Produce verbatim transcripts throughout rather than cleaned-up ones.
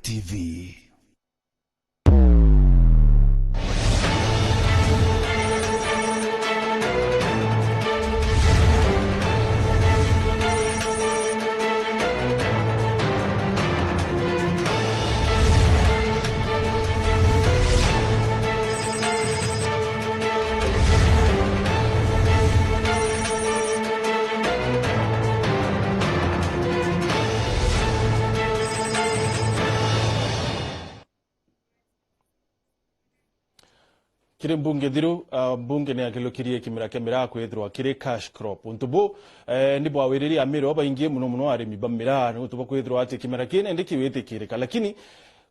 T V. Kiri mbunge thiru, ah, mbunge ni akilukirie kimera kia miraa kwithirwa kiri cash crop. Untu bu, eh, ni bwawiririe Amiru babaingi, muno muno arimi ba miraa, ni untu bwa kwithirwa ati kimera kii nindi kiwitikirika. Lakini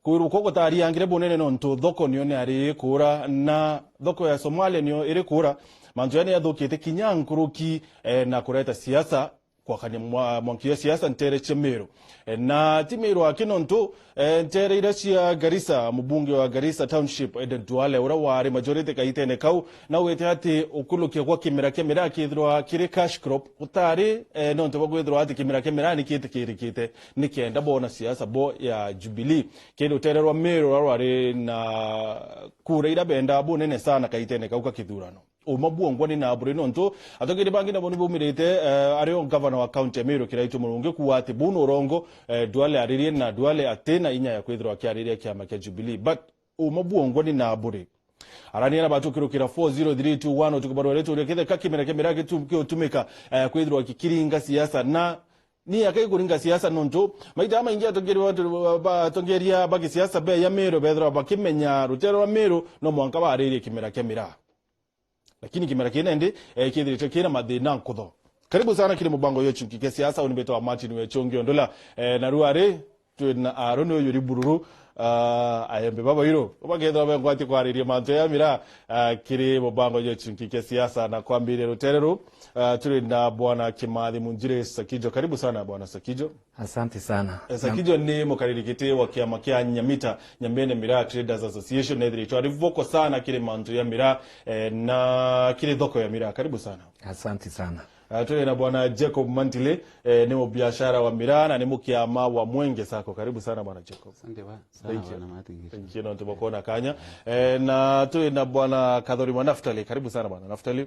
kwirwa uko gutariangire bunene nontu thoko niyo ni ari kuura, na thoko ya Somalia niyo iri kuura. Mantu jaya ni jathukite kinya nkuruki, eh, na kureta siasa, kwakania mwa-, mwanki ya siasa ntere cia Meru. E, na ti Meru aki nontu, e, ntere iria cia Garissa, mubunge wa Garissa Township, Aden Duale, uria wari majority kaitene kau, na wite ati ukulukia gwa kimera kia miraa kithirwa kiri cash crop, gutari, e, nontu bwa kwithirwa ati kimera kia miraa ni kitikirikite, ni kenda bona siasa bo ya Jubilee. Kiri rutere rwa Meru ruria rwari na kura iria benda bunene sana kaitene kau ka kithurano. Uma bwongwa ni na buri nontu atongeria bangi nabo ni baumirite, eh, ario ngavana wa kaunti ya Meru Kiraitu Murungi kuuga ati buu ni urongo, eh, Duale aririe na Duale ati na inya ya kwithirwa akiariria kiama kia Jubilee. But uma bwongwa ni na buri. Arania na batukirukira four zero three two one utuku barua ritu ria kitheka kimera kia miraa gitu-, kiutumika, eh, kwithirwa kikiringa siasa na ni akai kuringa siasa nontu maita maingi atongeria ba, ba, atongeria ba gisiasa be ya Meru bethirwa bakimenya rutere rwa Meru no mwanka baririe kimera kia miraa. Lakini kimera kii nindi, eh, kithirite kina mathina nkutho. Karibu sana kiri mubango yo chunki kia siasa, uni mbitwa Martin Wechungi Ondula. Eh, na rua ri, twi na Aaron uyu ri bururu, ah, ayembe baba iro. Ubakethwa bengwati kwariria mantu ya miraa, ah, kiri mubango yo chunki kia siasa na kwambiria rutere ru, ah, turi na bwana Kimathi Munjiri Sakijo. Karibu sana bwana Sakijo. Asante sana. Eh, Sakijo ni mukariri giti wa kiama kia Nyamita, Nyambene Miraa Traders Association, na ithiritwe ari vocal sana kiri mantu ya miraa, eh, na kiri thoko ya miraa. Karibu sana. Asante sana. Ah, turi na bwana Jacob Mantile, eh, ni mubiashara wa miraa na ni mukiama wa Mwenge Sacco. Karibu sana bwana Jacob. Asante ba-, sana. Thank you. Bwana Martin. Thank you, nontu bwa kuona kanya. Eh, na turi na bwana Kathorima Naftali. Karibu sana bwana Naftali.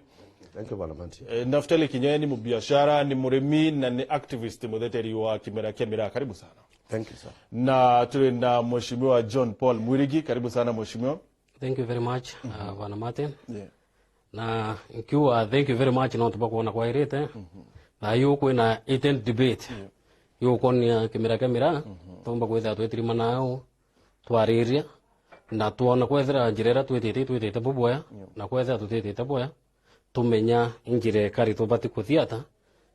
Thank you, Bwana Manti. Eh, Naftali Kinyoya ni mubiashara, ni murimi na ni activist mutheteri wa kimera kia miraa. Karibu sana. Thank you, sir. Na turi na Mheshimiwa John Paul Mwirigi. Karibu sana, Mheshimiwa. Thank you very much, uh, Bwana Martin. Yeah. Na nkiuga thank you very much nontu bwa kuona kwairite. Na yu kwina heated debate. Yeah. Yu kuonia kimera kia miraa, tumba kwithira twitirimana au, twariria, na twona kwethira njira iria twitite, twitite bubwea, na kwethira tutitite bwea, tumenya njira ikari tubati kuthia ata,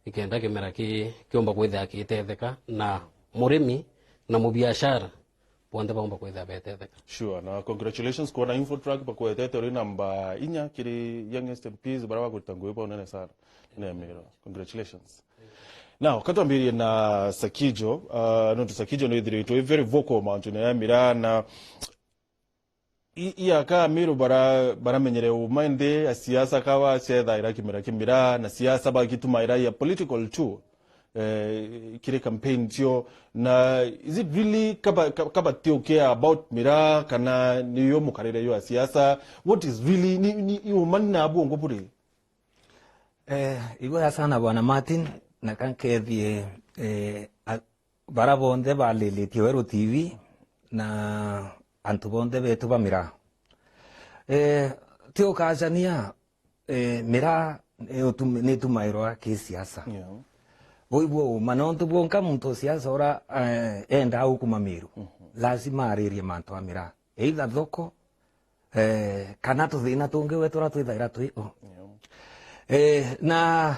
ikenda kimera ki-, kiumba kwithira gitetheka, na murimi na mubiashara bonthe baumba kwithira betetheka. Sure, na congratulations kwona Infotrak bakwetete uri namba inya kiri youngest M Ps baria bakuruta ngugi bwa unene sana. Nemiro. Congratulations. Now, katwambirie na Sakijo, uh, nontu Sakijo ni ithiritwe very vocal mantune ya miraa na i-, iaka Amiru bara-, baramenyere uma indi ya siasa kawa ciethaira kimera kimira na siasa bagitumaira ya political tool, eh, kiri campaign cio. Na is it really kaba, ka-, kaba tio care about miraa kana niyo mukarire yo ya siasa? What is really, ni, ni, ni uma ni na bwongo buri? Eh, iboya sana Bwana Martin, na kankethie, eh, a-, bara bonthe balilitie Weru T V na antu bonthe betu ba miraa. Eh, ti ukacania, eh, miraa ni utum-, ni itumairwa ki siasa. Yeah. Bui bwo uma, nontu bwonka muntu siasa ura, eh, enda ukuma Miru, lazima aririe mantu a miraa. Either thoko, eh, kana tuthina tungi we turia twithaira twi o. Eh, na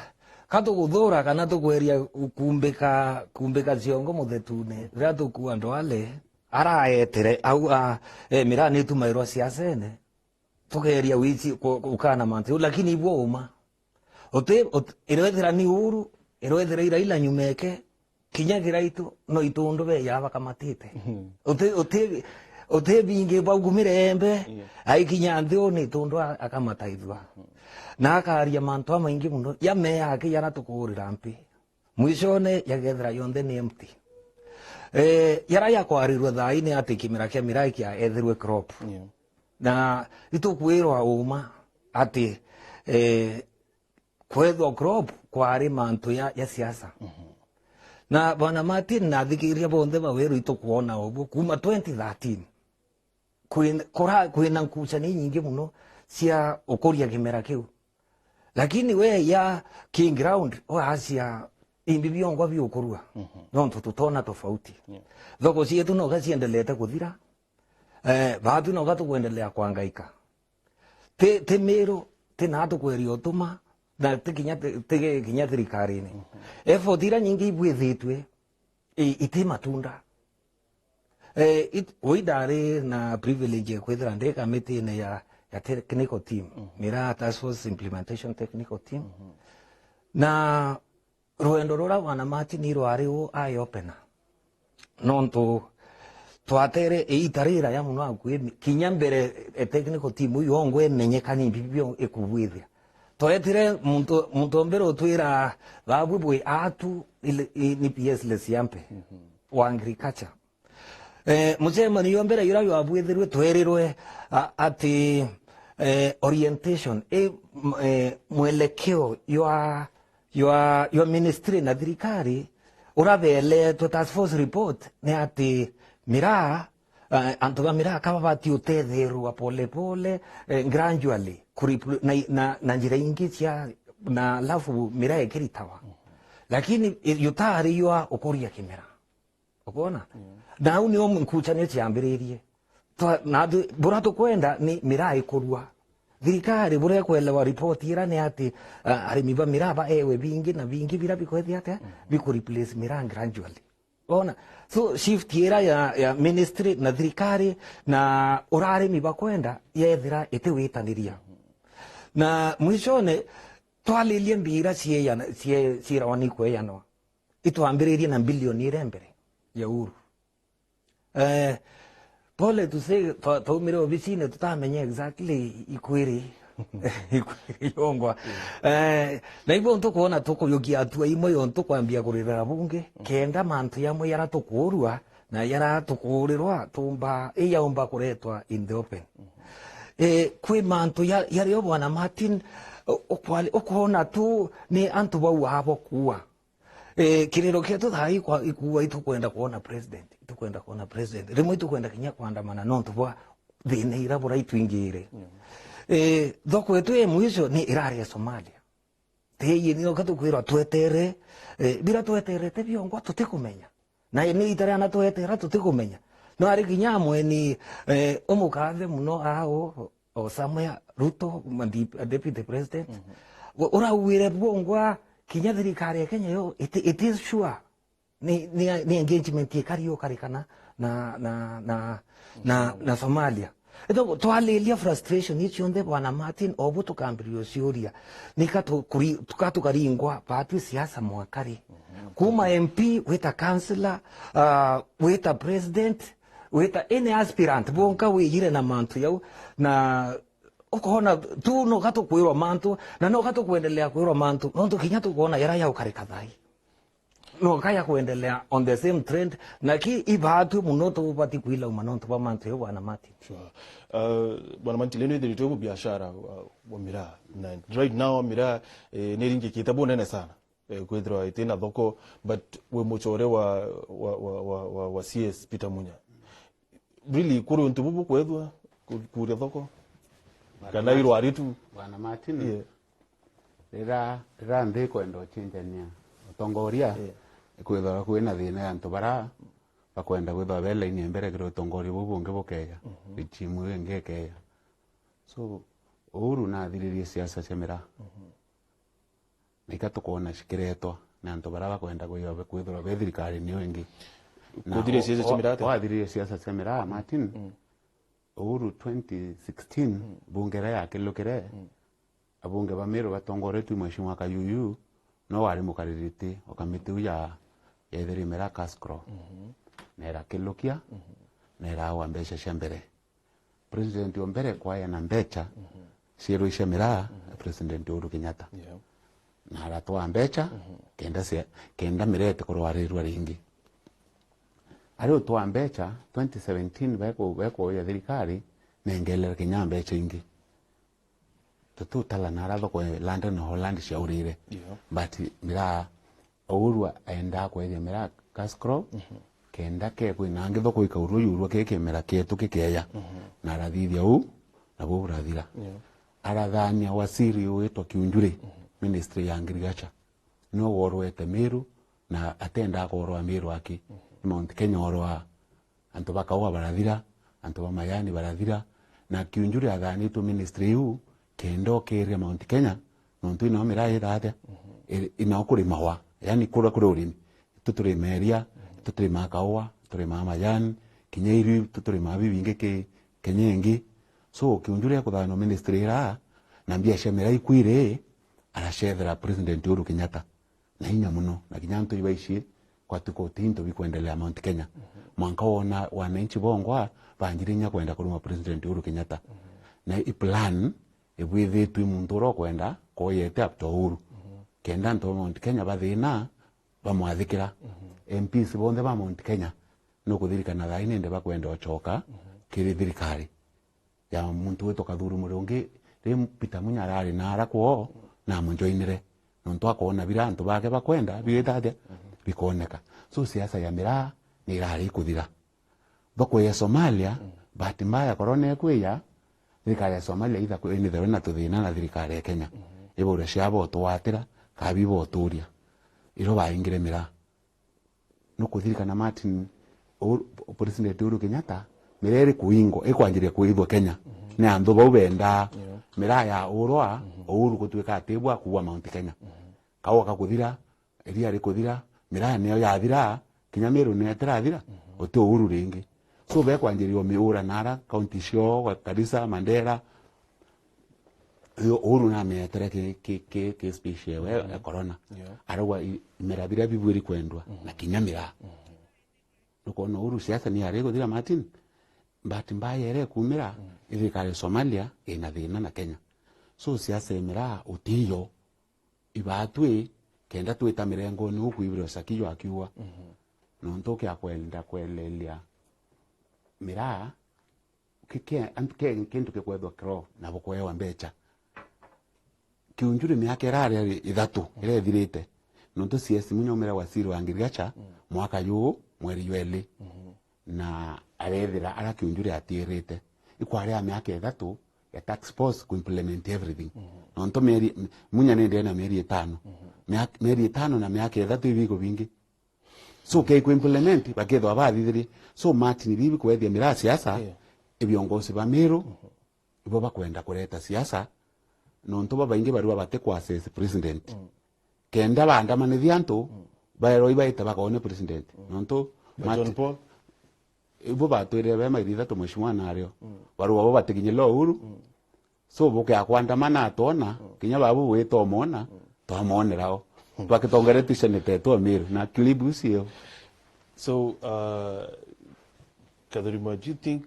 ka tuguthura kana tukweria kumbika, kumbika ciongo muthetune, riria tukua Ndwale, araetere au a, eh, miraa ni itumairwa siasene, tukeria wici ku-, ukana mantu jau, lakini ibwo uma. Uti-, ut-, irethira ni uru, irethira iraila nyuma eke, kinya Kiraitu no itundu beya bakamatite. Mhm. Uti-, uti-, utibingi bau kumire embe, yeah, aikinya nthi u ni itundu a-, akamataithua. Mhm. Na akaria mantu amaingi muno, ya meya aki yana tukuurira mpi. Mwishone yagethira yonthe ni empty. Eh, yara ya kwarirua thaa ii ni ati kimera kia miraa kia ethirwe crop. Yeah. Na itukwirwa uma ati, eh, kwethwa crop kwari mantu ya, ya siasa. Mhm. Na Bwana Martin, na athikiria bonthe ba Weru itukwona uguo, kuma twenty thirteen, kwina, kura-, kwina nkuchani nyingi muno cia ukuria kimera kiu. Lakini we ya ki ground, wacia imbi biongwa biukurua. Mhm. Nontu tutona tofauti. Yeah. Thoko cietu noga ciendelete kuthira. Eh, baatu noga tukwendelea kwangaika. Ti, ti Miru, ti naa tukweria utuma, na ti kinya, ti, ti kinya thirikarine. Mhm. Effort ira nyingi ibwithitwe, i-, iti matunda. Eh, it-, ui ndari na privilege ya kwithira ndi kamitine ya, ya technical team, mhm, miraa task force implementation technical team. Mhm. Na rwendo rura Bwana Martin rwari u eye opener. Nontu twatere iita riraya muno akui, kinya mbere e technical team iu yongwa imenyeka ni mbibi bio ikubwithia. Twetire muntu, muntu mbere utwira, "Babu bwi atu ile, i, ni P S Lesiampe, mhm, wa agriculture." Eh, mucemanio jwa mbere jura jwabwithirwe twerirwe, a, ati, eh, orientation, i, m-, eh, mwelekeo jwa, jwa, jwa ministry na thirikari urabeletwe task force report ni ati miraa, eh, antu ba miraa ka babati utetherwa pole pole, eh, gradually, kuripl-, na, na, na njira ingi cia, na alafu miraa ikiritawa. Lakini, eh, jutari jwa ukuria kimera. Ukwona? Mm. Na au nio nkuchanio ciambiririe. Twa-, na tu-, bura tukwenda ni miraa ikurua. Thirikari bura ikwelewa report ira ni ati, ah, arimi ba miraa baewe bingi na bingi bira bikwethia atia, mm, biku replace miraa gradually. Wona? So, shift ira ya, ya ministry na thirikari na ura arimi bakwenda yethira itiwitaniria. Na mwishone, twalirie mbira cieyana-, cie-, ciirawa ni kweyanwa. Itwambiririe na bilioni ira mbere ya Uhuru. Eh, pole to say, twa-, twaumire obisine tutamenya exactly ikwiri, ikwiri yongwa. Eh, na ibo ntukwona tukuyukia hatua imwe yontu kwambia kuririra bunge, kenda mantu yamwe yara tukuurua na yara tukuurirwa tumba, iyaumba kuretwa in the open. Eh, kwi mantu ya-, yario Bwana Martin, u-, ukwali-, ukwona tu ni antu bau abo kuua. Eh, kiriro kietu thaa ii kwa-, ikuuga itukwenda kwona president, itukwenda kwona president. Rimwe itukwenda kinya kwandamana nontu bwa thina ira bura itwingire. Mm. Eh, thoko yetu ya mwisho ni irari ya Somalia. Teye ni oka tukwirwa twetere, eh, bira tweterete biongwa tutikumenya. Na ni ita riana twetera tutikumenya. No ari kinya amweni, eh, umukathe muno ao, o somewhere, Ruto, ma-, di-, a deputy president. Mhm. U-, urauire bwongwa, kinya thirikari ya Kenya yo, it, it is sure. Ni, ni, ni engagement ikari ukarikana na, na, na, na, na Somalia. Ito, twaliria frustration icio nthe, Bwana Martin, obu tukambiriria uciuria. Nika tukuri-, tuka tukaringwa, batwi siasa mwakari. Mhm. Kuma M P, wita councillor, ah, wita president, wita any aspirant, bonka wijire na mantu yau, na ukona tu noka tukwirwa mantu, na noka tukwendelea kwirwa mantu, nontu kinya tukwona yara ya ukarika thai. Noka ya kwendelea on the same trend, na ki ibatwi muno tubati kwilauma nontu bwa mantu yau, Bwana Martin. Sure. Uh, Bwana Martin, leo nithiritwe bu biashara wa, wa miraa. Na right now miraa, eh, niringikite bunene sana. Eh, kwithirwa itina thoko, but wi mucore wa, wa, wa, wa, wa, wa C S Peter Munya. Really, kuri untu bubu kwethwa ku-, kuria thoko? Bwana kana Martin, irwari tu? Bwana Martin, yeah, rira, rira nthi kwenda ucenjania utongoria, yeah, kwithirwa kwina thina ya antu bara bakwenda kwithirwa be line ya mbere kiri utongoria bubu bungi bukeja, mhm, regime iu ingi ikeja. So, Uhuru nathiririe siasa cia miraa. Mhm. Na ika tukwona cikiretwa ni antu bara bakwenda kwithirwa, kwithirwa be thirikari niyo ingi. Na kuthiria o-, siasa cia o-, miraa atia? Wathiririe siasa cia miraa, Martin, mm, Uhuru twenty sixteen, mm, bunge iria yakilukire, mm, abunge ba Meru batongoretue Mheshimiwa Kayuyu, no wari mukaririti o kamiti iu ya, ya ithiri miraa cash crow. Mhm. Na irakilukia, mhm, na iraua mbeca cia mbere. President o mbere kwaeana mbecha, mhm, cierwe cia miraa, mhm, President Uhuru Kenyatta. Yeah. Na aratwaa mbecha, mhm, kenda cia-, kenda miraa itikurwarirwa ringi. Ari utwa mbecha, twenty seventeen beku-, bekuuja thirikari, nengerere kinya mbecha ingi. Tututala nara thoko ya London na Holland ciaurire. Yeah. But Miraa, Uhuru aendaa kweja Miraa cash crop, kenda ke kwina angi thoko ikaurwa, yurwa ki kimera kietu kikeja. Na arathithia uu, nabo burathira. Yeah. Arathania waziri witwa Kiunjuri, ministry ya agriculture. Niwe worwete Meru, na atenda korwa Meru aki. Ni Mount Kenya orwaa. Antu ba Kaua barathira, antu ba Majani barathira, na Kiunjuri athanitwe ministry iu, kenda okeria Mount Kenya, nontu inao miraa ithaatia, iri-, inao kurimawa, yani kuria kuri urimi. Itu turimaa iria, itu turimaa Kaua, turimaa Majani, kinya irio itu turimaa bibingi ki Kenya ingi. So, Kiunjuri akuthanwa ministry iraa, na mbia cia miraa ikwiri, aracethera President Uhuru Kenyatta. Na inya mono, na kinya antu ibaicii, kwatuka uti into bikwendelea Mount Kenya. Mwanka wona wananchi bongwa banjire inya kwenda kuruma President Uhuru Kenyatta. Na i plan ibwithitwe i muntu uria ukwenda koyete up to Uhuru. Kenda antu ba Mount Kenya bathina, bamwathikira. M Ps bonthe ba Mount Kenya, nukuthirikana thaa ii nindi bakwenda ucoka kiri thirikari ya muntu witwa Kathuri Murungi, ri Peter Munya arari nara kwoo, namujoinire. Nontu akoona bira antu bake bakwenda, bigita atia? Bikoneka. So, siasa ya miraa ni irari ikuthira. Thoko ya Somalia, bahati mbaya, korona ikwija, thirikari ya Somalia itha kwi-, inithawe na tuthina na thirikari ya Kenya. Ibure ciabo utwatira, kabi boturia. Iro baingire miraa. Nukuthirikana Martin, Uhuru, President Uhuru Kenyatta, miraa iri kuingwa, ikwanjiria kuithwa Kenya. Ni antu bau bendaa miraa ya urwa, Uhuru gutuika ati bwa kuua Mount Kenya. Kaua kakuthira, iria rikuthira, miraa niyo yathira, kinya Meru niyo itirathira, uti Uhuru ringi. So, bekwanjiria miura nara, kaunti cio, Garissa, Mandera, Uyu Uhuru namietere ki, ki, ki, ki speech yewe ya corona. Yeah. Arauga i-, imera biria bibwiri kwendwa, na kinya miraa. Nukwona Uhuru siasa ni ari kuthira Martin, but mbaya ere kumira, ithirikari ya Somalia ina thina na Kenya. So siasa ya miraa utiyo, ibatwi, kenda twita mirengoni ukwibira ucaki jwa kiuga. Nontu kia kwenda kwelelia miraa, ki-, ki-, antu ke-, kintu kikwethwa kiroho na bukwewa mbecha. Kiunjuri miaka irari ithatu iria ithirite, nontu C S Munya aumire waziri wa agriculture mwaka juu mweri jwa iri, na arethira ara Kiunjuri atiirite. Ikwari ya miaka ithatu ya task force ku implement everything. Nontu mieri, Munya nindi ena mieri itano. Miak-, mieri itano na miaka ithatu ibiko bingi. So, ke ku implement, bakethwa bathithirie. So, Martin, bibi kwethia miraa siasa, yeah, ibiongozi ba Meru, ibo bakwenda kureta siasa, nontu babaingi barua bati ku assess president. Kenda baandamanithia antu, baerwa ibaite bakone president. Nontu John Martin, Paul? Ibo batwirire be mairi ithatu mheshimiwa nario. Barua bo batiginyirira Uhuru. So, bukea kwandamana atwona, kinya babu bwita umwona, twamonera o. Twakitongeretie seneta etu Amiru, na clip icio. So, uh, Kathurima, do you think,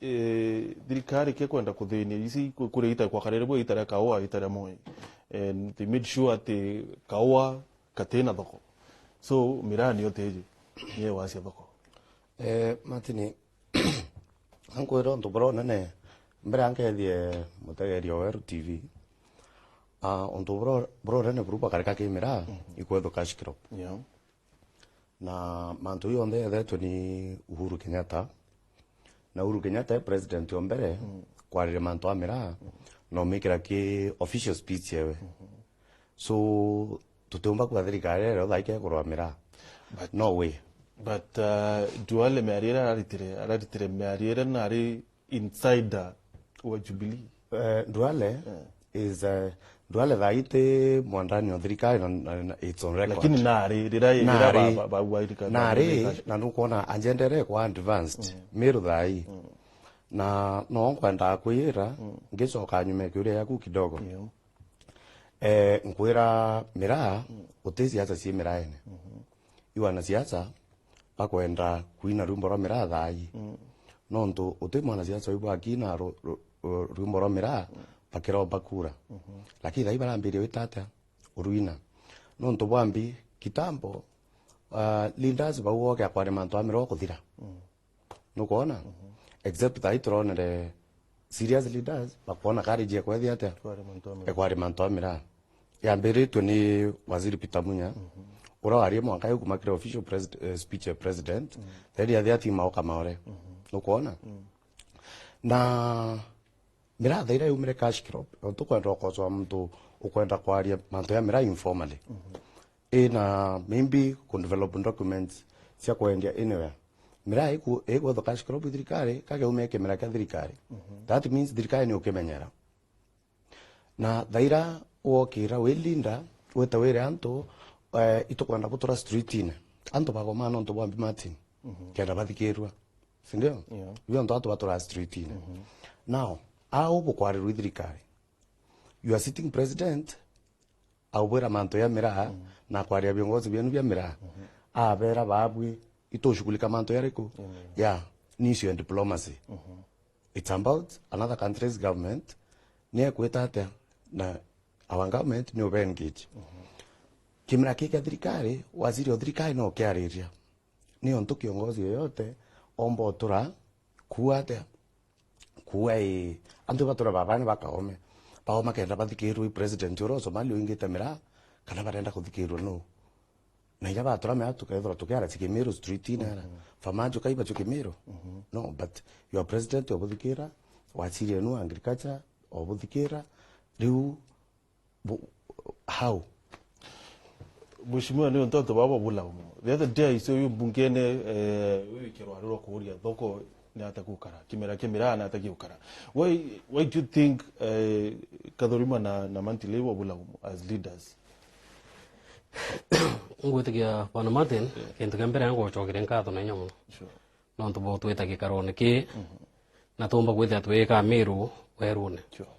eh, thirikari ke kwenda kuthinia isi ku-, kuria ita kwakarire bwe ita ria Kaua, ita ria Moi? And they made sure ati Kaua katina thoko. So, miraa niyo tiji, niyo wacia thoko. Eh, Martin, ankwira untu buria unene, mbere ankethie mutegeria wa Weru T V, ah, untu buria, buria unene buru bwa karika ki miraa, ikwethwa cash crop. Yeah. Na mantu jau onthe yethetwe ni Uhuru Kenyatta. Na Uhuru Kenyatta e president o mbere kwariria mantu a miraa, na umikira ki official speech yewe. So, tutiumba kuga thirikari iria thaike kurwa miraa. But, no way. But, uh, Duale miario iria araritire, araritire miario iria nari insider wa Jubilee. Eh, Duale is, eh, Duale thaa ii ti mwandani o thirikari na, na, na it's on record. Lakini nari, riria, riria nari, ba-, ba-, ba-, nari, na nukwona agenda iria ikwa advanced, Miru thaa ii. Na no nkwendaa kwiyira, ngicoka nyuma ya kiuria yaku kidogo. Eh, nkwira miraa, uti siasa cie miraene. I wanasiasa bakwenda kwina rwimbo rwa miraa thaa ii. Nontu uti mwanasiasa uyu bwakina ru-, ru-, ru-, rwimbo rwa miraa bakiromba kura. Lakini thaa ii barambiria wita atia urwina? Nontu bwambi kitambo, uh, leaders bau boke akwaria mantu a miraa kuthira. Nukwona? Except thai turonere serious leaders bakwona courage ya kwethia atia? Kwari mantu a miraa. Ekwari mantu a miraa. Yambiritwe ni Waziri Peter Munya, uria warie mwanka yu kumakira official presid-, eh, speech ya president, then yathi ati maoka maore. Nukwona? Na miraa thaira yumire cash crop, tukwenda ukocoa muntu ukwenda kwaria mantu ya miraa informally. Ina maybe ku develop documents cia kwendia anywhere. Miraa iku-, ikwethwa cash crop thirikari, kageume kimera kia thirikari. That means thirikari ni ukimenyera. Na thaira wokira wi leader, wite wire antu, eh, itukwenda butura streetine. Antu bagoma nontu bwa Mbi Martin. Kenda bathikirua. Sindio? Yeah. Iu antu atu batura streetine. Now, au bukwarirwa i thirikari. You are sitting president, aubwira mantu ya miraa, na kwaria viongozi bienu bia miraa. Abera babwi, itushughulika mantu yariku? Ya, ni issue ya diplomacy. It's about another country's government, ni ekwita atia, na our government ni ube engage. Kimera kii kia thirikari, waziri o thirikari no kiariria. Ni ontu kiongozi yoyote omba utura kuua atia? Kuua ii, antu batura babane bakaome. Baoma kenda bathikirwe i president uria o Somalia uingite miraa, kana barenda kuthikirwa nu? Na inya batura mea tukethirwa tukiara ci Kimiru street inara. Farmers kaiba ci Kimiru. No, but your president obuthikira, waziri enu agriculture obuthikira, riu Bu-, how? Mheshimiwa, ni ontu antu baba babulaumu. The other day, I saw you mbungene, eh, wikirwa rwa kuuria thoko ni ata gukara, kimera kia miraa ni ata giukara. Why, why do you think, eh, Kathurima na, na Mantile babulaumu as leaders? Ngwitikia Bwana Martin, kintu kia mbere ngucokeria nkatho na inya mono. Sure. Nontu bwa utwita gikarone kii, na tumba kwithia twika Miru werune. Sure.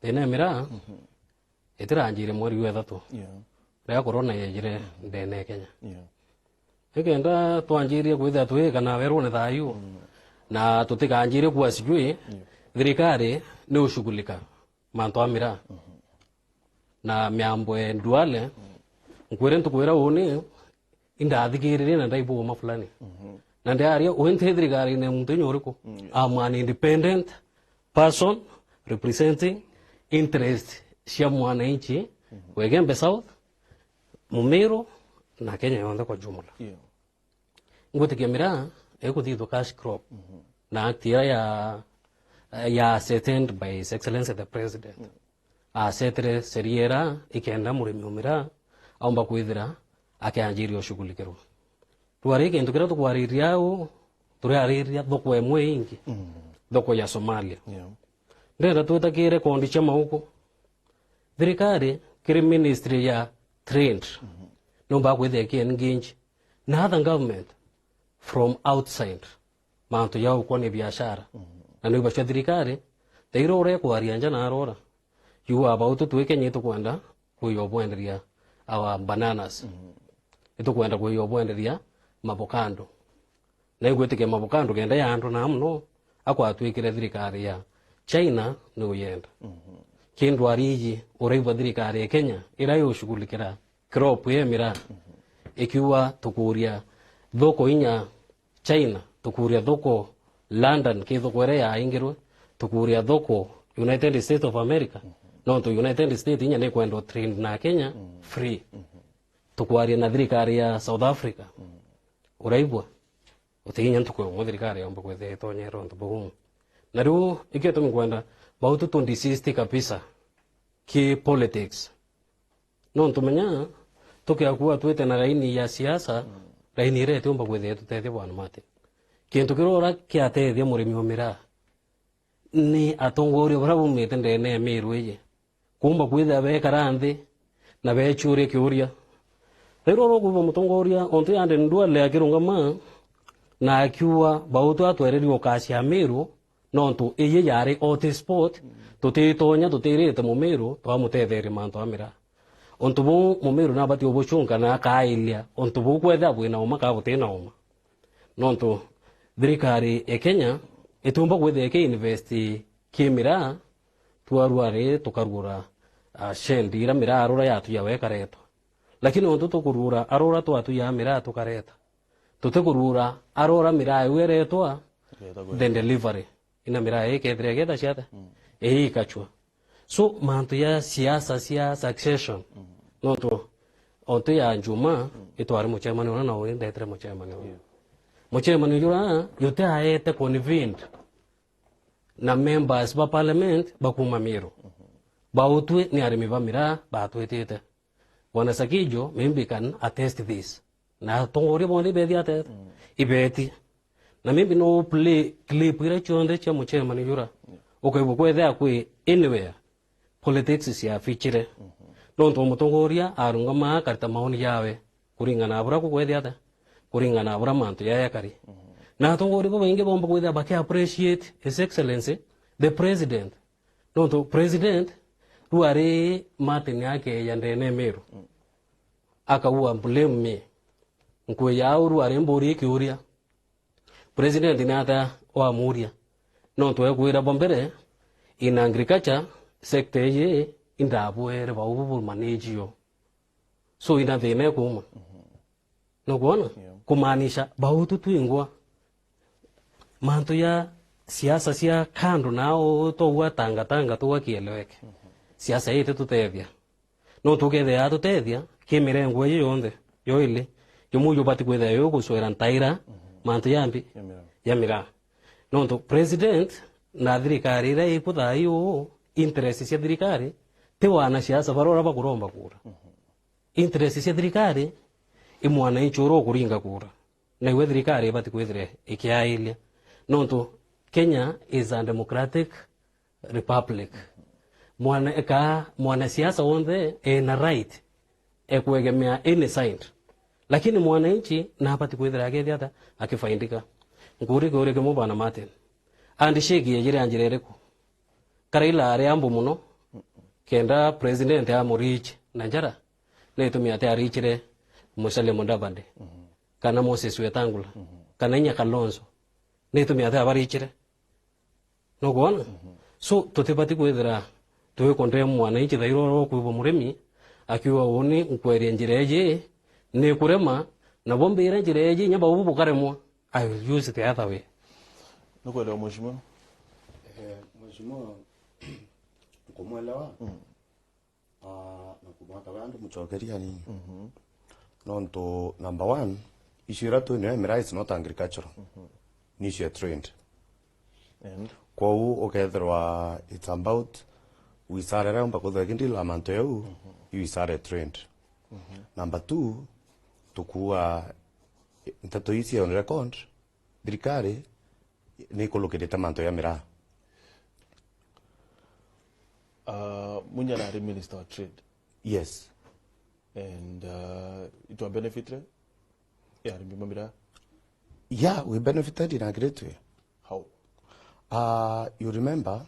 Thina ya miraa, itiranjire mweri wa ithatu. Yeah. Riria corona yejire ndene ya Kenya. Yeah. Nikenda twanjirie kwithia twikana werune thayu, na tutikanjirie kuwa sijui, thirikari ni ushughulika mantu a miraa. Na miambo ya Duale, nkwire ntuku iria uni, indathikiririe na ndaigua uma fulani. Na ndiaria, wi nti thirikarine muntu inya uriku? I'm an independent person representing interest cia mwananchi wa Igembe South, Mumiru na Kenya yonthe kwa jumla. Yeah. Ngwitikia miraa ikuthithwa cash crop na act iria ya, ya ascertained by His Excellency the President. Asetire sheria iria ikenda murimi o miraa aumba kwithira akianjiria ushughulikirwa. Twari kintu kiria tukwariria au, turiariria thoko imwe ingi, thoko ya Somalia. Yeah. Ndenda twita ki rekondi cia mauku. Thirikari kiri ministry ya trade, numba kwithia ki engage na other government from outside. Mantu ja ukonia biashara. Na niuba cia thirikari, thaira uria ikwaria nja na arora. You are about to Kenya itukwenda kwija bwenderia our bananas. Itukwenda kwija bwenderia mavocado. Na ingwitikia mavocado kenda yaandwa na mono, akwatwikire thirikari ya China ni uyenda. Kindu ariji uraigua thirikari ya Kenya iria yushughulikira crop ya miraa, ikiuga tukuria thoko inya China, tukuria thoko London, ki thoko iria yaingirwe, tukuria thoko United States of America, nontu United States inya ni kwenda trade na Kenya free. Tukwaria na thirikari ya South Africa, uraigua, uti inya ntuku imwe thirikari yomba kwithia itonyera untu buu. Na riu, ikio gitumi nkwenda, bautu tu desist kabisa ki politics. Nontu menya, tukiakua twite na raini ya siasa, raini iria itiumba kwithia itutethia bwana Martin. Kintu kiria ura kiatethia murimi o miraa ni atongoria baria baumite ndene ya Miru iji. Kuumba kwithia bekara nthi na beechuria kiuria. Riu ura ukwigua mutongoria ontu yande Duale akirungama na akiuga, bautu atwererie ukacia Miru, nontu iji yari hot spot, tutitonya, tutirite Mumiru twamutetheria mantu a miraa. Untu buu Mumiru nabati ubucunga na akailia untu buu kwethira bwina uma kana butina uma. Nontu thirikari ya Kenya itiumba kwithia iki invest ki miraa, twarua ri tukarugura, ah, shed iria miraa rura yatu yawe ikaretwa. Lakini ontu tukurura arora twatuya miraa tukareta. Tutikurura arora miraa iu eretwa, the delivery. Ina miraa ii kethira igeta ciate. Mm. Ii ikachua. So, mantu ya siasa cia succession, mm, nontu ontu ya Njuma, mm, itwari mucemanio uria na uri ndetire mucemanio uria. Yeah. Mucemanio jura juti aete convened na members ba parliament bakuma Meru. Mhm. Bautwi ni arimi ba miraa batwitite. Bwana Sakijo, maybe can attest this. Na atongoria bonthe ibeti ate? Mm. Ibeti. Na maybe no play clip iria cionthe cia mucemanio jura. Yeah. Ukaigua kwethia kwi anywhere politics ciafichire. Mhm. Nontu mutongoria arungama akarita maoni jawe kuringana na bura kukwethia ate? Kuringana na bura mantu jaya jakari. Mhm. Na atongoria babaingi bomba kwithia baki appreciate His Excellency the President. Nontu president, riu ari Martin akeeja ndene Meru, akauga, "Blame me." Nkui yao riu ari mburia ikiuria. President ni ata wamuria? Nontu ekwira bo mbere, in agriculture sector iji indabwere bau bubu manage yo. So ina thina ikuuma. Nukwona? Yeah. Kumaanisha, bautu twingwa. Mantu ya siasa cia kando nao twaua tangatanga tugwa kieleweke. Mhm. Siasa ii ititutethia. No tukethia yatutethia, ki mirengo iji yonthe, yoili, jumwe jubati kwithia yugucwera ntaira, mhm, mantu ya mbi, ya miraa. Ya miraa. Nontu president na thirikari iria iku thaa ii uu, interest cia thirikari, ti wanasiasa baria uria bakuromba kura. Mhm. Interest cia thirikari i mwananchi uria ukuringa kura. Na iwe thirikari ibati kwithira ikiailia. Nontu Kenya is a democratic republic. Mwana, ka mwanasiasa wonthe ena right ekwegemea any side. Lakini mwananchi nabati kwithira akethia ata akifaidika. Nkuri kiuria kimwe, Bwana Martin. Handshake yejire na njira iriku? Ka Raila ari ambu muno, kenda president amuriche na njara, ni itumi ati arichire Musalia Mudavadi, mhm, kana Moses Wetangula, mhm, kana inya Kalonzo? Ni itumi ati abarichire? Nukwona? Mhm. So, tutibati kwithira twikondea mwananchi thaira uria ukwigua murimi akiuga, "Uuni nkweria njira iji ni kurema, nabo mbire njira iji, inya bau bukaremwa." I will use the other way. Nukwelewa, Mheshimiwa? Eh, Mheshimiwa, nkumwelewa. Mm. Ah, na kumwaka we andu mucokeria ni. Mhm. Nontu, number one, issue iria twi nayo ya miraa is not agricultural. Mhm. Ni issue ya trade. And? Kwou ukethirwa it's about wisara iria umba kwithirwa ikindila mantu jau, mhm, i wisara ya trade. Mhm. Number two, tukua nteto ii cia on record, thirikari ni ikulukirite mantu ja miraa. Uh, Munya nari Minister wa Trade. Yes. And, uh, itwa benefitire ya arimi ba miraa? Yeah, we benefited in a great way. How? Uh, you remember?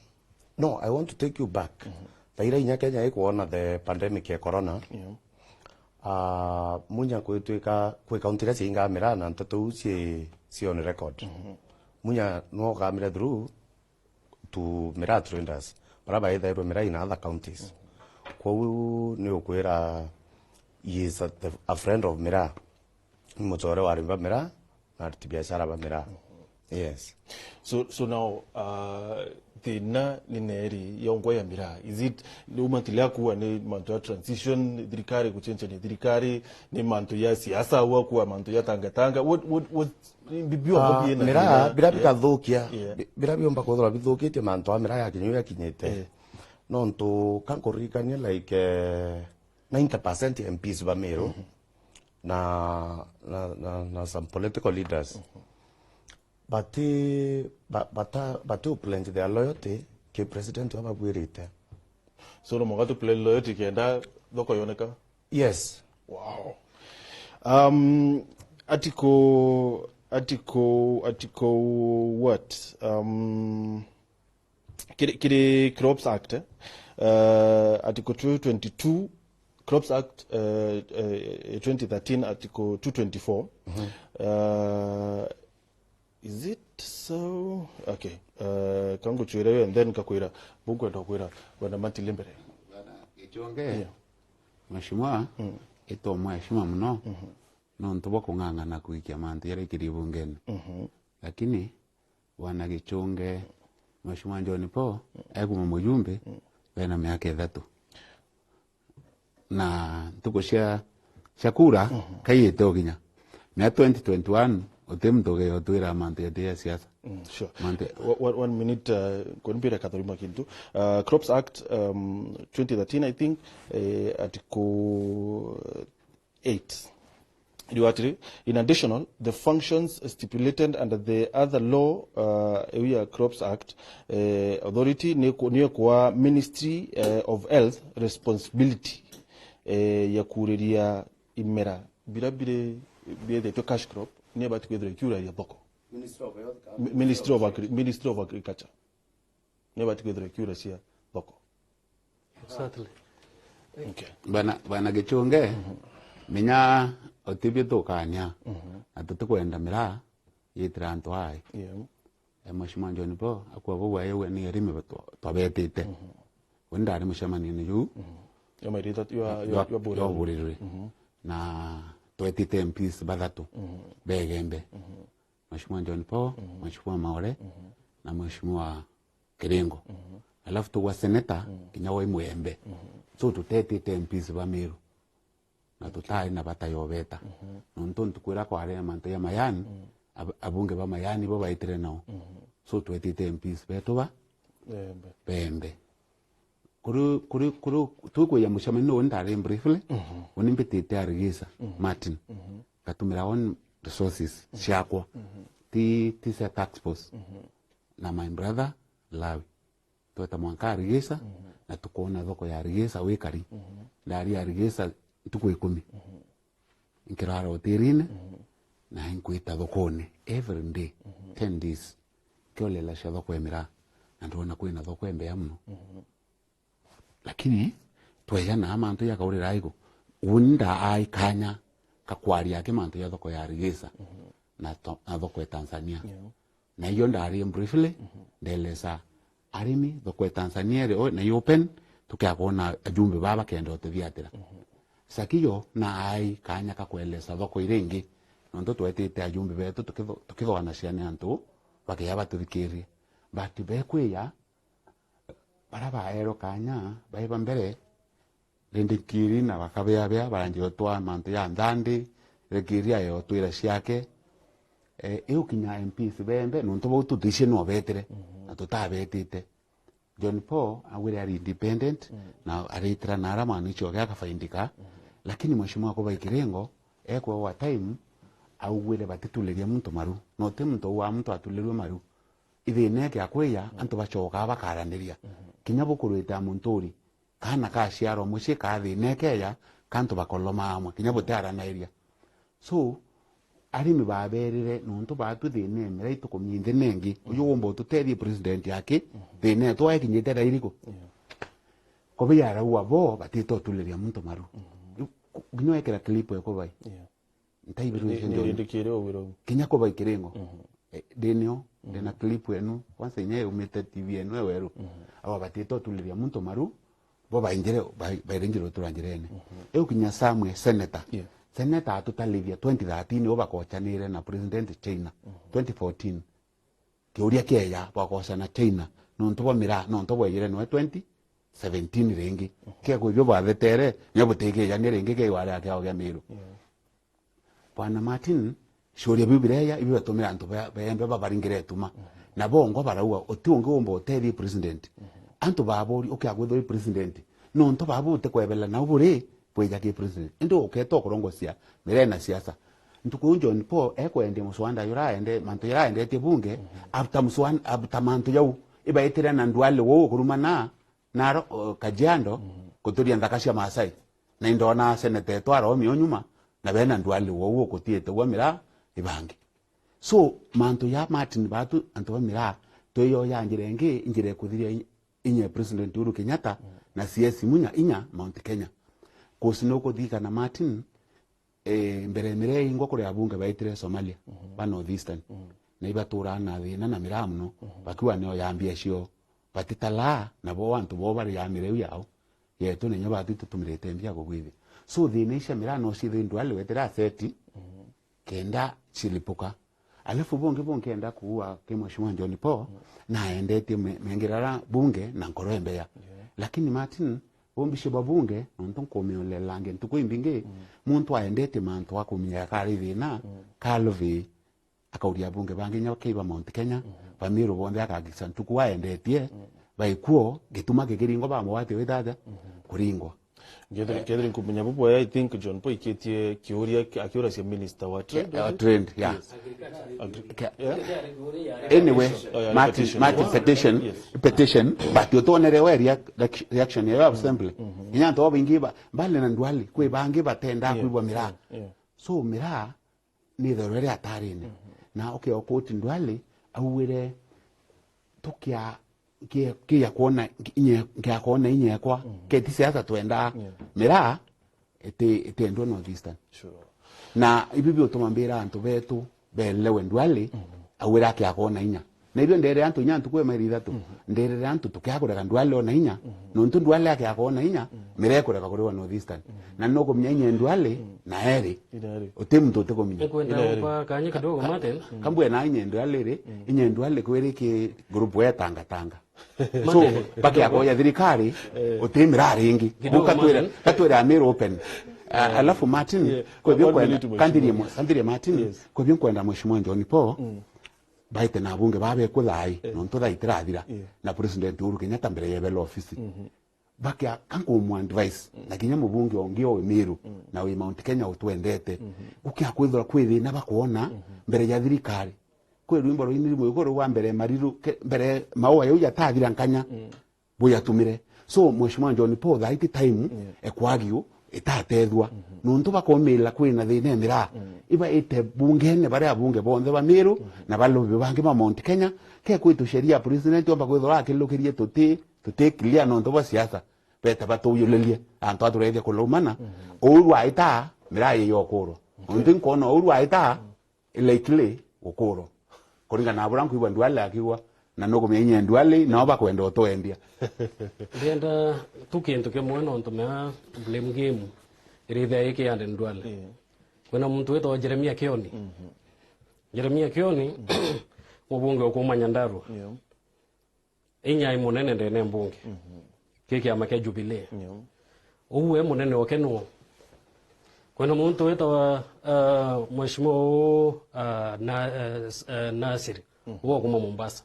No, I want to take you back. Mhm. Thaira inya Kenya ikwona the pandemic ya corona. Yeah. Uh, Munya kwitwika kwi kaunti iria ciingaa miraa na nteto iu ci, ci on record. Mhm. Munya no ukamire through to miraa traders, baria baithairwe miraa in other counties. Kwou ni ukwira he is a, a friend of miraa. Ni mucore wa arimi ba miraa na aruti biashara ba miraa. Yes. So, so now, uh, thina ni neri yongwa ya miraa? Is it, ni uma ntili akua ni mantu ya transition, thirikari gucenjania thirikari, ni mantu ya siasa au akua mantu ya tangatanga? What, what, what, bi-, bio Ah, biena miraa, thina, biria yeah, bikathukia, yeah, bi-, biria biumba kwithirwa bithukitie mantu a miraa yakinya iu yakinyite. Yeah. Nontu ka nkuririkania, like, eh, ninety percent M Ps ba Meru, mhm, na, na, na, na some political leaders, mhm, bati, ba-, bata-, bati pledge their loyalty ki president wa babwirite. So no mwanka tu pledge loyalty kenda thoko yoneka? Yes. Wow. Um, article, article, article what? Um, kiri, kiri Crops Act, eh? Uh, article two twenty-two, Crops Act, uh, uh, twenty thirteen, article two twenty-four. Mhm. Uh, is it so? Okay. Uh, kanguchwira yo and then kakwira, bunkwenda kwira, bwana Matili mbere. Bwana Gichunge, yeah. Mheshimiwa, mm, Itomwa heshima muno, mhm, nontu bwa kung'ang'ana kuikia mantu jaria ikiri bungene. Mhm. Lakini, bwana Gichunge, Mheshimiwa John Paul, ekuma mujumbe, mm, bena miaka ithatu. Na ntuku cia, cia kura, mhm, kaiyite uginya. Mia twenty twenty-one, uti muntu ugeotwira mantu jati ya siasa. Mm, sure. Mantu Wa-, one, one minute, uh, kunimbira kathurima kintu. Uh, Crops Act, um, twenty thirteen, I think, eh, article eight. Riu atiri, in additional, the functions stipulated under the other law, uh, iu ya Crops Act, eh, authority ni ku-, ni kwa Ministry, eh, of Health responsibility, eh, ya kuriria imera bira biri biethetwe cash crop, ni bati kwithirwa ikiuraria thoko. Ministry of Health, Mi-, Ministry of Agri-, Ministry of Agriculture. Ni bati kwithirwa ikiuracia thoko. Exactly. Okay. Bana, bana Gichunge, mhm, menya utibio tukania, mhm, na tutikwenda miraa yitira antu ai. Yeah. E, Mheshimiwa John Paul, akwa bau ayewe ni arimi twa-, twabetite. Mhm. We ndari mucemanio-ini juu. Mhm. Yo mairita, yo, yo, jwa, yo Buriri. Jwa Buriri. Mhm. Na twetite M Ps bathatu, mhm, begembe. Mhm. Mheshimiwa John Paul, mhm, Mheshimiwa Maore, mhm, na Mheshimiwa Kiringo. Mhm. Alafu tugwa senator, mhm, kinya wai Mwembe. Mhm. So tutetite M Ps ba Meru. Na tutai na bata yobeta. Mhm. Nontu ntukwira kwari na mantu ya Mayan, mhm, ab-, abunge ba Mayan bo baitire nao. Mhm. So twetite M Ps betu ba Bembe. Bembe. Kuri, kuri, kuri, tukwija mucemanio uu ndari briefly, mhm, uni mbitite Arigisa, mhm, Martin. Mhm. Ngatumira own resources, mhm, ciakwa. Mhm. Ti, ti cia task force. Mhm. Na my brother, Lawi. Tweta mwanka Arigisa, mhm, na tukona thoko ya Arigisa wikari. Mhm. Ndari Arigisa ntuku ikumi. Mhm. Nkirara hotelini, mhm, na nkwita thokone every day, mhm, ten days. Nkiolela cia thoko ya miraa, na ndona kwina thoko embea muno. Mhm. Lakini, tweja na mantu ya kaurira aigo, uni ndaa ai kanya kakwaria aki mantu ya thoko ya Arigisa, mhm, na to-, na thoko ya Tanzania. Yeah. Na iyo ndari briefly, mhm, ndelesa arimi, thoko ya Tanzania iri o-, na i open, tukia kwona ajumbe baba bakenda ututhiatira. Mhm. Sakiyo na ai kanya ka kwelesa thoko iria ingi, nontu twetite ajumbe betu tukitho-, tukithwanacania antu bakeya batuthikirie. But bekwija, baria baerwe kanya, baiba mbere, Rindi nkiri na bakabeabea, baranjia gutwaa mantu ja nthandi, rindi nkiri ayo twira ciake. Eh, iu kinya M Ps bembe, nontu bau tutici no betire, mhm, na tutabetite. John Paul agwire ari independent, mhm, na aritira na ara mwana icio ge akafaindika. Mhm. Lakini mheshimiwa Kubai Kiringo, ekwa wa time, augwire batituliria muntu maru. No ti muntu wa muntu atulirirwe maru. Ithina eke akwiya, mhm, antu bacokaa bakaraniria. Mhm. Kinya bukurwite a munturi, kaana kaciarwa mucii kathina ekeja, kantu bakoloma amwe, kinya butiaranairia. So, arimi baberire, nontu baatu thina emira itukumia nthi nengi, uju, mhm, womba ututethie president aki, mhm, thina etu ekinyite thaa iriku? Yeah. Kubai arauga bo, batite utuliria muntu maru. Mhm. Ku-, kinya wekira clip e Kubai. Yeah. Ntaibirwe ni, icio ni ndio. Rindi kiri ugwira u. Kinya Kubai Kiringo. Mhm. Eh, ndinio, mhm, ndina clip enu, kwanza inya yumite T V enu e weru. Mhm. Aba batite utuliria muntu maru, bo bainjire, bai-, bairingirwe tura njirene. Mhm. Iu kinya Samwe, senator. Yeah. Senator atutalithia twenty thirteen, u bakochanire na President China. Mhm. Twenty fourteen. Kiuria kieja, bwakocana China, nontu bwa miraa, nontu bwejire noe twenty seventeen ringi. Mhm. Kiekwa ibio bwathetere, nio butikijania ringi, kiwa ria kiao gia Miru. Yeah. Bwana Martin, ciuria biu bireja, ibio biatumire antu ba-, bembe babaringire ituma. Mhm. Na bongwa barauga, uti ungi umba utethie president. Mhm. Antu baburi, ukia gwithwa i president. Nontu babu utikwebela nau buri, bwija ki president. Indi uketa ukurongocia miraa na siasa. Ntuku iu John Paul ekwendia muswanda jura aende-, mantu jara aendetie bunge, mhm, after muswan-, after mantu jau, ibaitire na ndwali wou ukurumana, Naro, o, Kajiado, mhm, kuturia nthaka cia Maasai. Na indona seneta etu aromi o nyuma, na bena ndwali wou ukutiite gwa miraa ibangi. So, mantu ya Martin batu, antu ba miraa, twiyo ya njira ingi, njira ikuthiria i-, inya President Uhuru Kenyatta, mhm, na C S Munya inya Mount Kenya. Kusi nukuthikana Martin, eh, mbere miraa ingwa kuri abunge baitire Somalia, mhm, ba North Eastern. Mhm. Na ibaturaa na thina na miraa muno, mhm, bakiwa nio ya mbia cio. Batitalaa, nabo antu bo bari ya miraa iu yao. Yetu ninyo batu itutumirite mbia kugwithia. So, thina icia miraa no ciithirwe Duale wetire aseti, kenda cilipuka. Alafu bungi bunkenda kuua ki Mheshimiwa John Paul, naendetie me-, mengirara bunge na nkoro embeya. Lakini Martin, umbicio bwa bunge, nontu nkumiulelange ntuku imbingi, muntu aendetie mantu akuminya kari thina, kalvi, akauria abunge bangi inya bakeiba Mount Kenya, Bamiru bonthe akagisa ntuku aendetie, baikuo, gituma kikiringwa bamwe bati witata, kuringwa. Kethira, kethira nkumenya bubwe, I think John Paul aikitie kiuria ki-, akiuracia minister wa trade, Wa trade, yeah. Agri-, Ke-, yeah? Anyway, Oh, yeah, Martin, petition. Martin, petition, Yes. petition, but utonere we reac-, reac-, reaction ya assembly. Inya antu babaingi ba-, mbali na Duale, kwi bangi batenda Yeah, kwigua miraa. yeah, yeah. So, miraa ni thoro iria atarine. Na ukia ukoti Duale, auire, tukia, kia, kia kuona, inye, kia kuona inyekwa, keti siasa twendaa. Yeah. Miraa, iti, itiendwa North Eastern. Sure. Na ibi biutuma mbira antu betu, belewe Duale, auire akia kuona inya. Na ibio nderere antu inya ntuku ya mairi ithatu. Nderere antu tukiakurega Duale ona inya. Nontu Duale akiaga ona inya, miraa ikurega kuriwa North Eastern. Na nukumenya inya Duale, na eri. Ina eri. Uti muntu utikuminya. Nikwenda Ina eri. Gupa kanya kidogo, Martin. Kambwe na inya Duale ri, inya Duale kwiri ki group we tanga tanga. So, Martin. Bakiakoya thirikari, uti miraa ringi. Kidogo, Ukatwira, Martin. Katwira Amiru open. Ah, alafu Martin, Yeah. Kwa hivyo One kwenda, minute, Mheshimiwa. Kandirie mo-, kandirie Martin, Yes. Kwa hivyo kwenda Mheshimiwa John Paul, baite na abunge babe kuthai, nontu thaa itirathira. Yeah. Na President Uhuru Kenyatta mbere yebela ofisi. Bakia, kankumu advice, na kinya mubunge ongi o Miru, na wi Mount Kenya utwendete. Gukia kwithirwa kwi thina bakwona, mbere ya thirikari. Kwi rwimbo rwini rumwe iguru rwa mbere mariru, ke-, mbere maua yau yatathira nkanya. Buyatumire. So, Mheshimiwa John Paul, thaa iti time, Yeah. ekwagiu, itatethua. Nontu bakomila kwina thina ya miraa. Iba ite bungene baria abunge bonthe ba Miru, na balobi bangi ba Mount Kenya, ke kwitu sheria ya president omba kwithirwa akilukirie tuti, tuti clear nontu bwa siasa. Bete batuyulirie, antu aturethia kulaumana. Uu rwaita, miraa yiyokuru. Nontu nkona uu rwaita, likely gukurwa. Kuringana na buria nkwigua Duale akiuga, na nukumenya inya Duale, nao bakwenda utwendia. Ndienda tu kintu kimwe nontu mea blame game irithia iki yande Duale. Yeah. Kwina muntu witwa Jeremia Kioni. Jeremia Kioni, mubunge wa kuma Nyandarua. Yeah. Inya i munene ndene mbunge. Ki kiama kia Jubilee. Nio. Uu e munene oke nuu? Kwina muntu witawa, ah, Mheshimiwa uu, ah, na, ah, s-, ah, Nasiri. Uu wa kuma Mombasa.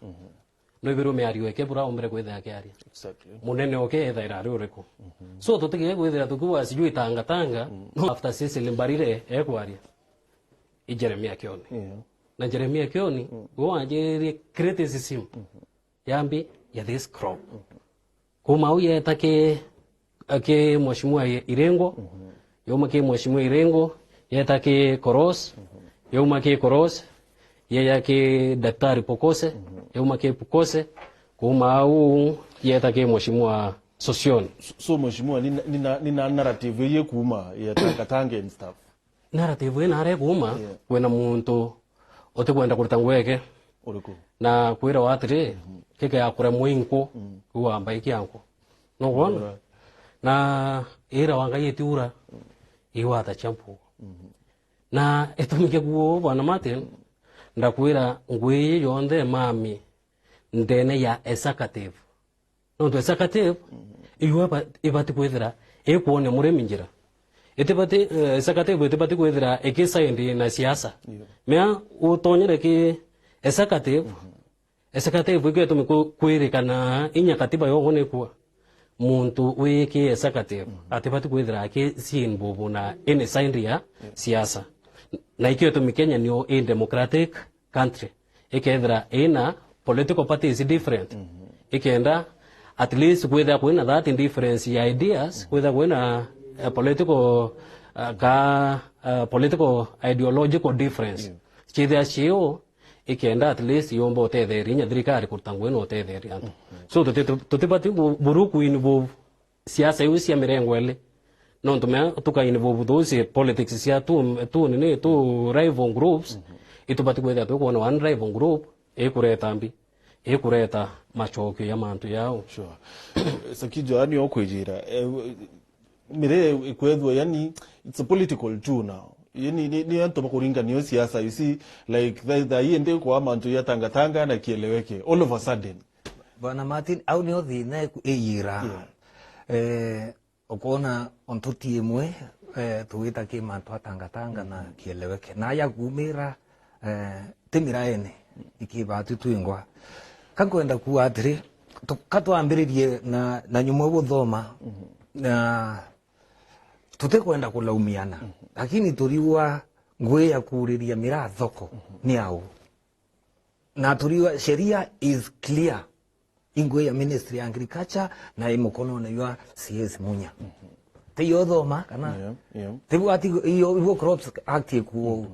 Nwibirwe miario eke bura ombere kwithira akiaria. Exactly. Munene oke ethaira ari uriku? So tutige kwithira tukiuga sijui tanga tanga, no after Cecily Mbarire ekwaria. I Jeremia Kioni. Yeah. Na Jeremia Kioni, we wanjiririe criticism. Yambi ya this crop. Kuma au yeta ki, ki Mheshimiwa Irengo, yauma ki Mheshimiwa Irengo, yeta ki Koros, yauma ki Koros, yeya ki Daktari Pokose, yauma ki Pokose, kuma au yeta ki Mheshimiwa Sosioni. So, so Mheshimiwa, nina, nina, nina narrative eye kuma ya tangatanga and stuff. Narrative ii naria ikuuma, Yeah. Kwina muntu utikwenda kurita ngugi yake. Uriku? Na kwirawa atiri, kikea kuremwa i nku, iwamba ikia nku. Nukwona? Alright. Na irawa Ngai itiura, iwata cia mpugo. Na itumi kia kuuga uu, Bwana Martin, ndakwira ngugi iji yonthe mami ndene ya executive. Nontu executive, iyo iba-, ibati kwithira ikwonia murimi njira. Itibati, eh, executive itibati kwithira ikisaindi na siasa. Mea utonyere ki executive, executive ikio itumi ku-, kwirikana inya katiba yongwa nikua. Muntu wi ki executive, atibati kwithira aki si involve na any side ya siasa. Na ikio itumi Kenya nio i democratic country, ikethira ina political parties different, ikenda at least kwithira kwina that difference ya ideas, kwithira kwina, eh, political, eh, ka, eh, political ideological difference. Ciithia ciu, ikenda at least yomba utetheria inya thirikari kuruta ngugi na utetheria antu. So tuti-, tutibati bu-, buru kuinvolve siasa iu cia mirengo ili. Nontu mea tuka involve those politics cia tu, tu nini, tu rival groups, itubati kwithira twikwona one rival group ikureta mbi, ikureta macokio ya mantu yao. Sure. Saki Joani okwijira, eh, Mire ikwethwa, yani, it's a political tool now. Yani, ni, ni antu bakuringania siasa, you see, like, tha, tha hii ndi kwa mantu ya tangatanga na kieleweke. All of a sudden. Bwana Martin, au nio thina iku-, iyira. Yeah. Eh, ukona ontu ti imwe, eh, tuwita ki mantu atangatanga na kieleweke. Na ya kumira, eh, ti miraene, ikibatu twingwa. Ka nkwenda kuuga atiri, tu-, ka twambiririe na, na nyuma guthoma, na tutikwenda kulaumiana, lakini turiua ngui ya kuriria miraa thoko ni au. Na turiua sheria is clear. Ingui ya Ministry ya Agriculture na i mukonone jwa C S Munya. Tiyo thoma kana? Yeah, yeah. Tibu ati iyo, ibo Crops Act ikuo.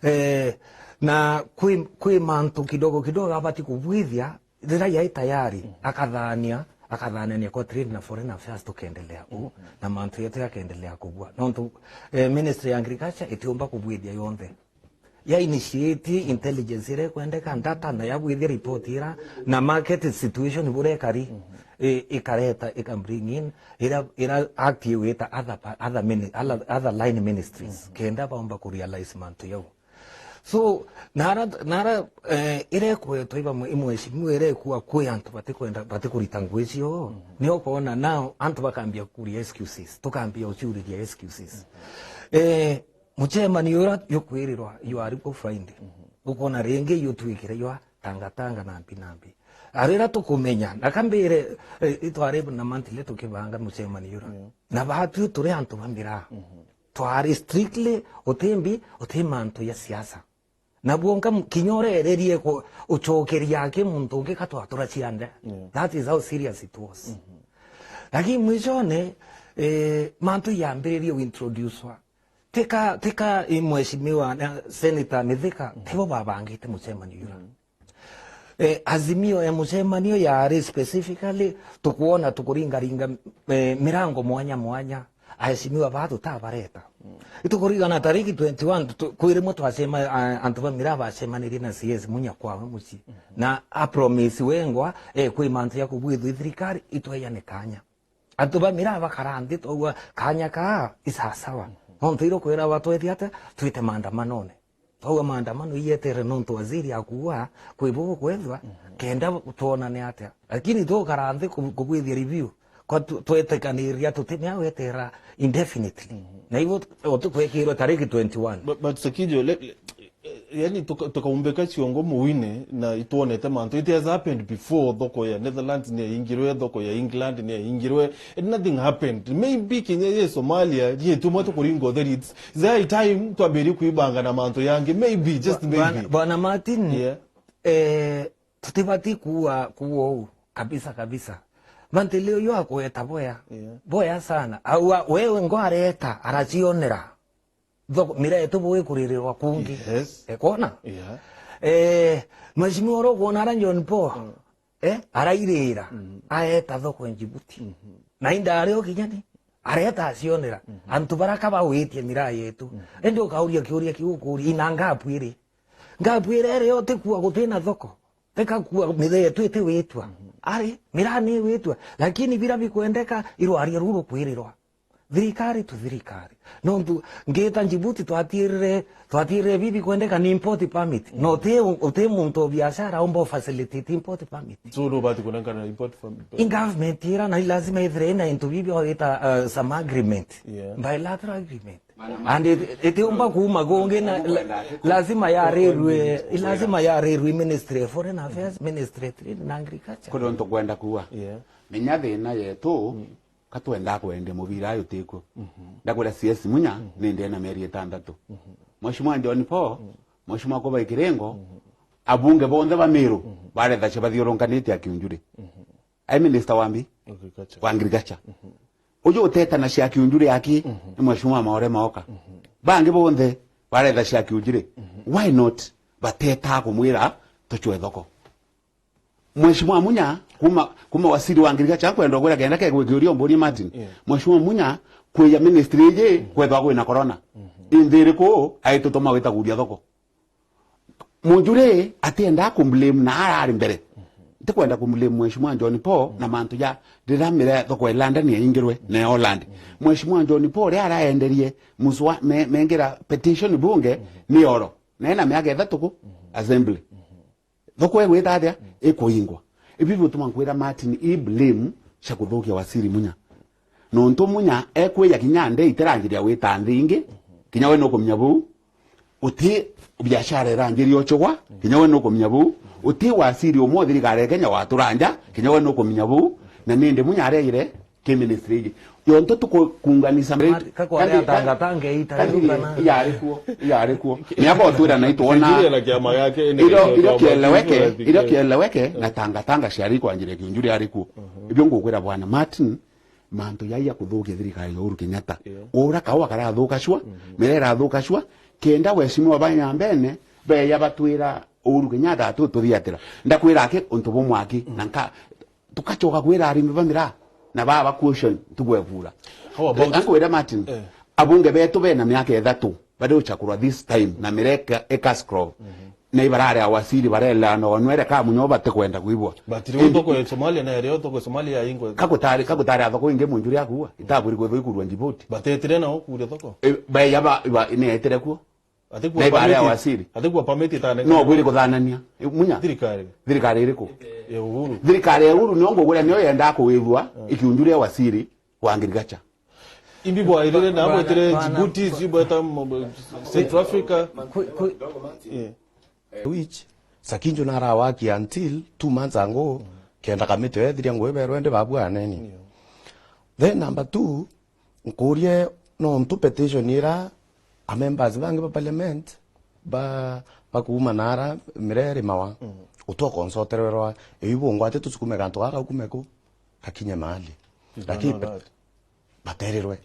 Eh, na kwi, kwi mantu kidogo kidogo abati kubwithia, riria yai tayari, akathania, akathanania kwa Trade na Foreign Affairs tukendelea u, na mantu yetu yakendelea kubua. Nontu, eh, Ministry ya Agriculture itiumba kubwithia yonthe. Ya initiate intelligence iria ikwendeka, data, na yabwithia report ira, na market situation buria ikari, i-, ikareta, ika bring in, ira, ira act iwita other pa-, other mini-, other, other line ministries, kenda baumba ku realize mantu yau. So, nara, nara, eh, iria ikwetwa iba mwe-, imweshimiwa iria ikua kwi antu batikwenda, batikurita ngui cio, ni ukoona now antu bakambia kuria excuses, tukambia uciuriria excuses. Eh, mucemanio uria jukwirirwa you are go Friday, ukoona ringi jutwikire jwa tangatanga na mbi na mbi. Arira tukumenya, na kambire, eh, itwari na monthly tukibanga mucemanio uria. Na batwi turi antu ba miraa. Twari strictly uti mbi, uti mantu ya siasa. Na bwonka m-, kinya urererie ku-, ucokeria aki muntu ungi ka twatura ciande. Yeah. That is how serious it was. Lakini mwishone, eh, mantu yambiririe uintroducwa. Tika, tika i mheshimiwa na Senator Mithika, tibo babangite mucemanio jura. Eh, azimio ya mucemanio yari specifically tukwona tukuringaringa, eh, mirango mwanya mwanya. Aheshimiwa baa tutabareta. Itukurigana tariki twenty-one, tu-, kwi rimwe twacema, a-, antu ba miraa bacemanirie na C S Munya kwawe mucii. Na a promise wengwa, eh, kwi mantu ya kubwithwa i thirikari, itweyane kanya. Antu ba miraa bakara nthi, twaua kanya kaa isasawa. Nontu iro kwira batwethia atia, twite maandamanone. Twauga maandamano iyetere nontu waziri akuuga kwi bugukwethwa, kenda twonane atia. Lakini tukara nthi ku-, kubwithia review, kwa tu-, twetikaniria tutimea wetera indefinitely. Na ibo tu-, tukwekirwe tariki twenty-one. But, but Sakijo, le-, le-, yani tuka-, tukaumbika ciongo muine na itwonete mantu. It has happened before, thoko ya Netherlands ni yaingirwe, thoko ya England ni yaingirwe, and nothing happened. Maybe kinya ye Somalia, ye tumwe tukuringa utheri, it's the high time twambirie kwibanga na mantu yangi. Maybe, just Bwa-, maybe. Bwana, Bwana Martin, Yeah. eh, tutibati kuua, kuua uu. Kabisa, kabisa. Mantu leo yo akweta boya. Yeah. Boya sana. Aua, wewe ngo areta, aracionera. Thoko, mira yetu bwikuririrwa kungi. Yes. Ekwona? Yeah. Eh, mheshimiwa oro kwona ara John Paul. Eh, arairira, aeta thoko Djibouti. Na inda ari o kinyani, areta acionera. Antu bara ka bawitie miraa yetu. Indi ukauria kiuria kiu ukuria, ina ngapu iri. Ngapu iri iri yo tikua gutina thoko. Tikakua mithe yetu itiwitwa. Ari, miraa ni iwitwa. Lakini bira bikwendeka, irwaria ruru kwirirwa. Thirikari tu thirikari. Nontu ngita Djibouti twatiirire, twatiirire bibi kwendeka ni import permit. No uti, uti muntu o biashara umba facilitate import permit. So, no bati kunengana import permit. In government ira na lazima ithire ina into bibi o ita, uh, some agreement. Yeah. Bilateral agreement. And it, itiumba kuuma gungi na la-, lazima ya railway, lazima ya railway ministry, foreign affairs ministry, trade na agriculture. Kuri untu kwenda kuwa. Yeah. Menya thina yetu, Ka twendaa kwendia mubira ayo tikuo. Ndakwira C S Munya, ni ndena mieri itandatu. Mheshimiwa John Paul, Mheshimiwa Kubai Kiringo, abunge bonthe ba Meru, baretha cia bathiurunkanite a Kiunjuri. Ai minister wa mbi? Agriculture. Wa agriculture. Uju uteta na cia Kiunjuri aki, ni Mheshimiwa Maore Maoka. Bangi bonthe, baretha cia Kiunjuri. Why not? Bateta kumwira, tucwe thoko. Mheshimiwa Munya, kuma, kuma waziri wa agriculture, kwenda gwira kenda ke gwikiuria umburie Martin. Yeah. Mheshimiwa Munya, kwija ministry iji, kwethwa kwina corona. Inthi iriku aitutuma wita kuria thoko? Munjuri atienda ku blame na arari mbere. Tikwenda kumblame Mheshimiwa John Paul na mantu ja riria mire thoko ya London yaingirwe na ya Holland. Mheshimiwa John Paul riria araenderie muswa-, me-, mengira petition bunge ni oro. Na ena miaka ithatu ku assembly. Thoko igwita atia? Ikuingwa. Ibi bituma nkwira Martin, i blame cia kuthukia Waziri Munya. Nontu Munya ekwija kinya nde itiranjiria gwita nthi ingi, kinya we nukumenya buu. Uti biashara iranjiria uchugwa, kinya we nukumenya buu. Uti waziri umwe thirikari ya Kenya watura nja, kinya we nukumenya buu. Na nindi Munya areire ki ministry iji. Yonto tukukunganisa. Ka-, ka kwari kandi, atangatanga kandi, iita kandi riu kana? Iyari kuo, iyari kuo. Miaka utwira na itwona. Kiunjuri na kiama giake, ni irio, irio kiama kieleweke, kiunjuri irio kieleweke, na tangatanga ciari kwanjire Kiunjuri ari kuo. Ibio ngukwira Bwana Martin, mantu jai ja kuthukia thirikari ya Uhuru Kenyatta. Yeah. Ura kaua karathukacua, miraa irathukacua, kenda weshimiwa ba nyambene, beya batwira Uhuru Kenyatta atu tuthiatira. Ndakwira aki untu bumwe aki, na nka-, tukachoka kwira arimi ba miraa, na baba question, tugwe kura. How about, akwira Martin, eh, abunge betu bena miaka ithatu, bari uchakurwa this time, na mireka eka scroll. Na ibarari awasiri bareleana onwere ka munyo batikwenda kwibwa. But riu thoko ya Somalia na rio thoko ya Somalia yaingwe. Kakutari, kakutari athoko ingi munjuri akuwa, itaburi kwithwa ikurwa Djibouti. Batetire nao kuria thoko? E, ba, ya ba, ba, ni etire kuo. Ati kuwa na ibara ya permit, wasiri. Ati kuwa permit itane. No bwire kuthanania. E, Munya. Thirikari. Thirikari iriku? Ya Uhuru. Thirikari ya Uhuru nio nguguria nio yenda kuwithwa, ikiunjuri ya wasiri wa agriculture. Imbi bwairire na bwetire Djibouti, sijui bweta m-, m-, Central Africa. Ku-, ku-, yeah. Which Sakinjo narawakia until two months ago, kenda kamiti yo ethiria ngugi berwe ndi babua aneni. Yeah. Then number two, nkurie nontu petition ira a members bangi ba parliament ba, bakuuma nara mireri mawa, utwa consulterwe rwa, iu bungwate tusukume gantu gaka ukume ku, gakinye mahali. Lakini baterirwe.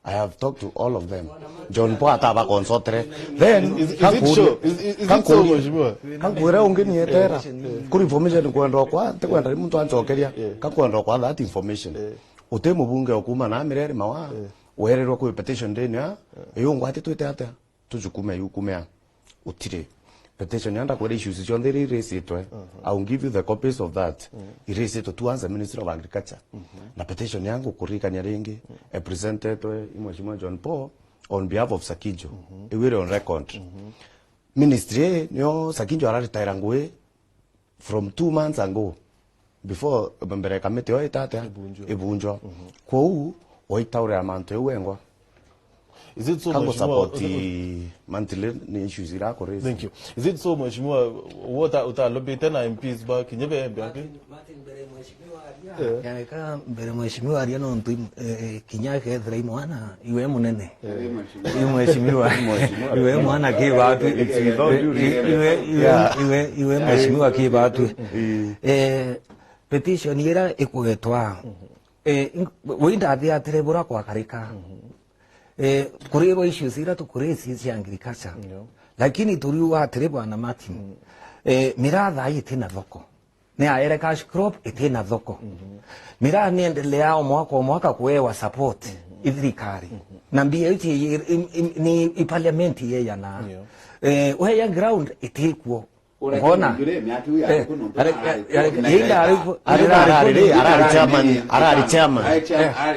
I have talked to all of them. John Paul ataba consultere. Then, is, is it so? Is, is, is it so, Mheshimiwa? Kankwira ungi ni etera. Kuri information kwenda kwa, ntikwenda ni muntu ancokeria. Kankwenda kwa that information. Uti mubunge okuma na mireri mawa. Wererwa kwi petition ndini ya, iyo ngwati twite atia? Tujukume yukumea. Utiri. Petition ya ndakwira issues cionthe iria irisitwe. I will give you the copies of that. Irisitwe towards the Ministry of Agriculture. Na petition yangu kuririkania ringi, epresentetwe i Mheshimiwa John Paul on behalf of Sakijo. Iu iri on record. Ministry ii nio Sakijo araritaira ngugi from two months ago, before, mbere kamiti yo itata ibunjwa. Ibunjwa. Kwou, waitaurira mantu jau wengwa. Is it so, Mheshimiwa, support monthly ni issues ira kuraise? Thank you. Is it so, Mheshimiwa, what utalobite na M Ps ba kinye be mbe aki? Martin, mbere Mheshimiwa aria. Eh. Yareka mbere Mheshimiwa aria nontu, eh, eh, kinya kethira i mwana, iwe munene. Eh. Iwe Mheshimiwa. Mheshimiwa. Iwe mwana ki batu. It's with all due respect. Iwe, iwe, iwe, iwe Mheshimiwa ki batu. Eh. Eh, petition ira ikugwetwa. Eh, wi ndathiatire bura kwakarika. Eh, kurirwa issues ira tukuraise cia agriculture. Lakini turiuga atiri, Bwana Martin, eh, miraa thaa ii itina thoko. Ni aere cash crop itina thoko. Miraa niendelea o mwaka o mwaka kuewa support i thirikari. Na mbia ici i, i, i, ni i parliament yeyanaa. Eh, weya ground itikuo. Ngona. Eh, are-, are-, are-, yinda ari ku-, arari, arari chairman, arari chairman.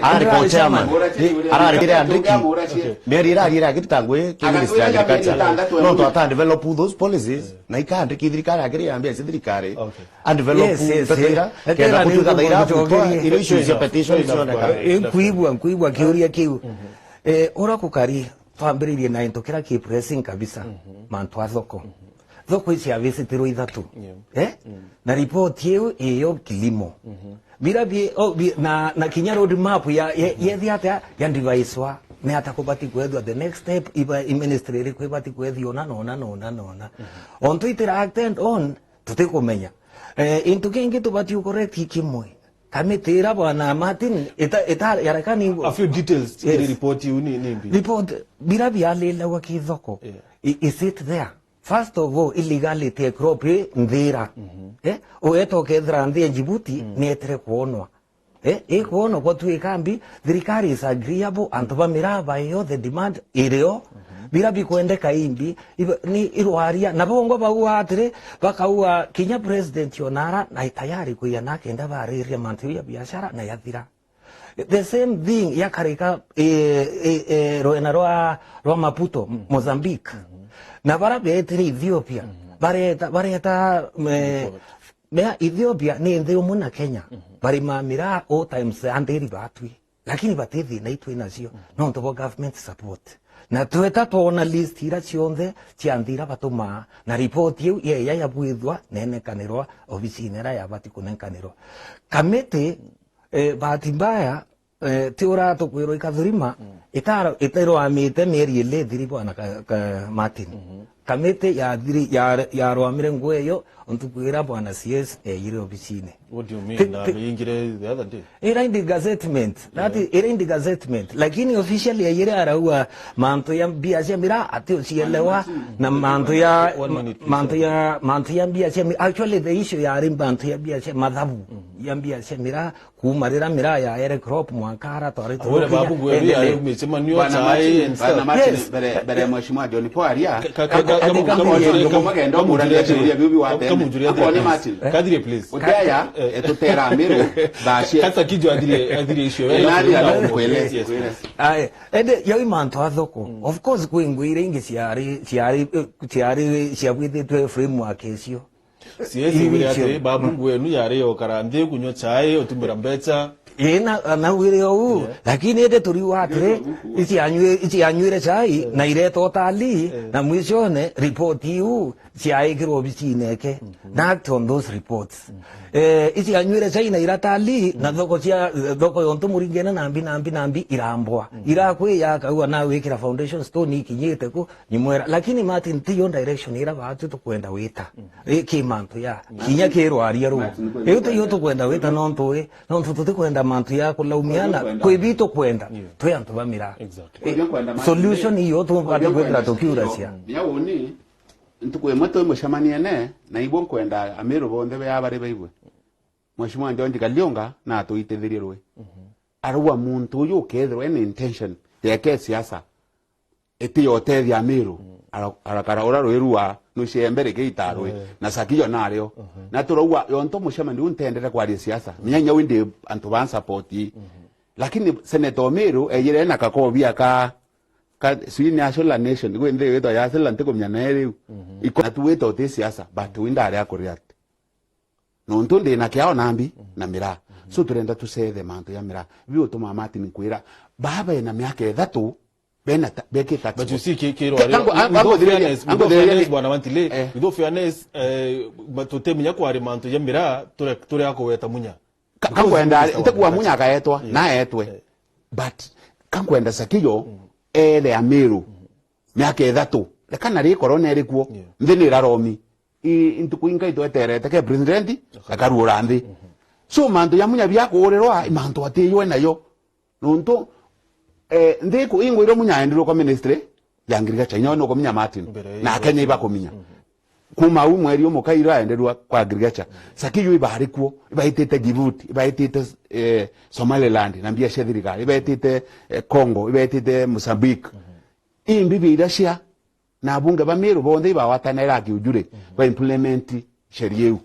Arari chairman. Arari kire andiki. Mieri irari ira agitangwe ki ministry ya agriculture. No, to ata develop those policies. Na ikandiki thirikari akiri yambia si thirikari. Okay. And develop. Yes, yes, yes. Kenda kutuika thaira kutwa iro icio cia petition cioneka. Eh, nkuigua, nkuigua kiuria kiu. Eh, ura kukari, twambiririe na into kira ki pressing kabisa, mantu a thoko. Thoko ici avici tiro ithatu. Eh? Na report iu iyo kilimo. Bira bi, o, bi, na, na kinya road map ya, ya, yethi atia ya devicewa. Ni ata kubati kwethwa the next step, iba, i ministry iriku ibati kwethio na, na, na, na, na, na. Ontu itira attend on, tutikumenya. Eh, into kingi tubati ukoreti kimwe. Kamiti ira Bwana Martin, ita, ita, yarekani. A few details, yes, iri report iu ni, ni mbi. Report, bira bialilagwa ki thoko. Yeah. I, is it there? First of all, illegality ya crop i nthira. Eh? Ueta ukethira nthi ya Djibouti, ni etire kwonwa. Eh? Ikwonwa kwa tu ikambi, thirikari is agreeable, antu ba miraa baio, the demand irio, Bira bikwendeka imbi, iba-, ni irwaria. Na bongo bauga atiri, bakauga kinya president onara na tayari kuya na kenda bariria mantu ya biashara na yathira. The same thing yakarika, eh, eh, eh, rwena rwa, rwa Maputo, Mozambique. Na bara betire Ethiopia, bareta, bareta, eh, mea Ethiopia ni nthi umwe na Kenya. Barima miraa all times andiri batwi. Lakini bati thina itwi nacio, nontu bwa government support. Na tweta twona list ira cionthe cia nthi ira batumaa, na report iu yeya yabwithwa nenenkanirwa obisine ira yabati kunenkanirwa. Kamiti, eh, bahati mbaya, eh, ti ura tukwirwa ikathurima, itaro-, itirwamite mieri ili ithiri bwana ka, ka Martin. Kamiti yathiri-, ya-, yarwamire nguo iyo, ntuku ira bwana C S eyire obisine. What do you mean? Ti-, na ti-, ingire the other day? Ira indi gazettement. That is, ira indi gazettement. Lakini officially eyire araua mantu ya mbia cia miraa ati ucielewa, na mantu ya, mantu ya, mantu ya mbia cia mi-, actually the issue yari mantu ya mbia cia mathabu, ya mbia cia miraa, kuuma rira miraa ya Eric Rob mwanka ara twari turukinya. Babu Gweru ya micemanio. Bwana Martin, and stuff. Bwana Martin, yes, mbere, mbere ya Mheshimiwa John Paul aria, ka-, ka-, ka-, kamu-, kamu-, kamu-, kamu-, kamu-, kamu-, kamu-, kamu-, Martin. Kathire, please. Utaya, eh, etutera Meru, thaa cia. Kasa kijo athire, athire icio. Eh, nani anakueleza? Yes, yes. Aye, ende, yau mantu a thoko. Of course, kwi ngui iria ingi ciari, ciari, eh, ciari, ciabwithitwe framework icio. Siwezi kuria ati, babu ngwenu yari yokara nthi kunywa chai, utumira mbecha. Ii, na, na wire uu, lakini indi turiuga atiri, ici anywi-, ici anyuire chai, na ireta utalii, na mwishone, report iu, ciaikirwo obisine eke. Na act on those reports. Eh, ici anyuire chai na iratalii, na thoko cia, thoko yontu muringene na mbi, na mbi, na mbi, irambwa. Irakwi yakaua na wikira foundation stone ikinyite ku, Nimwera, lakini Martin, tiyo direction ira baatu tukwenda wita. Ii ki mantu ya, kinya ki rwaria ruu. Riu tiyo tukwenda wita nontu wi, nontu tutikwenda mantu ya kulaumiana, kwi bi tukwenda. Twi antu ba miraa. Exactly. Solution iyo tubati kwithira tukiuracia. Nya uni, ntuku imwe twi mucemaniene, na ibo nkwenda Amiru bonthe bea bari baigwe. Mheshimiwa George Kalionga na atwitithirie rwi. Arauga muntu uyu ukethirwa ena intention ya eke siasa, iti ya utethia Amiru, ara-, arakara ura rwi rua nuciembe rigiita rwi, na Sakiyo nario. Na turauga, yontu mucemanio uu ntendere kwaria siasa, minya inya wi ndi antu ba support. Lakini Senator Omiru eyire ena kakobia ka, ka, sijui ni Asola Nation, gwi nthi yitwa ya Asola, ntikumenya nae riu. Iko-, na tu wita uti siasa, but wi ndari akureact. Nontu ndina kiao na mbi na miraa. So turenda tucethe mantu ja miraa. Biu utuma Martin kwira, baa bena miaka ithatu, bena ta-, beki tax. But you see, ki-, ki-, rwari-, with all fairness, with all fairness, Bwana Wantile, with all fairness, eh, ma-, tutemenya kwari mantu ja miraa, turi, turi akugweta Munya. Ka-, because kankwenda, ntikwenda Munya akaetwa, na aetwe. But kankwenda Sakiyo, ere Amiru. Miaka ithatu. Reka na ri korona iri kuo. Nthi ni iraromi. I, ntuku inkai tweterete ke president akaruura nthi. So, mantu ja Munya bia kuurirwa, i mantu atiywe nayo. Nontu, eh, nthi ku-, ingwirwe Munya aendirwe kwa ministry ya agriculture, inya nukuminya Martin. Na Kenya ibakuminya. Kuma au mweri umwe kaira aenderwa kwa agriculture. Sakiyo ibari kuo, ibaitite Djibouti, ibaitite, eh, Somaliland, na mbia cia thirikari, ibaitite, eh, Congo, ibaitite Mozambique. Imbi biira cia, na abunge ba Meru bonthe ibawatanaira akiujuri ba implement sheria iu.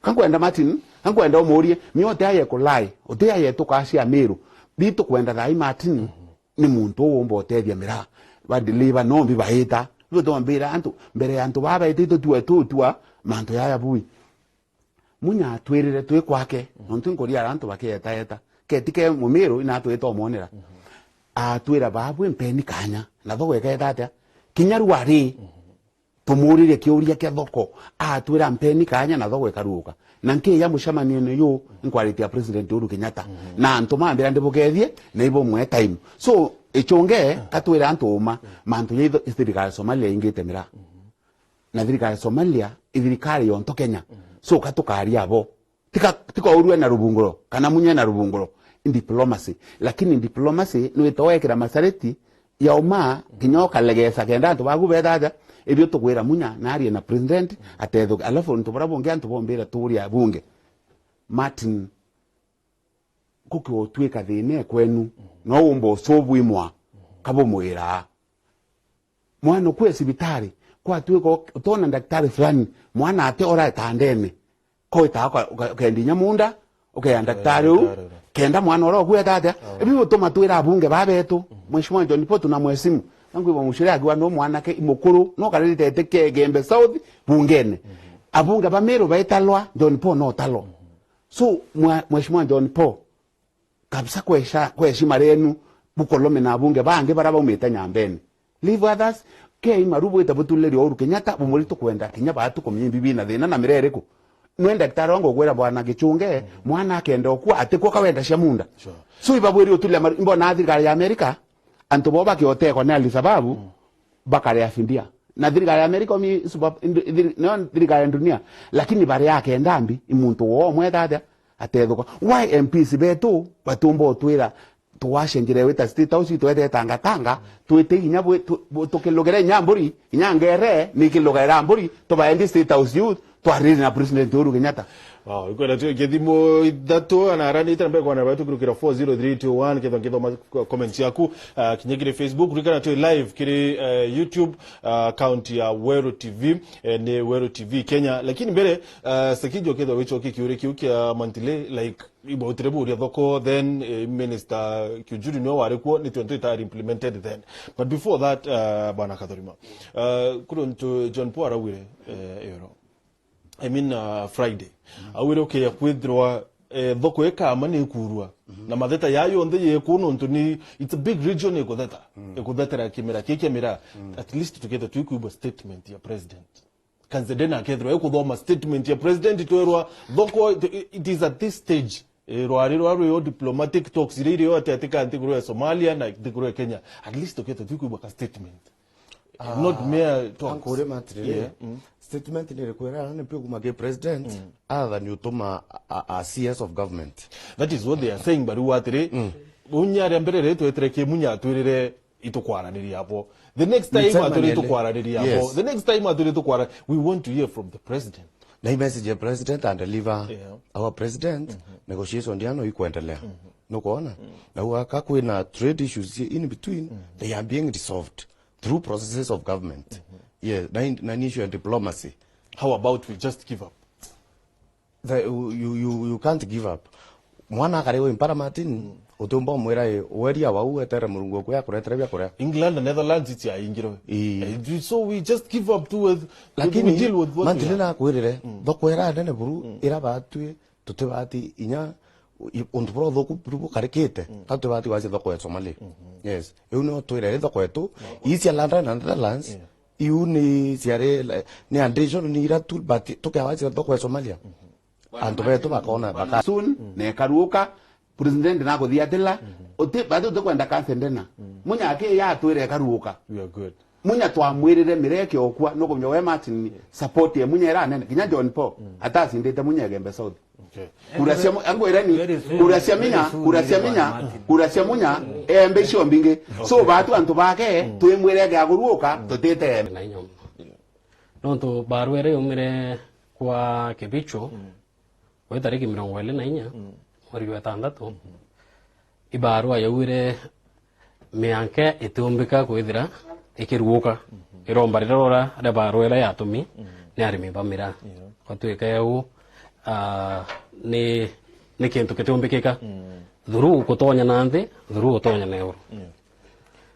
Kankwenda Martin, kankwenda umurie, mio uti aye kulai, uti aye tukacia Meru. Bi tukwenda thai Martin, ni muntu uumba utethia miraa. Ba deliver no mbi baita. Bi utombira antu, mbere ya antu baa baitite tua tutua, mantu yaya bui. Munya atwirire twi kwake, nontu nkuria ara antu bakietaeta. Keti ke Mumiru, ina atwita umwonera. Atwira, "Baabwi mpeni kaanya, na thoko ikeeta atia?" Kinya riu ari, tumuuririe kiuria kia thoko, atwira, "Mpeni kaanya, na thoko ikaruuka." Na nkiija mucemanione yu, nkwaritie a President Uhuru Kenyatta. Na antu mambira ndibukethie, na ibumwe time. So, ichunge, katwire antu uma, mantu ja itho-, thirikari ya Somalia ingite miraa. Na thirikari ya Somalia, i thirikari yonto Kenya. So, ka tukaria abo. Tika, tika urue na rubunguro, kana Munya na rubunguro. In diplomacy. Lakini diplomacy, nwita wekira masharti ya uma, kinya ukalegesa kenda antu baku bethaja, ibio tukwira Munya, narie na president, atethuke. Alafu, antu bara bungi, antu bombira turia bunge. Martin, kuki utwika thina kwenu, no umba ucubu imwa, kabumwiraa. Mwana ukue cibitari, kwatuika utona daktari fulani, mwana ate ora itandene. Ko witaga uka-, uka-, ukeenda inya munda, ukeya daktari u, daktari ura. Kenda mwana ura ukua eta atia? Ibi utuma twira abunge ba betu, Mheshimiwa John Paul, tuna mwesimu. Nangwigua mucire akiwa no mwanake imukuru, no kariri tete ke Gembe South, bungene. Abunge ba Meru baitalwa, John Paul no talwa. So, mwa-, Mheshimiwa John Paul, kabisa kwesha-, kwa heshima renu, bukolome na abunge bangi bara baumite Nyambene. Leave others, kei maru bwite buturire ria Uhuru Kenyatta, bumuri tukwenda kinya baatu kumenya imbi bina thina na mira iriku. Nwe daktari wangu ukwira bwana Gichunge, mwana akenda ukua, atikua kawenda cia munda. Sure. So ibabwiri uturia maru, imbona thirikari ya Amerika, antu bo bakiotekwa ni Al-Shabaab, bakarea fidia. Na thirikari ya Amerika omi suba-, indi-, thiri-, no thirikari ya dunia, lakini bari akenda mbi, i muntu wo umwe tata atethuka. Why M Ps betu batumba utwira tuwacenjire wita State House, twete tangatanga, twite inya bwe-, tu-, bu-, tukilugire inya mburi, inya ngere, nikilugaira mburi, tubaendi State House youth, twariri na President Uhuru Kenyatta. Wow, ikwenda tu kithimo ithatu, ana arani itana mbere kwana batu kurukira four zero three two one, ketho ngithoma comments yaku, ah, kinya kiri Facebook, rikana tu live kiri, eh, YouTube, ah, account ya Weru T V, eh, ni Weru T V Kenya. Lakini mbere, ah, Sekijo ketho wicho kikiure kiu kia Mantile, like, ibo utire buria thoko, then, eh, Minister Kiujuri niwe wari kuo, ni twenty tari implemented then. But before that, ah, Bwana Kathurima, ah, kuri untu John Paul arauire, eh, ero. I mean, uh, Friday. Augire ukiya kwithirwa, eh, thoko ikama ni ikurua. Na matheta ya yonthe yeku nontu ni, it's a big region ikutheta. Ikuthetera kimera ki kia miraa. At least tukethirwa tuikuigua statement ya president. Kanzedena akethirwa ikuthoma statement ya president, twerwa thoko, it, it is at this stage. Eh, rwari rwa rwio diplomatic talks iria irio ati ati ka nthiguru ya Somalia na nthiguru ya Kenya. At least tukethirwa tuikuigua ka statement. Not mere talks. Ankuri matiriri. Yeah. Statement ni iriku iria ni pio kuma ki president, athani utuma a, a, a C S of government. That is what they are saying, bariu atiri, unya aria mbere ri twetire ki Munya atwirire itukwaraniria abo. The next time atwirire itukwaraniria abo. Yes. The next time atwirire itukwara-, we want to hear from the president. Na i message ya president and deliver. Yeah. Our president, negotiation ndiano ikwendelea. Nukwona? Na ugaka kwina trade issues in between, they are being resolved through processes of government. Yeah, na in-, na issue ya diplomacy. How about we just give up? The, you, you, you can't give up. Mwana akari wi mpara Martin, utiumba umwira, "Ii, weria wau wetere Murungu okuya akuretere bia kuria." England na Netherlands itiaingirwe. Ii. Eh, so we just give up to with, lakini we deal with what we have. Martin nakwirire, thoko ira nene buru, ira batwi, tutibati inya, i-, untu bura uthuku buru bukarikite, ka tutibati wacia thoko ya Somalia. Yes. Iu nio twire ri thoko yetu, ii cia London na Netherlands, iu ni ciari, ni addition ni ira tu, but tukewacia thoko ya Somalia. Antu betu bakona, baka- Soon, na ikaruuka, president nakuthiatila, uti, bati utikwenda kanse ndena. Munya aki yatwire ikaruuka. We are good. Munya twamwirire mireke okua, nukumenya we Martin, support ye Munya ira nene, kinya John Paul, atacindite Munya Igembe South. Okay. Kura cia Mu-, angwira ni, very soon, kura cia Minya, very soon, kura cia very Minya, soon. Kura cia Munya, embe icio mbingi. So, batu antu bake, twimwirege aguruuka, tutite embe. Na inya. Nontu barua iria yaumire kwa Kibicho, kwi tariki mirongo iri na inya, mweri jwa itantatu, ibarua yaugire mianka itiumbika kwithira ikiruuka. Iromba riria rora ria barua iria yatumi ni arimi ba miraa. Gwatuika eu, ah, ni, ni kintu kitiumbikika. Through gutonya na nthi, through gutonya na iguru.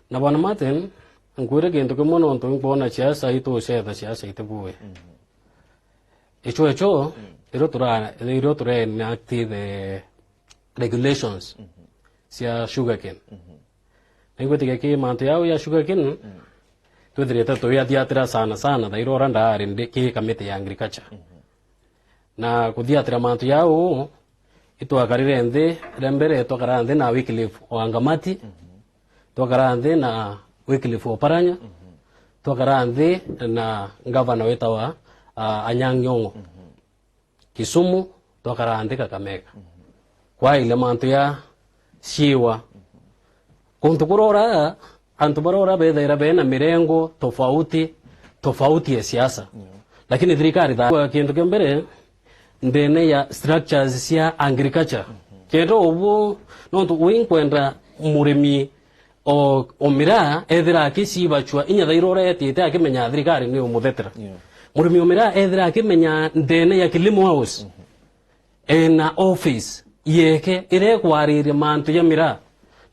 Na Bwana Martin, nkwire kintu kimwe, nontu nkwona siasa itucetha, siasa itibui. Icho, icho, irio tura-, irio tura enact the regulations cia sugarcane. Na ingwitikia ki mantu yau ya sugarcane, twithirite tuiathiatira sana sana, thaira ura ndaari ndi ki kamiti ya agriculture. Na kuthiatira mantu yau, itwakarire nthi, ria mbere twakara nthi na Wycliffe Wangamati, twakara nthi na Wycliffe Oparanya, twakara nthi na ngavana witawa, ah, Anyang' Nyong'o. Kisumu, twakara nthi Kakamega. Kwaile mantu ya ciwa. Kuntu kurora, antu barora bethaira bena mirengo tofauti, tofauti ya siasa. Lakini thirikari tha-, kintu kia mbere, ndene ya structures cia agriculture. Kenda ubu, nontu wi nkwenda murimi o, o miraa ethira akicibacua inya thaira uria etite akimenya thirikari ni umuthetera. Yeah. Murimi o miraa ethira akimenya ndene ya Kilimo House, ena office yeke iria ikwariria mantu ja miraa.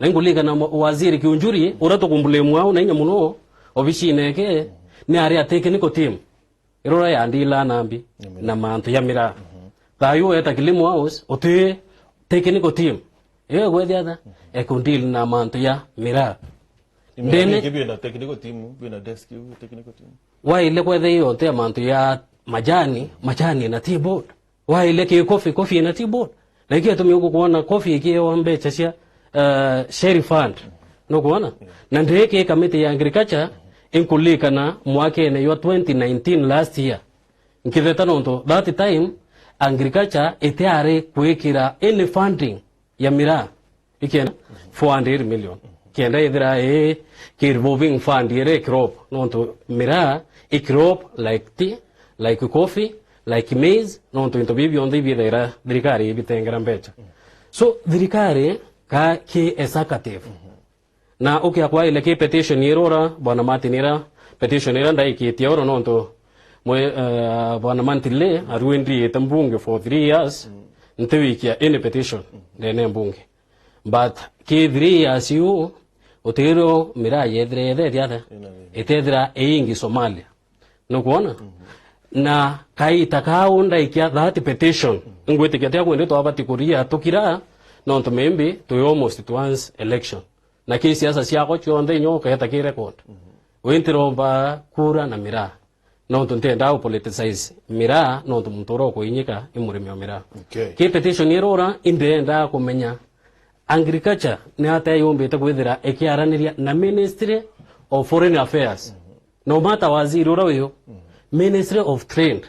Na inkuririkana mo-, waziri Kiunjuri, uria tukumblame au na inya muno obicine yake, ni ari a technical team. Irora ya ndila nambi na mantu ya miraa. Thayu weta Kilimo House, uti technical team. Iyo igwethia tha, eku deal na mantu ya miraa. Ndene- Imera bina technical team, bina desk, technical team. Waile kwetha iyo nte mantu ya majani, majani na tea board. Waile ki coffee, coffee na tea board. Na iki atumi ugukwona coffee ikiewa mbecha cia, eh, Sherry Fund. Nukwona? Na ndiki kamiti ya agriculture inkulikana mwakene ywa twenty nineteen last year. Nkitheta nontu that time agriculture itiari kwikira any funding ya miraa. Ikenda four hundred million. Kenda ithira i ki revolving fund iri crop. Nontu miraa i crop like tea, like coffee, like maize, nontu into bibi bionthe ibiethaira thirikari ibitengera mbecha. So, thirikari ka ki executive. Na ukia kwaile ki petition irura, Bwana Martin ira, petition ira ndaikitie oro nontu mwe, eh, Bwana Martin le, arue ndiite mbunge for three years, ntiwikia any petition ndene mbunge. But ki three years iu, utirio miraa yethire yethete ata? Itethira iingi Somalia. Nukwona? Na kaita kau ndaikia that petition, ngwitikia tia kwendi twabati kuria tukira, nontu maybe twi almost towards election. Na ki siasa ciakwa cionthe inya uketa ki record. Wintiromba kura na miraa. Nontu ntiendaa upoliticize miraa, nontu muntu uria ukuinyika i murimi o miraa. Okay. Ki petition irura, indenda kumenya agriculture ni atia yumbite kwithira ikiaraniria na Ministry of Foreign Affairs. No matter waziri uria uyu, Ministry of Trade,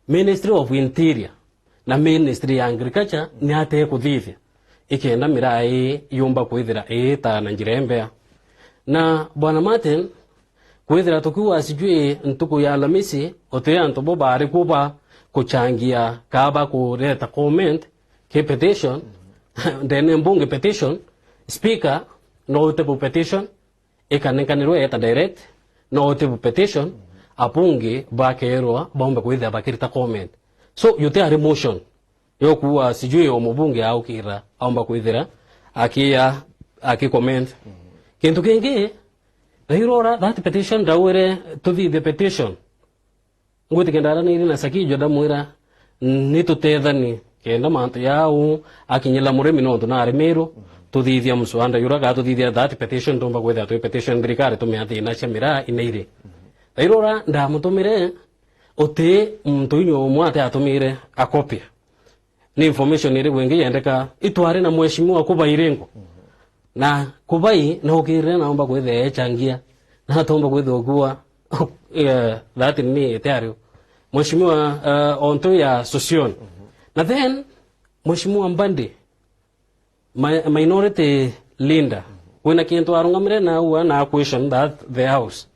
Ministry of Interior, na Ministry ya Agriculture ni atia ikuthithia ikenda miraa ii yumba kwithira iitaa na njira imbea. Na Bwana Martin, kwithira tukiuga sijui ntuku ya Alamisi, uti antu bo bari kuo ba kuchangia kaa ba kureta comment ki petition, ndene mbunge petition, speaker no utebu petition, ikanenkanirwe yeta direct, no utibu petition, abunge bakerwa baumbe kwithira bakirita comment. So, yutiari motion yokuwa sijui o mubunge aukira aumba kwithira akiya, akicomment. Kintu kingi, thairora that petition, ndauire tuthithie petition. Ngwitikia ndaraniri na Sakija ndamwira, "Ni tutethani kenda mantu jau akinyila murimi nontu narimirwe, tuthithia mswada jura kaa tuthithia that petition, tumba kwithira twi petition thirikari tumia thina cia miraa ina iri." Thairora ndamutumire, uti muntu inya umwe ati atumire akopia. Ni information iriku ingi yendeka? Itwari na mheshimiwa Kubai Iringo. Na Kubai naukirire naomba kwithia echangia. Na atomba kwithia ukua, eh, that ni tayari. Mheshimiwa, eh, onto ya Sosion. Na then, Mheshimiwa Mbadi, mi-, minority leader, kwina kintu arungamire na ua na question that the house.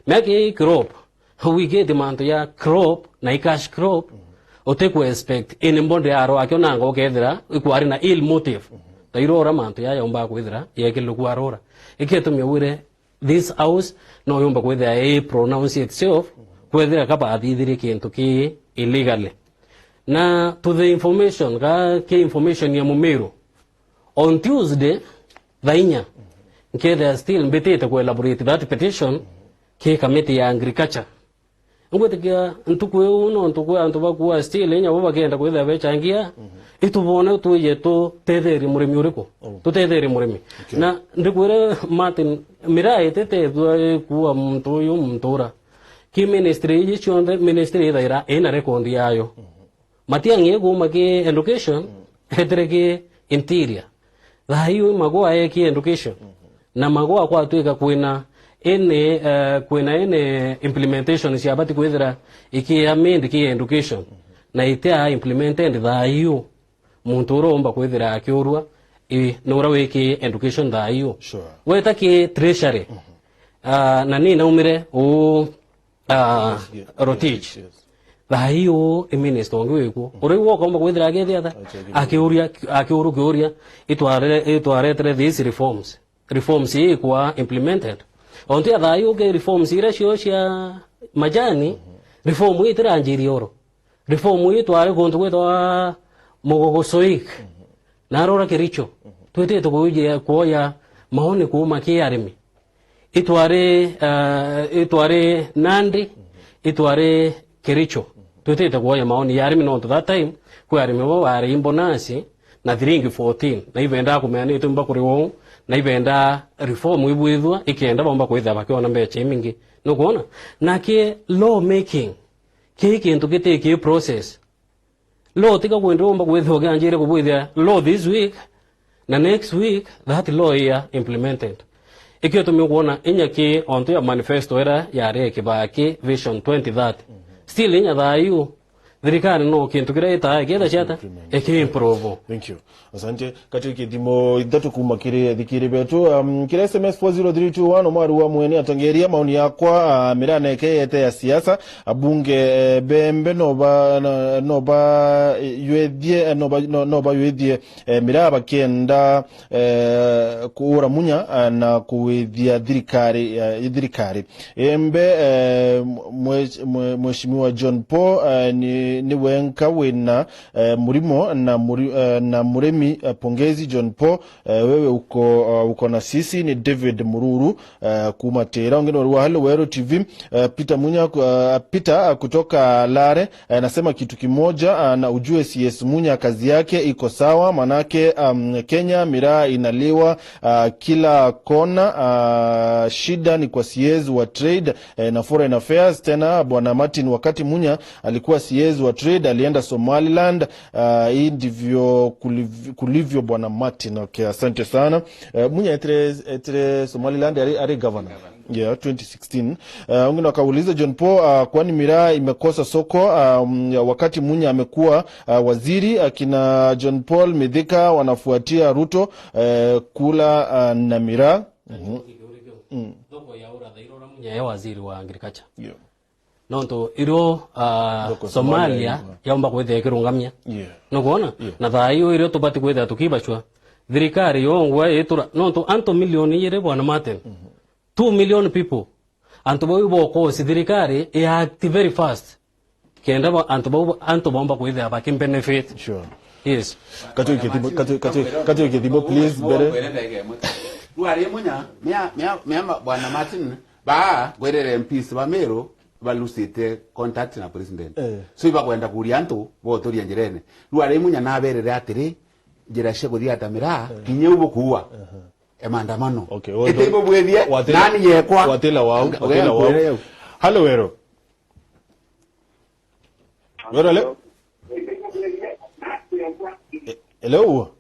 Miaka ii crop, wigite mantu ya crop na i cash crop, uti ku expect anybody aro akio nanga ukethira ikwari na ill motive. Tairo ora mantu ya yomba kwithira yekirwe ku arora. Iketumi wire this house no yomba kwithira i pronounce itself, kwithira ka bathithirie kintu ki illegally. Na to the information, ka ki information ya Mumiru, on Tuesday, thaa inya, nkethira still mbitite ku elaborate that petition ki committee ya agriculture. Ngwitikia ntuku iu nontu kwi antu bakuua still inya bo bakenda kwithira bechangia, itubone twije tutetherie murimi uriku? Tutetherie murimi. Okay. Na ndikwire Martin, miraa ititethua ikuua muntu uyu muntu ura. Ki ministry iji cionthe, ministry ithaira ina record yayo. Matiang'i kuuma ki education, etire ki interior. Thaa iu Magoha e ki education. Na Magoha kwatwika kwina any, eh, kwina any implementation ciabati kwithira ikia made ki education. Na itia implemented thaa iu. Muntu uria umba kwithira akiurua, i, ni uria wiki education thaa iu. Sure. Weta ki treasury. Ah, na ni naumire u Ah, Rotich. Yes. Thaa iu i minister ungi wikuo. Uria woka umba kwithira agethia tha. Akiuria, akiuru kiuria, itware, itwaretere these reforms. reforms ii ikwa implemented. Ontu ya thayu uke reforms iria cio cia majani, reform ii itiranjirie oro. Reform ii twari kuntu gwitwa Mugugusoik, na arora Kericho. Twitite kuuja-, kuoya maoni kuuma ki arimi. Itwari, eh, itwari Nandi, itwari Kericho. Twitite kuoya maoni ya arimi nontu that time, kwi arimi bo bari imbonasi na thiringi fourteen, na ibendaa kumenya ni tumba kuri uu, na ibendaa reform ibwithua, ikenda bomba kwithira bakiona mbecha imingi. Nukwona? Naki law making, kii kintu giti ki process. Law tiga kwenda umba kwithirwa ukianjire kubwithia law this week, na next week that law iya implemented. Ikio tumi ukwona inya ki ontu ya manifesto ira yari ya Kibaki Vision twenty thirty. Still inya thayu, thirikari no kintu kiria itaa ikienda ciata, iki improve. Thank you. Asante. Kati kithimo ithatu kuma kiri athikiri betu, um, kiri S M S four zero three two one, omwaru wa mweni atongeria maoni yakwa, uh, miraa neke yete ya siasa, abunge, eh, bembe no ba, no, no ba, eh, ywethie, eh, no ba, no, no ba ywethie, eh, miraa bakienda, eh, kuura Munya, ah, na kuwithia thirikari, eh, thirikari. Embe, eh, mwe-, mwe-, Mheshimiwa John Paul, eh, ni, ni wenka wina, eh, murimo na muri-, eh, na murimi, eh, pongezi John Paul, eh, wewe uko, eh, uko na sisi. Ni David Mururu, eh, kuma Tera. Ungi ni wa Hello Weru T V, eh, Peter Munya, eh, Peter, eh, kutoka Lare, eh, nasema kitu kimoja, eh, na ujue C S Munya kazi yake iko sawa, manake, um, Kenya miraa inaliwa, ah, kila kona, ah, shida ni kwa C As wa trade, eh, na foreign affairs. Tena Bwana Martin, wakati Munya alikuwa C As wa trade, alienda Somaliland. Ah, hii ndivyo kuliv-, kulivyo, Bwana Martin. Okay, asante sana. Eh, Munya etire, etire Somaliland ari, ari governor. Yeah, twenty sixteen. Uh, wengine wakauliza, John Paul, uh, kwani miraa imekosa soko? Um, wakati Munya amekuwa, uh, waziri, akina John Paul Mithika wanafuatia Ruto, uh, kula, uh, na miraa. Mhm. Mm. Thoko ya ura thairo ura Munya e waziri wa agriculture. Yeah. Nontu irio, uh, Thoko Somalia, Somalia, yeah, yaumba kwithia ikirungamia. Yeah. Nukwona? Yeah. Na thaa iyo irio tubati kwithia tukibacua. Thirikari yongwa itura, nontu antu milioni ijiri, Bwana Martin. Mhm. Two million people. Antu bau ibokosi thirikari i act very fast. Kenda ba, antu bau, antu baumba kwithira bakibenefit. Sure. Yes. Kati kithimo, kati, kati, kati kithimo, please, mbere. Rwari Munya, mea, mea, mea ma-, Bwana Martin, ba, ngwirire M Ps ba Meru, balusite contact na president. Eh. So, ibakwenda kuria antu, boturia njirene. Rwari Munya naberere atiri, njira cia kuthia atamira, eh, kinya u bukuua. Aha. E maandamano. Okay, ite ibubwithie, watila, nani yekwa? Watila wau, uga-, watila wau. Hello, Wero. Wero, le-, e-, hello.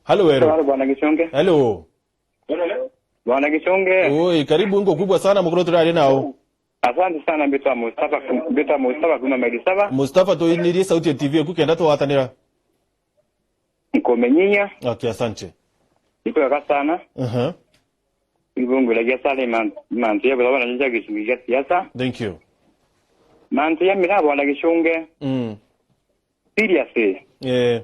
Hello, Wero. Hello, Bwana Gichunge. Hello. Bwana Gichunge. Oi, karibu, ngo kubwa sana, mukuru turari nao. Asante sana, mbitwa Mustafa, mbitwa Mustafa kuma Maili Saba. Mustafa, tuinirie sauti ya T V eku kenda twatanira. Nkumenyinya. Okay, asante. Ikwega sana. Aha. Ibungwiragia sana man-, mantu ya bwega na ja gicungi gia siasa. Thank you. Mantu ya miraa, Bwana Gichunge. Mm. Seriously. Eh.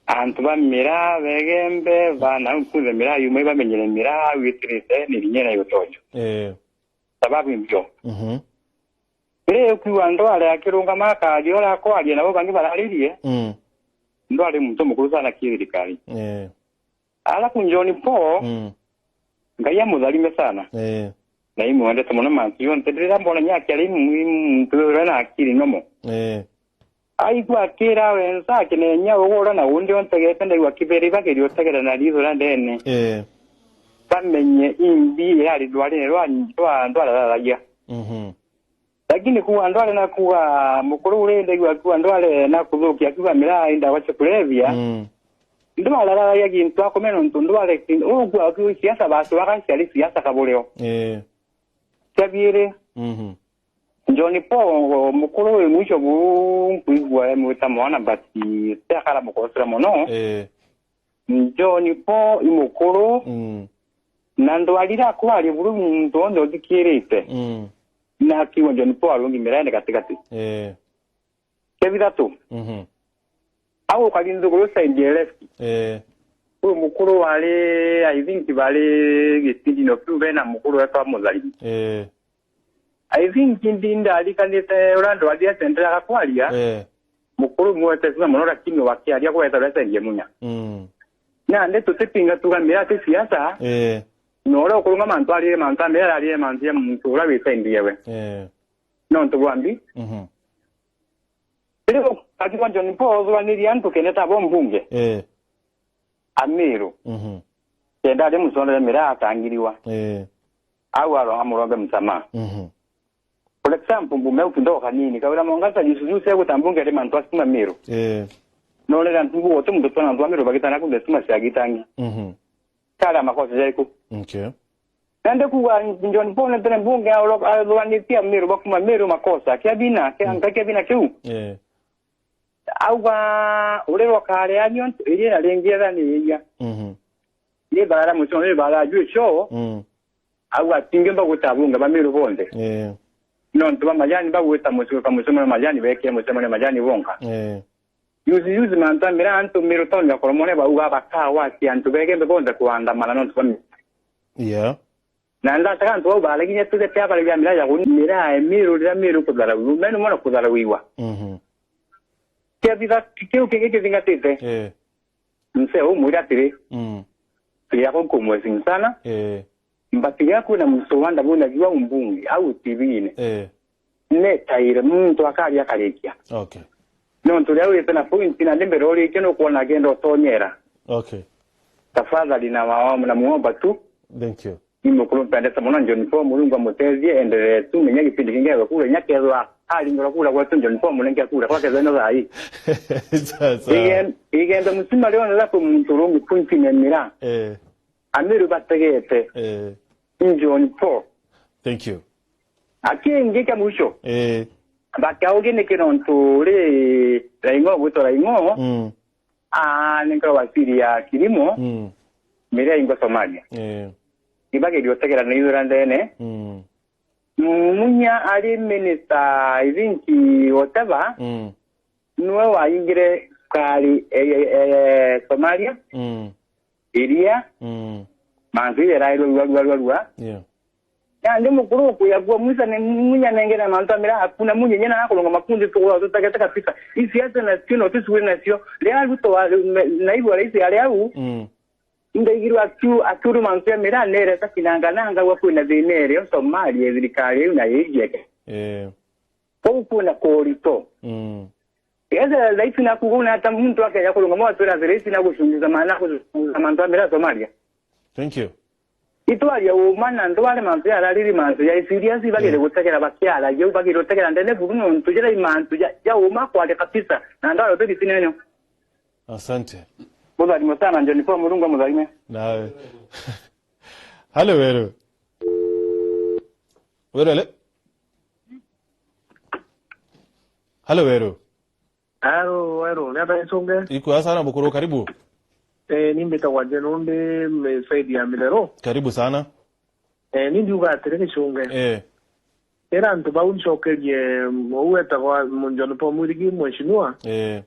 Antu ba miraa, begembe, bana nkunthe miraa yuma ibamenyere miraa witirite ni binya na yutojo. Eh. Sababu imbio. Mhm. Ri ukiigua ndware akirungama akaria uria akwaria nabo bangi bararirie, mm, ndware muntu mukuru sana ki thirikari. Eh. Alafu John Paul, mm, Ngai amutharime sana. Eh. Na imwendete mono mantu yonthe. Riria mbona nyaki ari muntu uria na akiri nomo. Eh. Aigua akira wenzake na inya ugura na undi ontegete, ndaigua kibere ibageria utegera na ritho ria ndene. Eh. Bamenye imbi irari ndwarine rwa, rwa, ndwarararagia. Mhm. Lakini kuga ndware na kuga mukuru uri ndaigua akiuga ndware na kuthukia akiuga miraa indawa cia kulevya. Mm. Ndwarararagia gintu akumenya nontu ndware kin-, ugua akiuga siasa basi waka ciari siasa kaburio. Eh. Cia biiri. Mhm. John Paul, mukuru wi mwisho buu nkwigua emwita mwana, but tiakara mukosera mono. Eh. John Paul i mukuru, mm, na ndwarire akwaria buru muntu onthe uthikirite. Mm. Na akiuga John Paul arungi mirene gatigati. Eh. Kia bithatu. Mhm. Au ukari nthuguru side ya left. Eh. Uyu mukuru wari, I think, bari gitindino kiu bena mukuru wetwa Mutharimi. Eh. I think ndi ndarikanite uria ndwathia center agakwaria. Eh. Mukuru mwete sima muno, lakini wakiaria gweta uria cengie munya. Mm. Nandi tutipinga tuga mira ti siasa. Eh. Na uria ukurunga mantu arire mantu amira arire mantu ya muntu uria witendie we. Eh. Nontu bwambi. Mhm. Riu akigwa John Paul uthuranirie antu kenda ta bo mbunge. Eh. Amiru. Mhm. Kenda ari muconere mira atangiriwa. Eh. Au aronga murombe msamaha. Mhm. For example, mbume ukindoka nini, kawira Mwangaza juzi juzi agwita mbunge ari mantu asima Miru. Eh. Nonere antu mbugo tu muntu twana antu Miru bagitana kunde sima cia gitangi. Mhm. Kara makosa jaiku. Okay. Nande kuga John Paul ne tene mbunge athuranitie Miru bakuma Miru makosa. Kia bina, kia nka kia bina kiu. Eh. Auga, urirwa kare anio iria na ringi etha ni iya. Mhm. Ni bara mucimo, ni bara juu cio. Mm. Auga, tingi bagwita bunge ba Miru bonthe. Eh. Nontu ba majani bagwita mucimo, ka mucimo na majani beke mucimo na majani bonka. Eh. Yuzi, yuzi mantu amira antu Miru town ya Koromone bauga bakawati antu begembe bonthe kuandamana nontu ba Miru. Yeah. Na ndataga antu bau baraginya tuge tia baragia mira ya gu-, mira e Miru, rira Miru kutharawiwa. Menu mwana kutharawiwa. Mhm. Kia thitha, kiu kingi kithingatite. Eh. Mzee umwira atiri, Mm. Yako nkumwesing sana. Eh. Mbatiga kwina mswanda buna jua umbunge au T V-ini. Eh. Netaire muntu akaria akarikia. Okay. Nontu riria wite na point na ndi mbere urikie nukwona agenda utonyera. Okay. Tafadhali na wa-, na muomba tu. Thank you. Ni mukuru mpendete muno John Paul, Murungu amutethie, endelee tu, menya gipindi kingi agakura, inya kethwa aringirwa kura gwetu John Paul, munenge kura, kwa kethwa ino thaa ii. Sawa, sawa. Igen-, igenda musima riona la kwa muntu urungi point ne mira. Eh. Amiru bategete. Eh. John Paul. Thank you. Akingi kia mwisho. Eh. Bakauge ni kinontu ri Raing'o gwitwa Raing'o. Mm. Ah, ni nkoro waziri ya kilimo. Mm. Miria ingo Somalia. Eh. Ibagiri utegera na ithura ndene. Mm. Munya ari minister, I think, whatever. Mm. Niwe waingire kari, eh, eh, eh, Somalia. Mm. Iria. Mm. Mantu irairwe rua, rua, rua, rua. Yeah. Nandi mukuru ukuya kuo Musa ni munya nengene mantu amira hakuna munya nyena akulunga makundi tu tutagete kabisa. Isi ate na sio no tusuwe na sio. Lea Ruto wa, me-, naibu wa rais ya lea u. Mm. Ndaigirwa akiu, akiuru mantu ya mira nere ta kinanga nanga gwa kwina thina ere Somalia thirikari iu na yijeke. Eh. Kou kwina kurito. Mm. Ethira thaiti naku kou nata muntu akeja kurungama atwira atiri isi na gucunguza maana gucunguza mantu amira Somalia. Thank you. Itwaria uma na antu bari mantu ya rariri mantu ya serious bagire Yeah. gutegera bakiaragia u bagire gutegera ndene buru nontu jira i mantu ja, ja uma kwaria kabisa na ndwara utiri sinenyo. Asante. Mutharimo sana John Paul Murungu amutharime. Nawe. Halo Weru. Weru ale. Halo Weru. Halo, Weru, ni ata Gicunge? Ikwega sana mukuru, karibu. Eh, ni mbitagwa Njenundi, mi-, side ya Mitheru. Karibu sana. Eh, ni ndiuga atiri Gicunge. Eh. Ira antu bau ncokerie, mm, uu etagwa John Paul Mwirigi, mheshimiwa. Eh.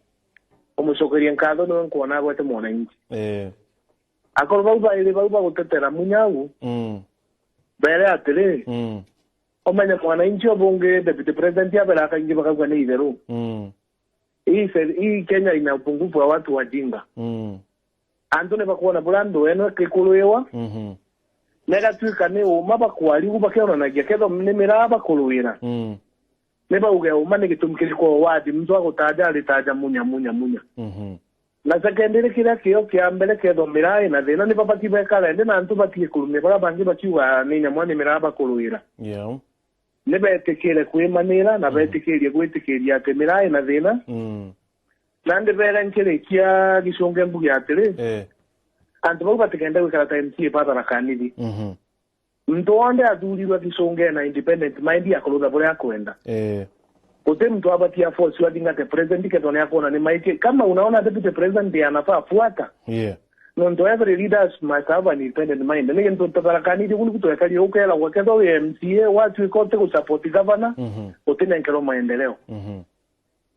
Umucokerie nkatho niwe nkwona agwete mwananchi. Eh. Akoro bau bairi bau bagutetera munya au. Mm. Bere atiri. Mm. Umenye mwananchi o bungi deputy president abera akaingi bakauga ni itheru. Mm. Hii se-, hii Kenya ina upungufu wa watu wajinga. Mm. Antu ni bakwona bura antu eno kikuruiwa. Mhm. Negatwika ni uma bakwarigu bakionanagia ketho ni miraa bakuruira. Mm. Ni bauge uma ni gitumi kiriku wathi muntu agutaja aritaja munya, munya, munya. Mhm. Na secondary kiria kio kia mbere ketho miraa ina thina ni babati bekara indi na antu batige kurumia bara bangi bakiuga ni nyamwa ni miraa bakuruira. Yeah. Ni betikire kwimanira na Mhm. betikirie gwitikiria ati miraa ina thina. Mm. Nandi bere nkirikia Gicunge mbuge atiri, Eh. antu bau batikenda gwikara ta M C A ba Tharaka Nithi. Mhm. Muntu wonthe athurirwe Gicunge na independent mind akurutha buria akwenda. Eh. Guti muntu abatia force athingate president kethwa ni akwona ni maitie. Kama unaona deputy president anafaa, fuata. Yeah. Nontu every leaders must have an independent mind. Ni gintu ta Tharaka Nithi kunu twekari ukeragwa kethwa wi M C A watwika uti gusupport governor, Mhm. utinenkerwa maendeleo. Mhm.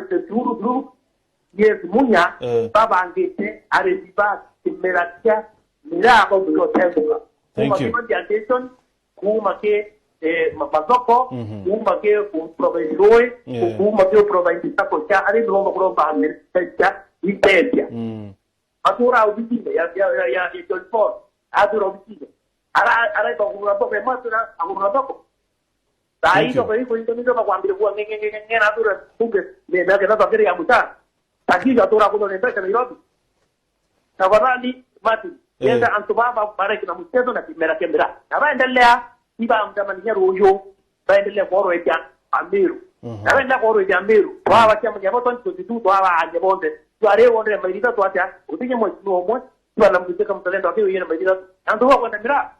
President Uhuru through Yes Munya, eh, babangite arimi ba kimera kia miraa baumire utenguka. Thank you. Kuma ki plantation, kuma ki, eh, ma-, masoko, mhm, kuma ki u-, provide rui, yeah, kuma ki u-, provide sacco cia arimi bomba kuromba mbeca cia iteethia. Mm. Atura obisine ya, ya, ya, ya, ya John Paul. Atura obisine. Ara, ara ibagurura thoko, ema atura agurura thoko. Thank you. Thaa hii thoko iko into ndio bakwambire kuwa nge, nge, nge, nge, nge, na atura bunge, ne, ne, ne, thoko ya muchara. Lakini atura kuthone mbeca Nairobi. Tafadhali, Martin, eh, yenda antu baba bareke na mchezo na kimera kia miraa. Na baendelea, iba mtamania ruyu, baendelea kuorweja Ameru. Mhm. Na baendelea kuorweja Ameru. Mm. Twaba kiama kia twenty twenty-two, twaba anje bonde. Tware wonde mairita twatia, utinye mwezi umwe, twala mzika mtalendo akiwa yena mairita. Na ndio kwenda miraa.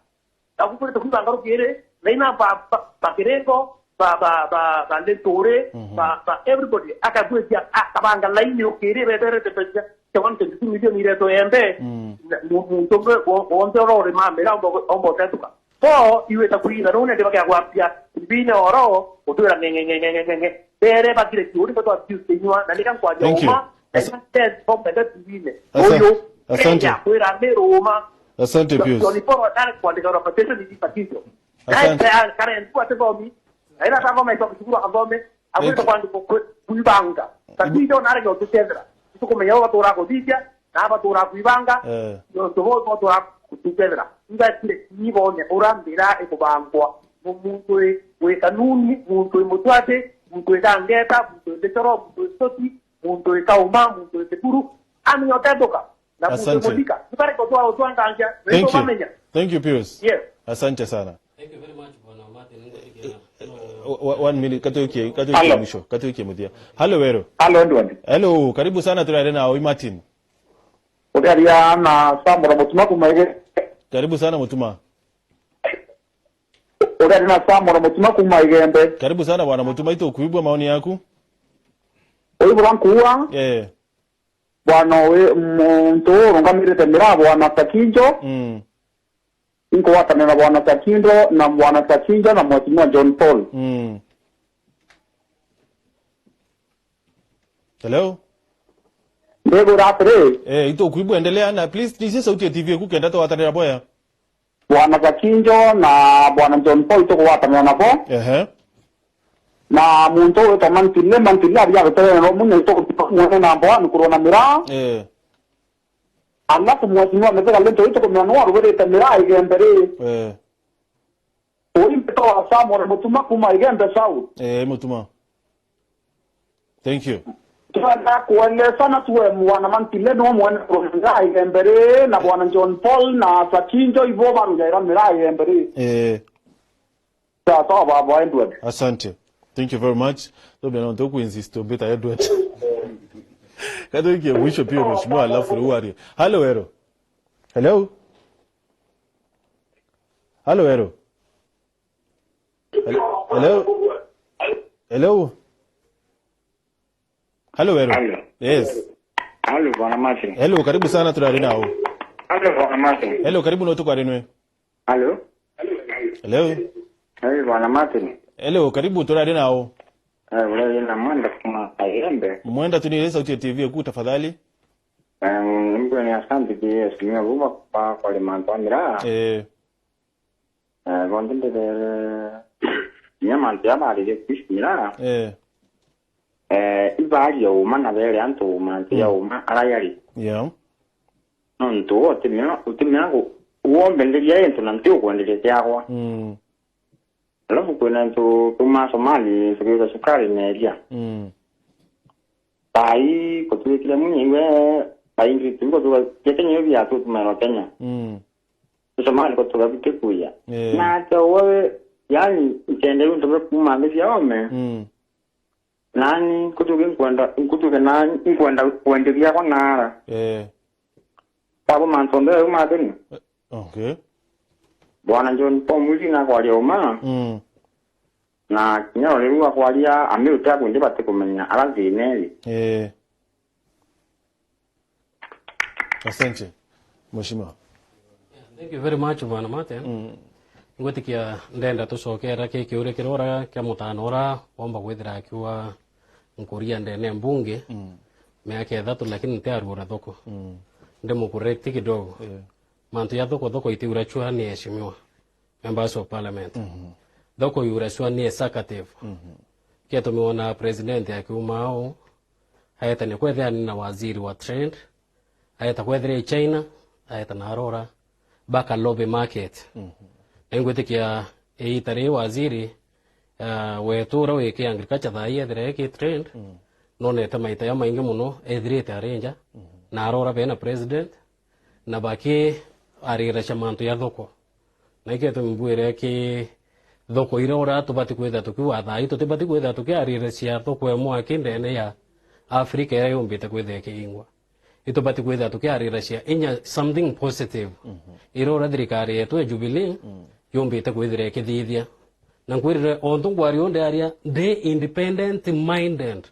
Na kukurite kuiba ngarukiri, na ina ba, ba, ba Kirengo, ba, ba, ba, ba Linturi, mhm, ba, ba everybody, akagwitia, akabanga laini ukiri, beterete pesa, cia one point two million ireto yende, mm, na mu-, muntu umwe wo-, wonthe ora uri mamira, omba, omba utetuka. Bo, iwita kuina, nune ndibakia kwambia, mbine oro, utwira nge, nge, nge. Bere bakire kiuri, batwa abuse kinywa, na nika nkwaja uma, thank you. Asa- na nika bombe nda tibine. Asa-, uyu, asante. Kenya, kwira Meru uma. Asante, Pius. John Paul atari kwandika ura petition ni pakisho. Asante. Naye kare ntu ate bomi. Aira ta bomi kwa kuchukua bomi. Agwita kwandikwa kwi-, kwibanga. Tatijo narege utukethera. Tukumenya ubatura kuthithia, na abatura kwibanga, eh, nontu bo batura kutukethera. Ibatire ni bone ura mbira ikubangwa. Mu-, muntu wi, wi kanuni, muntu wi mutwati, muntu wi kangeta, muntu wi ndicoro, muntu wi soti, muntu wi kauma, muntu wi kiburu. Amenya utethuka. Na muntu wi muthika. Asante. Ibareke utwara utwangangia. Thank you. Bamenya. Thank you, Pius. Yes. Asante sana. Thank you very much, Bwana Martin. Ngwitikia. Eh, o-, o-, one minute, katuikie, katuikie mwisho, katuikie muthia. Hello, Wero. Hello, Edward. Hello, karibu sana, turari nao, i Martin. Uriaria na Samora Mutuma kuma Igembe. Karibu sana, Mutuma. Uriaria na Samora Mutuma kuma Igembe. Karibu sana, Bwana Mutuma, itukwigua maoni yaku. Uyu bura nkuua. Eh. Bwana wi-, muntu urungamirite miraa, Bwana Sakinjo. Mm. Inkugwatanira na Bwana Sakindo na Bwana Sakinjo na Mheshimiwa John Paul. Mm. Hello? Ndibwira atiri, eh, itukwigua, endelea na please, tisia sauti ya T V eku kenda twatanira bwega. Bwana Sakinjo na Bwana John Paul tukugwatanira nabo. Ehe. Na muntu witwa Mantile, Mantile aria aruterere no munya itukuthika mwene namba one kurwa na miraa. Eh. Alafu Mheshimiwa Mithika Linturi tukumenya nuu arugirite miraa Igembe ri. Eh. Ui mbitwa wa Samuel Mutuma kuma Igembe South. Eh, Mutuma. Thank you. Twenda kuelesana tuwe mwana Mantile no mwene kurwa miraa Igembe ri, na Bwana John Paul na Sakinjo ibo barugaira miraa Igembe ri. Eh. Sawa sawa, baba Edward. Asante. Thank you very much. Ndio ndio ndio kuinsist mbita Edward. Katuikie mwisho pia mheshimiwa, alafu rwari. Hello, Wero. Hello? Hello, Wero. Hel-, hello? Hello? Hello, Wero. Hello. Yes. Hello, Bwana Martin. Hello, karibu sana, turari nao. Hello, Bwana Martin. Hello, karibu no tukwari nwe. Hello? Hello? Hey, Bwana Martin. Hello, karibu, turari nao. Eh, urari na Mwenda kuma Igembe. Mwenda, tunire sauti ya T V eku tafadhali. Eh, mbwe ni asante ki esimia buba kwa kwa le mantu amira. Eh. Eh, bonthe ndibere, nya mantu ya baririe kuisimira. Eh. Eh, ibaria uma na bere antu uma, nti ya uma, ara yari. Yeah. Nontu we utimenya, utimenya gu-, wombenderia into na nti ukwenderia kiagwa. Mm. Alafu kwina into tuma Somali, tukiuza sukari na iria. Mm. Bai, kutwikire munye iwe, bai ngi tuko tuka, Kenya yo bia tu tumero Kenya. Mm. Somali ko tuka bite kuya. Eh. Na ata wewe, yani, ntende untu be kuma nthi cia ome. Mm. Nani nkutuge nkwenda, nkutuge nani nkwenda kwenderia ko nara. Eh. Babo mantu ndio mathini. Eh, okay. Bwana John Paul Mwiri na kwaria uma. Mm. Na kinya riu akwaria ami utia kwindi batikumenya ara thina iri. Eh. Asante, Mheshimiwa. Thank you very much, Bwana Martin. Mm. Ngwitikia ndenda tucokera ki kiuria kiria ura kia mutano ura womba kwithira akiuga nkuria ndene mbunge, mm, miaka ithatu, lakini ntiarugura thoko. Mm. Ndimucorrect kidogo. Yeah. Mantu ya thoko, thoko itiurachua ni eshimiwa, members of parliament. Mhm. Thoko iurachua ni executive. Mhm. Kietumiwa na president akiuma au, aetania kwethira ni na waziri wa trade, aeta kwethira i China, aeta na arora, baka lobby market. Mhm. Na ingwitikia iita ri waziri, ah, wetu uria wiki agriculture thaa ii ethire eki trade, mm, nonete maita ya maingi muno ethirite ari nja, mhm, na arora bena president, na bakiariracia mantu ya thoko. Na ikio tumbwire ki thoko iria uria tubati kwithira tukiuga thaa ii, tutibati kwithira tukiariracia thoko imwe aki ndene ya Africa iria yumbite kwithira ikiingwa. Itubati kwithira tukiariracia inya something positive, mhm, iria uria thirikari yetu ya Jubilee, mm, yumbite kwithira ikithithia. Na nkwirire, o ntu nkwaria uu ndiaria, ndi independent minded.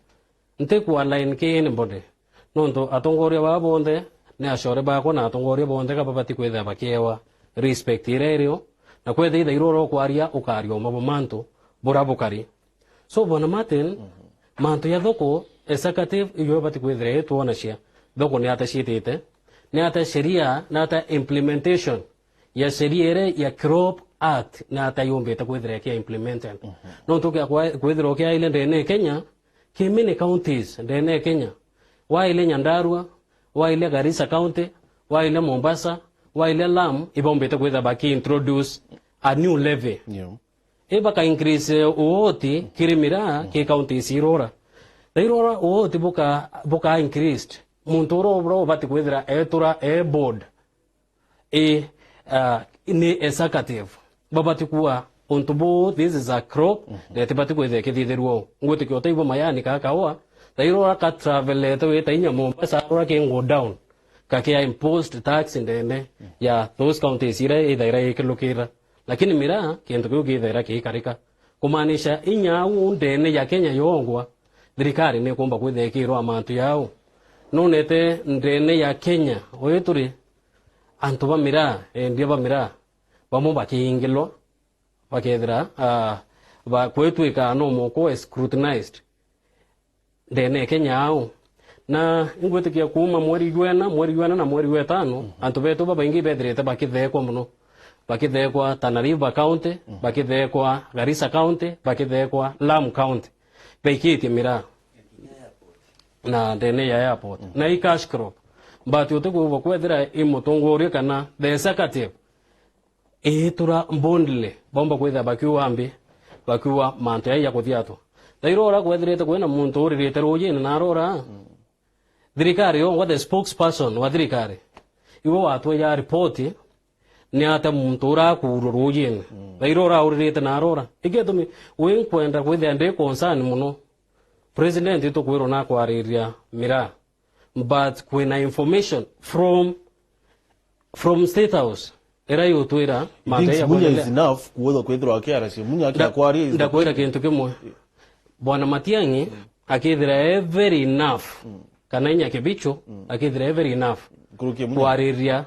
Nti ku align ki anybody. Nontu atongoria baa bonthe ni acore baakwa, na atongoria bonthe ka babati kwithira bakiewa respect iria irio, na kwethira ithairwa uria ukwaria, ukaria uma bwa mantu buria bukari. So, Bwana Martin, mhm, mantu ya thoko, executive, iyo ibati kwithira itwonacia thoko ni ata ciitite, ni ata sheria, ni ata implementation ya sheria iria ya crop act na ata yumbite kwithira ikia implemented. Nontu kia kwa-, kwithira ukiaile ndene ya Kenya, ki many counties ndene ya Kenya, waile Nyandarua, waile Garissa County, waile Mombasa, waile Lamu, ibaumbite kwithira baki introduce a new levy. Yeah. I baka increase uoti kiri miraa ki counties irura. Na irura uoti buka, buka increased. Muntu ura ubura ubati kwithira etura e board. I, uh, ni executive. Babati kuwa untu bu, this is a crop, na itibati kwithira ikithithirua u. Ngwitikia utai bwa mayani ka kaua, na irura ka travelete wita inya Mombasa, arura ki go down. Kakia imposed tax ndene ya those counties ira ithaira ikilukira. Lakini miraa, kintu kiu kithaira kiikarika. Kumaanisha inya au ndene ya Kenya yongwa, thirikari nikumba kwithira ikirwa mantu yao. Nonete ndene ya Kenya, uyu turi antu ba miraa, endia ba miraa, bamwe bakiingilwa, bakethira, ah, ba-, kwitwika no moko scrutinized. Ndene ya Kenya au. Na ingwitikia kuuma mweri jwena, mweri jwena na mweri jwetano, antu betu babaingi bethirite bakithekwa muno. Bakithekwa Tana River County, bakithekwa Garissa County, bakithekwa Lamu County. Baikitie miraa. Na ndene ya airport. Na i cash crop. But utikuuga kwethira i mutongoria kana the executive itura boldly, baumba kwithira bakiuga mbi, bakiuga mantu jai jakuthia atwa. Thaira ura kwethirite kwina muntu uririte rujine na arora, thirikari yongwa, the spokesperson wa thirikari, iwe watweja ripoti, ni ata muntu urakuurwa rujine. Thaira ura uririte na arora. Iki gitumi wi nkwenda kwithira ndi concern muno. President itukwirwa na kwariria miraa. But kwina information from, from State House, ira yutwira mantu ya Munya is kuendelea. Enough kuweza kwithirwa akiaracia. Munya Nda-, akiakwari is ndakwira kintu kimwe. Bwana Matiang'i akithira e very enough, kana inya Kibicho akithira e very enough Nkuruki ya Munya. Kwariria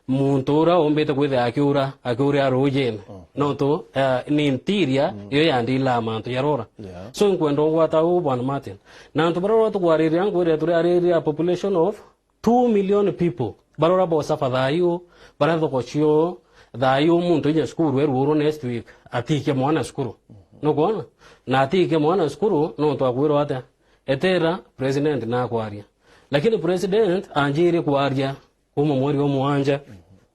muntu ura umbite kwithira akiura, akiura rujine. Nontu, eh, ni interior, iyo yandilaa mantu ya rora. Yeah. So, nkwenda ungwata uu, Bwana Martin. Na antu baria rora tukwariria, nkwire turiariria a population of two million people. Baria rora bo suffer thayu, baria thoko cio, thayu muntu inya cukuru erurwo next week, atiike mwana cukuru. Nukwona? Na atiike mwana cukuru, nontu akwirwa atia? Etera, president nakwaria. Lakini president anjiri kwaria, kuma mweri wa mwanja,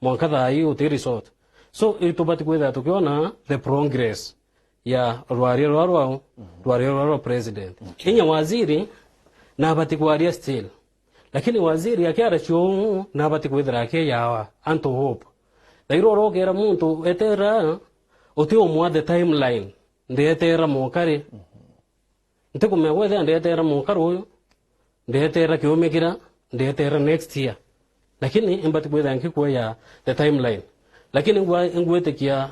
mwanka thaa ii uti resort. So, itubati kwithira tukiona the progress ya rwaria rwa rwao, rwaria rwa rwa president. Okay. Inya waziri, nabati kwaria still. Lakini waziri akiara ciuu, nabati kwithira akiyawa antu hope. Thaira urokera muntu etera, uti umwa the timeline, ndetera mokari. Ntikumenya kwethira ndeetera mukara uyu, ndeetera kiumikira, ndeetera next year. Lakini imbati kwithira nkikueya the timeline. Lakini ngwa-, ngwitikia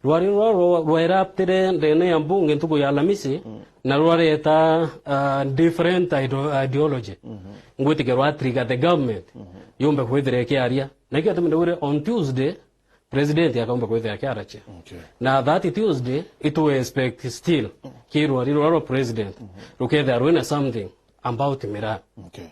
rwari rwa, rwa, rwaeraptire ndene ya mbunge ntuku ya Alamisi, na rwareta, uh, different ideo-, ideology. Ngwitikia rwa trigger the government yumbe kwithira ikiaria. Na ikio gitumi ndauire on Tuesday, president akaumba kwithira akiaracia. Okay. Na that Tuesday, itu expect still ki rwari rwa rwa president rukethira rwina something about miraa. Okay.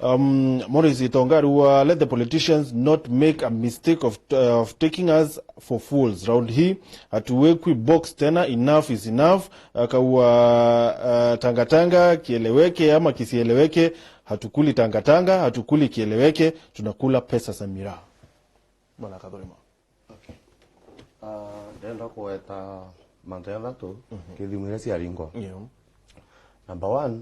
Um, Morris Itonga ariuga, "Let the politicians not make a mistake of, uh, of taking us for fools. Round hii, hatuwekwi box tena, enough is enough." Akaua, uh, tangatanga kieleweke ama kisieleweke, hatukuli tangatanga, hatukuli kieleweke, tunakula pesa za miraa. Bwana Kathurima. Okay. Ah, ndenda kugweta mantu jathatu, mhm, kithimu iria ciaringwa. Yeah. Number one,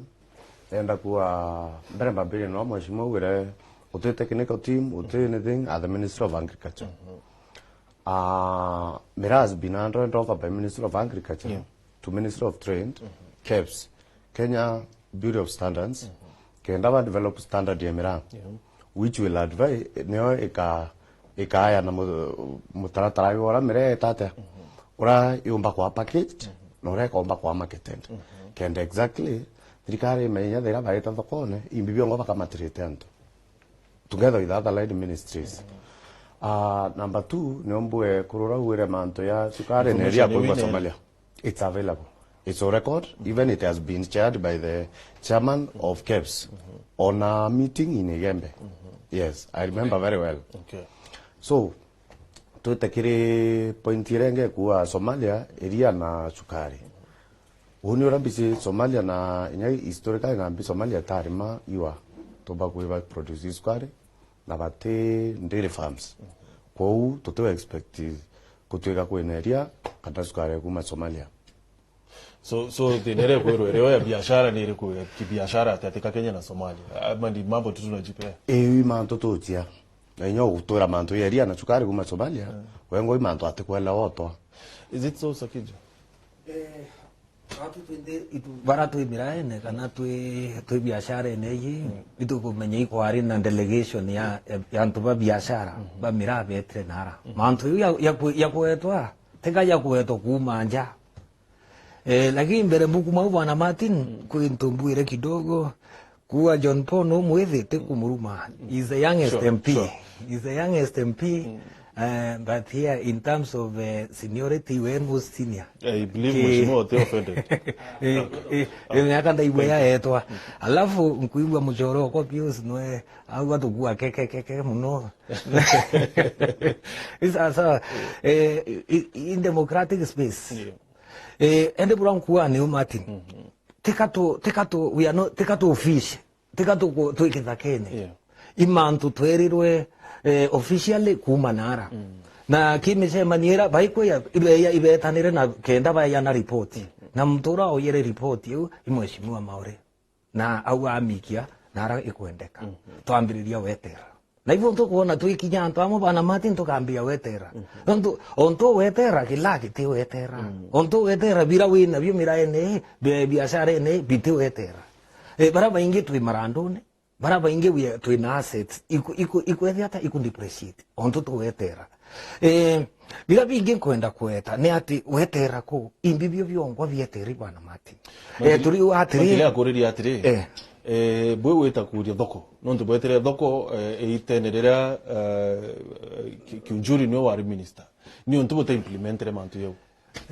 ndenda kuga, mbere mbambiririe no mheshimiwa augire, uti technical team, uti anything at the Ministry of Agriculture. Mhm. Ah, miraa has been handed over by Ministry of Agriculture, yeah, to Ministry of Trade, mhm, KEBS, Kenya Bureau of Standards, mhm, kenda ba develop standard ya miraa, yeah, which will advise, nio ika-, ikaya na mu-, mutaratara wa uria miraa itata, mhm, uria yumba kwa packaged, mhm, na uria ikomba kwa marketed. Mhm. Kenda exactly, thirikari imenya thira barite thokone, imbi biongo bakamatirite antu together with other line ministries. Ah, number two, nio mbue kurura uire mantu ya cukari na iria kuigwa Somalia. It's available. It's on record. Even it has been chaired by the chairman of KEBS on a meeting in Igembe. Yes, I remember very well. Okay. So, Twite kiri point iria ingi kuuga Somalia, iria na cukari. Uuni uria mbici Somalia na inya historically na mbi Somalia itarima iwa. Tumba kwiba produce cukari na bati dairy farms. Kwou tutiwa expect gutwika kwina iria kana cukari kuuma Somalia. So, so, thina iria ikwirwa irio ya biashara ni iriku ya kibiashara ati, ati ka Kenya na Somalia? Ama ni mambo tu tunajipea? Ii mantu tutia. Na inya ugutwira mantu ya iria na cukari kuuma Somalia, wengwa i mantu atikwelewa otwa. Is it so, Sakija? Eh, watu twende itu, bara twi miraene kana twi, twi biasharene iji, itukumenya ikwari na delegation ya, ya, ya antu ba biashara, ba miraa betire nara. Mantu iu ya, ya ku-, ya kwetwa, tika ya kwetwa kuuma nja. Eh, lakini mbere mbukuma u Bwana Martin, kwi ntu mbwire kidogo, kuuga John Paul no mwithi, ti kumuruma. He's the youngest M P. He's the youngest M P. Eh, but here in terms of, eh, seniority, we most senior. I believe Mheshimiwa uti offended. Eh, eh, eh, miaka ndaigua yaetwa. Alafu nkuigua muchoro okwa Pius nwe, au atukua keke, keke muno. Sawa, sawa. Eh, i-, i-, in democratic space. Eh, ende bura nkuuga ni u Martin. Tika tu, tika tu, we are not, tika tu fish. Tika tu, twi kithakene. I mantu twerirwe, eh, officially kuuma nara. Na ki micemanio ira, baikweya, ibeya, ibetanire na kenda bayana report. Na muntu ura oyere report iu, i Mheshimiwa Maore. Na au amikia, nara ikwendeka. Twambiriria wetera. Na ibo ntukwona twikinya antu amwe Bwana Martin tukambia wetera. Nontu, ontu wetera, kila kiti wetera. Ontu wetera, bira wina bio miraene, bi-, biasharene, biti wetera. Eh, bara baingi twi marandune, bara baingi wi-, twina assets, iku-, iku-, ikwethia ata, iku depreciate. Ontu tuwetera. Eh, bira bingi nkwenda kweta, ni ati wetera ku, imbi bio biongwa bieteri Bwana Martin. Eh, turi u atiri. Makile akuriria atiri. Eh. Eh, bwe wita kuria thoko. Nontu bwetire thoko, eh, itene riria, eh, ki-, Kiunjuri niwe wari minister. Ni ontu buta implementere mantu yau.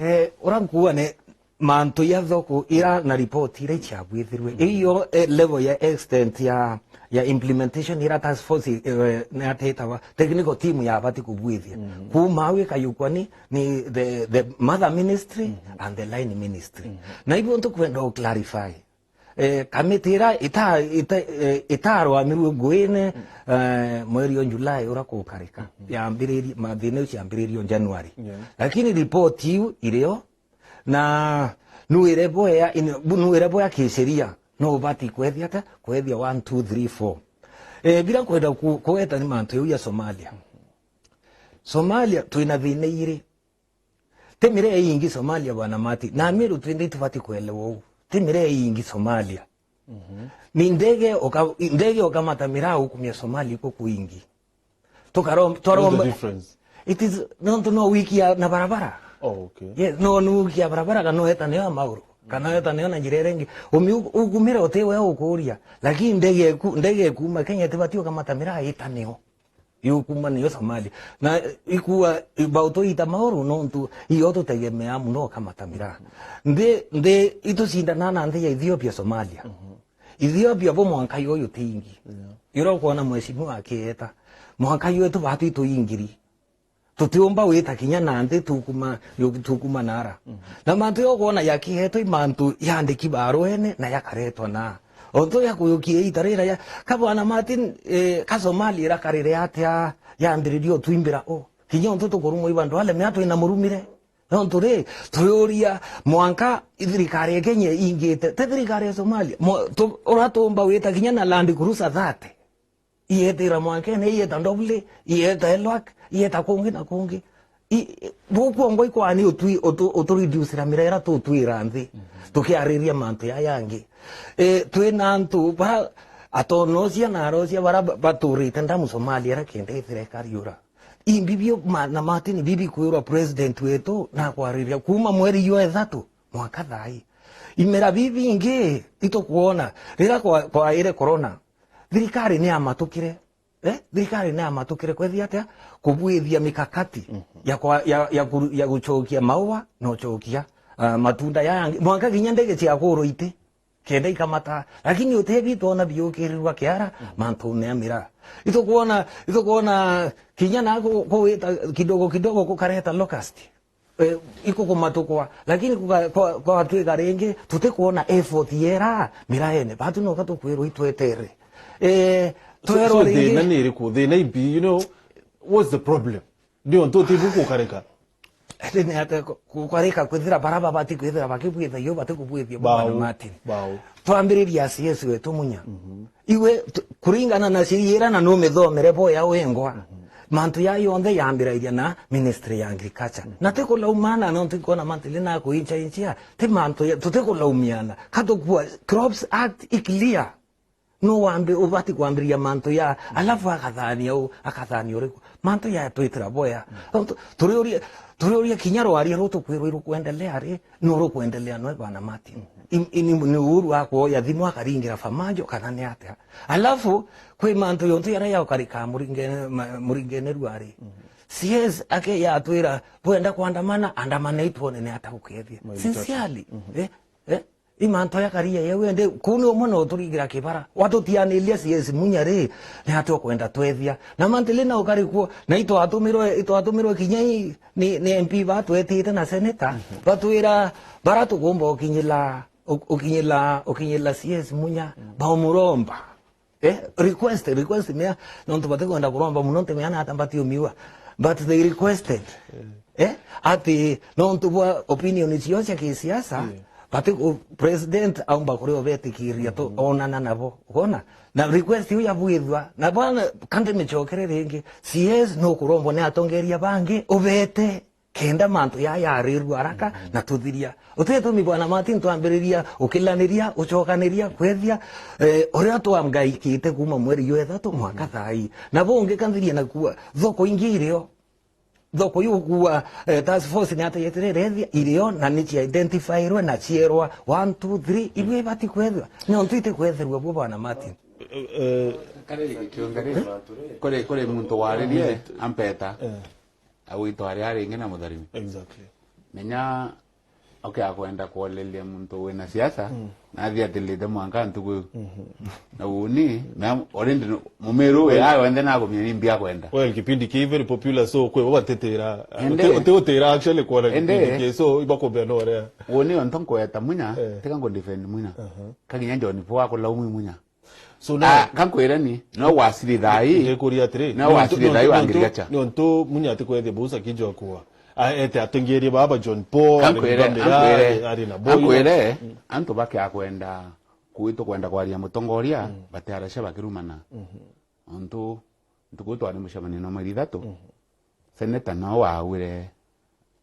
Eh, ura nkuuga ni mantu ya thoko ira na report ira iciabwithirwe. Iyo, eh, level ya extent ya, ya implementation ira task force, eh, ni atetawa technical team yabati kubwithia. Kuuma au ikayukwa ni, ni the, the mother ministry and the line ministry. Na ibo ntukwenda u clarify. Eh, kamiti ira ita-, ita-, eh, itarwamirue nguine, eh, mweri o July ura kukarika. Yambiririe, mathina iu ciambiririe o January. Lakini report iu irio, na nwire bwea, in-, bu-, nwire bwea kisheria, no ubati kwethia ata, kwethia one, two, three, four. Eh, bira nkwenda ku-, kuweta ni mantu yau ya Somalia. Somalia, twina thina iri. Ti miraa iingi Somalia, Bwana Martin. Na Amiru twinthe itubati kwelewa uu. Ti miraa iingi Somalia. Ni ndege uka-, ndege ukamata miraa ukumia Somalia iko kuingi. Tukarom-, twaromba. What's the difference? It is, nontu no wiki ya, na barabara. Oh, okay. Yes, no, no wiki ya barabara, kana no eta nayo ya mauru. Kana no eta nayo na njira iria ingi. Umi u-, ukumira uti we ukuria. Lakini ndege iku-, ndege ikuma Kenya itibati ukamata miraa ita nayo. Yukuma niyo Somalia. Na ikua, ibauto ita mauru nontu iyo tutegemea muno kamata miraa. Nthi, nthi itucindana na nthi ya Ethiopia, Somalia. Ethiopia bo mwanka yo yutingi. Ira ukwona mheshimiwa akieta, mwanka yo itu batu ituingiri. Tutiumba wita kinya na nthi tukuma, tukuma nara. Na mantu yo ukwona yakietwa i mantu yandiki baruene na yakaretwa na. Ontu ya kuyukia ita rira ya, ka Bwana Martin, eh, ka Somalia irakarire atia yambiririe utwimbira u? Kinya ontu tukurumwa i bandu ale mea twina murumire. Nontu ri, turiuria mwanka thirikari ya Kenya ingite, ti thirikari ya Somalia. Mo-, tu-, uratumba wita kinya na Land Cruiser thirty. Ietira mwankene, ieta Ndobli, ieta Elwak, ieta kungi na kungi. I, i, gukwongwa ikwani utwi-, utu-, utureducira mirera tutwira nthi, tukiariria mantu ya yangi. E, twina antu bara atonosia na arosia bara ba-, baturite ndamu Somalia ara kenda ithire kariura. Imbi bio ma-, na Martin bibi kwirwa president wetu na kwariria kuma mweri yo ethatu mwaka thai. Imera bibi ingi itukwona rira kwa, kwaire corona. Thirikari ni yamatukire, eh? Thirikari ni yamatukire kwethia atia? Kubwithia mikakati ya kwa, ya, ya kuru-, ya gucokia maua na ucokia, ah, matunda ya yangi. Mwanka kinya ndege cia kuru iti. kenda ikamata. Lakini utebi twona biukirirwa kiara, mm, mantune ya miraa. Itukwona, itukwona kinya na ku-, kuwita kidogo kidogo kukareta locust. Eh, ikukumatukwa. Lakini kuga-, kwa, kwatwika ringi, tutikwona effort yera miraene. Batu noka tukwirwa itwetere. Eh, so, twerwa so ringi thina ni iriku? Thina imbi, you know, what's the problem? Ndio ntu tibu kukarika. Ati ni ate ku-, kukarika kwithira bara babati kwithira bakibwitha yo bati kubwithia bwana Martin. Bau. Twambiriria C S wetu Munya. Mhm. Iwe tu-, kuringana na sheria ira na numithomere boya wengwa. Mhm. Mantu ya yonthe yambirairia na Ministry ya Agriculture. Mhm. Na tikulaumana no ntikona mantu ile na kuincha inchia. Ti mantu ya, tutikulaumiana. Katukua Crops Act i clear. No wambi-, ubati kwambiriria mantu ya, alafu akathania u-, akathania uriku? Mantu ya twitira boya. Mm. Tu-, turiuria, turiuria kinya rwaria ru tukwirwa irukuendelea ri, no rukuendelea nwe bwana Martin. I, i, ni, ni Uhuru akwoya thimu akaringira Farmajo kana ni atia? Alafu, kwi mantu yontu yaria yaukarika muringene, ma-, muringene rwari. Mm. C S ake yatwira, bwenda kwandamana, andamana itwone ni ata ukethia. Sincerely. Mhm. Eh? Eh? I mantu ya karia yeu ende, kuu ni umwe no turigira kibara. Watutianiria C S Munya ri, ni ati ukwenda twethia? Na mantili na ukari kuo, na itwatumirwe, itwatumirwe kinya i, ni, ni M P batwetite na senator, mhm, batwira, bara tukumba ukinyila, u-, ukinyila, ukinyila C S Munya, mm, baumuromba. Eh, request, request mea, nontu batikwenda kuromba muno, nti mea na ata mbatiumiwa. But they requested. Eh, ati nontu bwa opinion cio cia kisiasa, yeah, bati ku-, president aumba kuria ubetikiria tu, mhm, onana nabo. Ukona? Na request iu yabwithwa. Na bwana, kandi micokere ringi. C S no kurombwa ni atongeria bangi, ubete. Kenda mantu ya yarirua haraka, mhm, na tuthiria. Utetumi bwana Martin twambiriria ukilaniria, ucokaniria, kwethia, eh, uria twamgaikite kuma mweri jwa ithatu mwaka, mhm, thaa ii. Na bungi kanthirie na kuwa, thoko ingi irio. Thoko iu kuwa, eh, task force ni ata yetire rethia, irio na ni cia identify-rwe na cierwa one, two, three, ibwe ibati kwethirwa. Ni ontu iti kwethirwa bwo bwana Martin. Eh, eh, Kare gikiongere, kore, kore muntu waririe, ampeta. Eh. Agwitwa aria aringi na mutharimi. Exactly. Menya, okay, akwenda kuoleria muntu wina siasa, mm, na athi atilite mwanka ntuku iu. Mhm. Na uni, na already no-, mumiru we, well, ayo wenthe nagumia ni mbia kwenda. Well, kipindi ki very popular, so kwi bo batetera. Ende. Uti-, uti utira actually kuona, ende, kipindi ki, so ibakumbia no uria. Uni onto nkweta Munya, eh, tika ngu defend Munya. Aha. Kaginya John Paul akulaumu Munya. So now, ah, kankwire ni, no wasiri thai. Ngikuria atiri, no wasiri thai wa ngirigacha. Nontu Munya ati kwethia busa kijwa kuwa. A, ete atongerie baba John Paul, ari kankwire, Mbamira, kankwire, ari, ari na boy. Kankwire, mm, antu bakia kwenda, kwitu kwenda kwaria mutongoria, mm, batiaracia bakirumana. Mhm. Nontu, ntuku twari mucemanio na mweri ithatu. Mhm. Seneta no waugire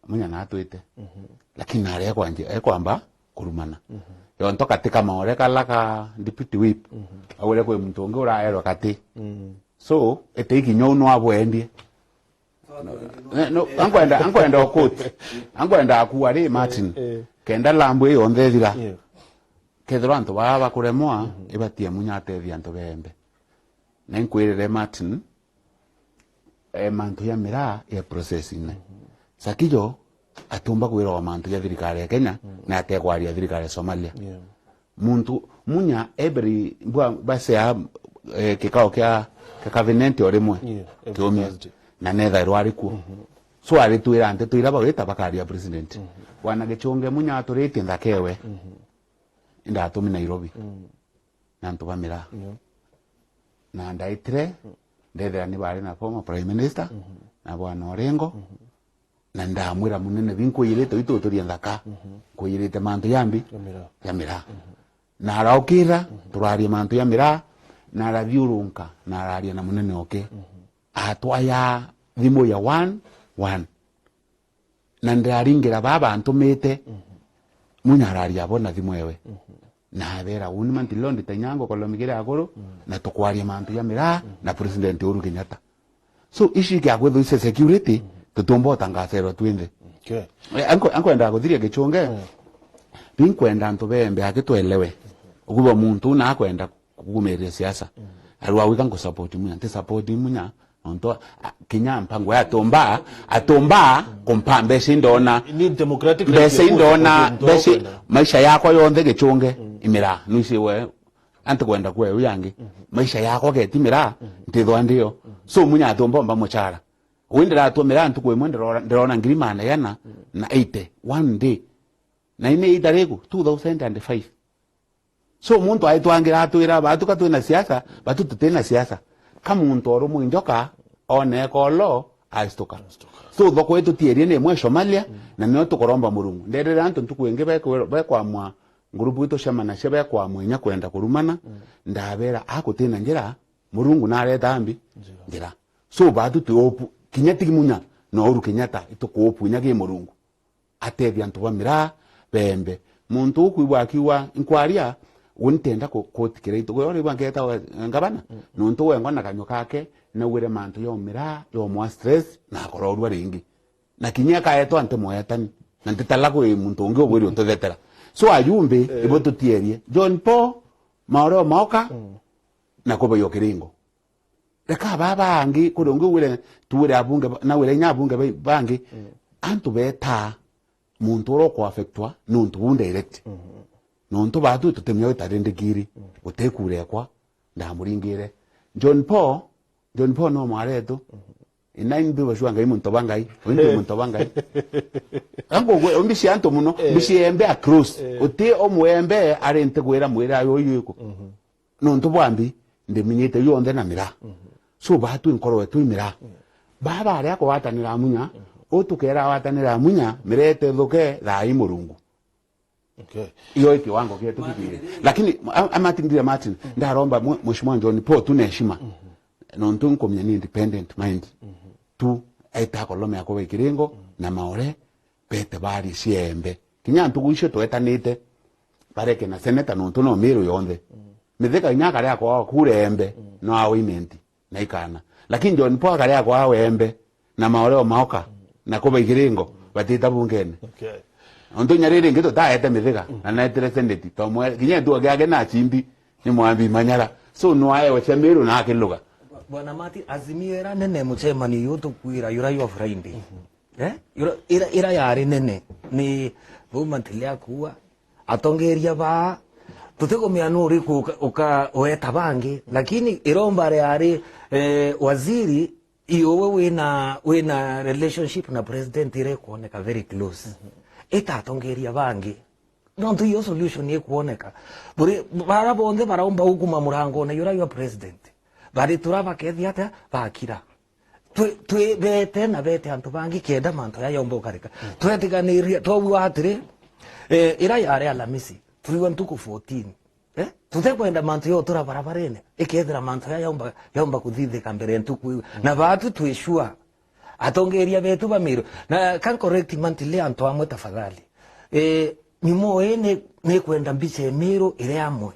Munya natwite. Mhm. Lakini nari ekwanji-, ekwamba kurumana. Mhm. Yonto kati ka Maore kala ka deputy whip. Mhm. Augire kwi muntu ungi uraerwa kati. Mhm. So, ete ikinya unu abwendie. No, no, ankwenda, ankwenda okoti. Ankwenda akua ri Martin. Eh, eh. Kenda lambu iyo yonthe ithira. Yeah. Kethirwa antu baa bakuremwa, mhm, ibatie Munya atethia antu bembe. Na inkwirire Martin, eh, mantu ya miraa ya process-ine. Mhm. Sakijo atiumba kwirwa mantu ya thirikari ya Kenya, mm, na atekwaria thirikari ya Somalia. Yeah. Muntu, Munya, every, bwa, basea, eh, kikao kia, kia cabinet o rimwe, yeah, every kiumia. Thursday. Na nethairwa ari kuo. Mhm. So aritwira nteto ira bawita bakaria president. Mhm. Bwana Gichunge Munya aturitie nthaka ewe. Mhm. Indatumi Nairobi. Mm. Na antu ba miraa. Yeah. Na ndaitire, mm, ndethira ni bari na former prime minister, mhm, na bwana Orengo, mhm, na ndamwira munene, bi nkwiyirite, ituturie nthaka, mhm, nkwiyirite mantu ya mbi, ya miraa, ya miraa. Mhm. Na araukira, mhm, turaria mantu ya miraa, na arathiurunka, na araria na munene oke. Mhm. Atwaya thimu ya one one. Na ndiraringira baba antumite, mhm, Munya araria abo na thimu ewe. Mhm. Na abera, uni mantu leo ndita inya ngokolomi kiri akuru, mm, na tukwaria mantu ya miraa, mhm, na President Uhuru Kenyatta. So, ici ikia kwithwa ici security, mhm, tutiumba utangacerwa twinthe. Okay. Eh, anko-, ankwenda kuthiria Gichunge, mm, bi nkwenda antu bembe aki twelewe. Ukuba muntu na akwenda kugumiria siasa. Mm. Arua wika nkusupport Munya, nti support Munya, Nontu, a, kinya mpango ya atumba, atumba kumpa mbeca indona. Ni democratic right mbeca ya indona, kuria mtu mbeca, ukwenda. Maisha yakwa yonthe Gichunge, mm, imira. Nuisi we, anti kwenda kwe uyu angi. Mhm. Maisha yakwa getimira, mhm, ntithwa ndio. Mhm. So, munya atumba omba muchara. Wi ndiratumira ntuku imwe ndirona, ndirona ngiri magana jana, mm, na eighty, one day. Na ini itariku, two thousand and five. So, muntu aitwangira atwira, "Batu ka twina siasa, batu tutina siasa." Ka muntu orumwe njoka, one kolo, astuka. Astuka. So, thoko itutierie ni imwe Somalia, mm, na nio tukuromba Murungu. Nderere antu ntuku ingi bekwe-, bekwamwa ngurubu itu cemanacia bekwamwa inya kwenda kurumana, mm, ndabera, "A gutina njira, Murungu nareta mbi? Njira. Njira." So, batu twi opu, kinya tigi munya, no Uhuru Kenyatta, itukuopu inya ki Murungu. Atethia antu ba miraa beembe. Muntu ukwigua akiuga, nkwaria, uu ntenda ku-, kutikira itu. Gwe uri bwa ngeeta wa, ngavana, mm, nontu wengwa na kanyua kake, naugire mantu ya miraa, yomwa stress, na akororua ringi. Na kinya akaetwa nti mwetani, na ntitala kwi muntu ungi ubwiri ututhetera. So, ajumbe, eh, ibo tutierie. John Paul, maoreo maoka, mm, na kubaio kiringo. Reka baa bangi, kuri ungi wire, tuwire abunge ba-, na wire inya abunge ba-, bangi, mm, antu betaa muntu uria ukwaffectwa ni untu buu direct. Mhm. Nontu batu tutimenya wita rindi ngiri, mm, gutikura ekwa, ndamuringire. John Paul, John Paul no mwaretu. Mhm. Ina imbi bashua Ngai muntu ba Ngai, indi, eh, muntu ba Ngai. Ango gwe, mbici antu muno, eh, mbici embe a close. Eh. Uti omwembe ari ntigwira mwira ayo yuku. Mhm. Nontu bwa mbi, ndiminyite yonthe na miraa. Mhm. So, batu nkoro yetu i miraa. Mhm. Baba aria kugwatanira munya, mhm, utukera gwatanira munya, miraa itethuke, thaa i Murungu. Okay. Iyo i kiwango gietu kithire. Lakini, a-, a Martin, ndire Martin, mm, ndaromba mwe-, Mheshimiwa John Paul tu na heshima. Mhm. Nontu nkumenya ni independent mind. Mhm. Tu, aita akolome akwa ba ikiringo, mm, na maore, bete bari ciembe. Kinya ntugu icio twetanite, bareke na seneta nontu no Miru yonthe. Mm. Mithika inya akaria kwa kura embe, mm, no awe imenti, na ikana. Lakini John Paul akaria kwa wembe, na maoreo maoka, mm, na kuba ikiringo, mm, batita bungene. Okay. Nontu inya riri ingi tutaete Mithika, mm, na netire seneti, tomwe, kinya ntuo giake na chimbi, ni mwambi manyara. So, no aewe cia Miru na akiluga. Bwana Mati, Azimio ira nene mucemanio yu tukwira yura yo Friday. Mhm. Eh? Ira, ira, ira yari nene ni bau Mantile akuua, atongeria baa, tutikumenya nu uriku uka, uka, ueta bangi, lakini iromba riari, eh, waziri, i uwe wina, wina relationship na president ira ikwoneka very close. Mhm. Ita atongeria bangi. Nontu iyo solution ikwoneka. Buri, bara bonthe baraumba gukuma murangone yura ywa president. Baritura bakethia atia? Bakira. Twi-, twi-, bete na bete antu bangi kenda mantu ya yomba ukarika. Mm. Twetiganiria, twauga atiri, eh, ira yari Alamisi, turiwa ntuku fourteen. Eh? Tutekwenda mantu ya utura barabarene, ikethira mantu ya yomba, yomba kuthithika mbere ya ntuku iu. Mm. Na batu twi sure, atongeria betu ba Miru. Na ka correct Mantile antu amwe tafadhali. Eh, nyumo ii ni, ni kwenda mbica ya Miru iri amwe.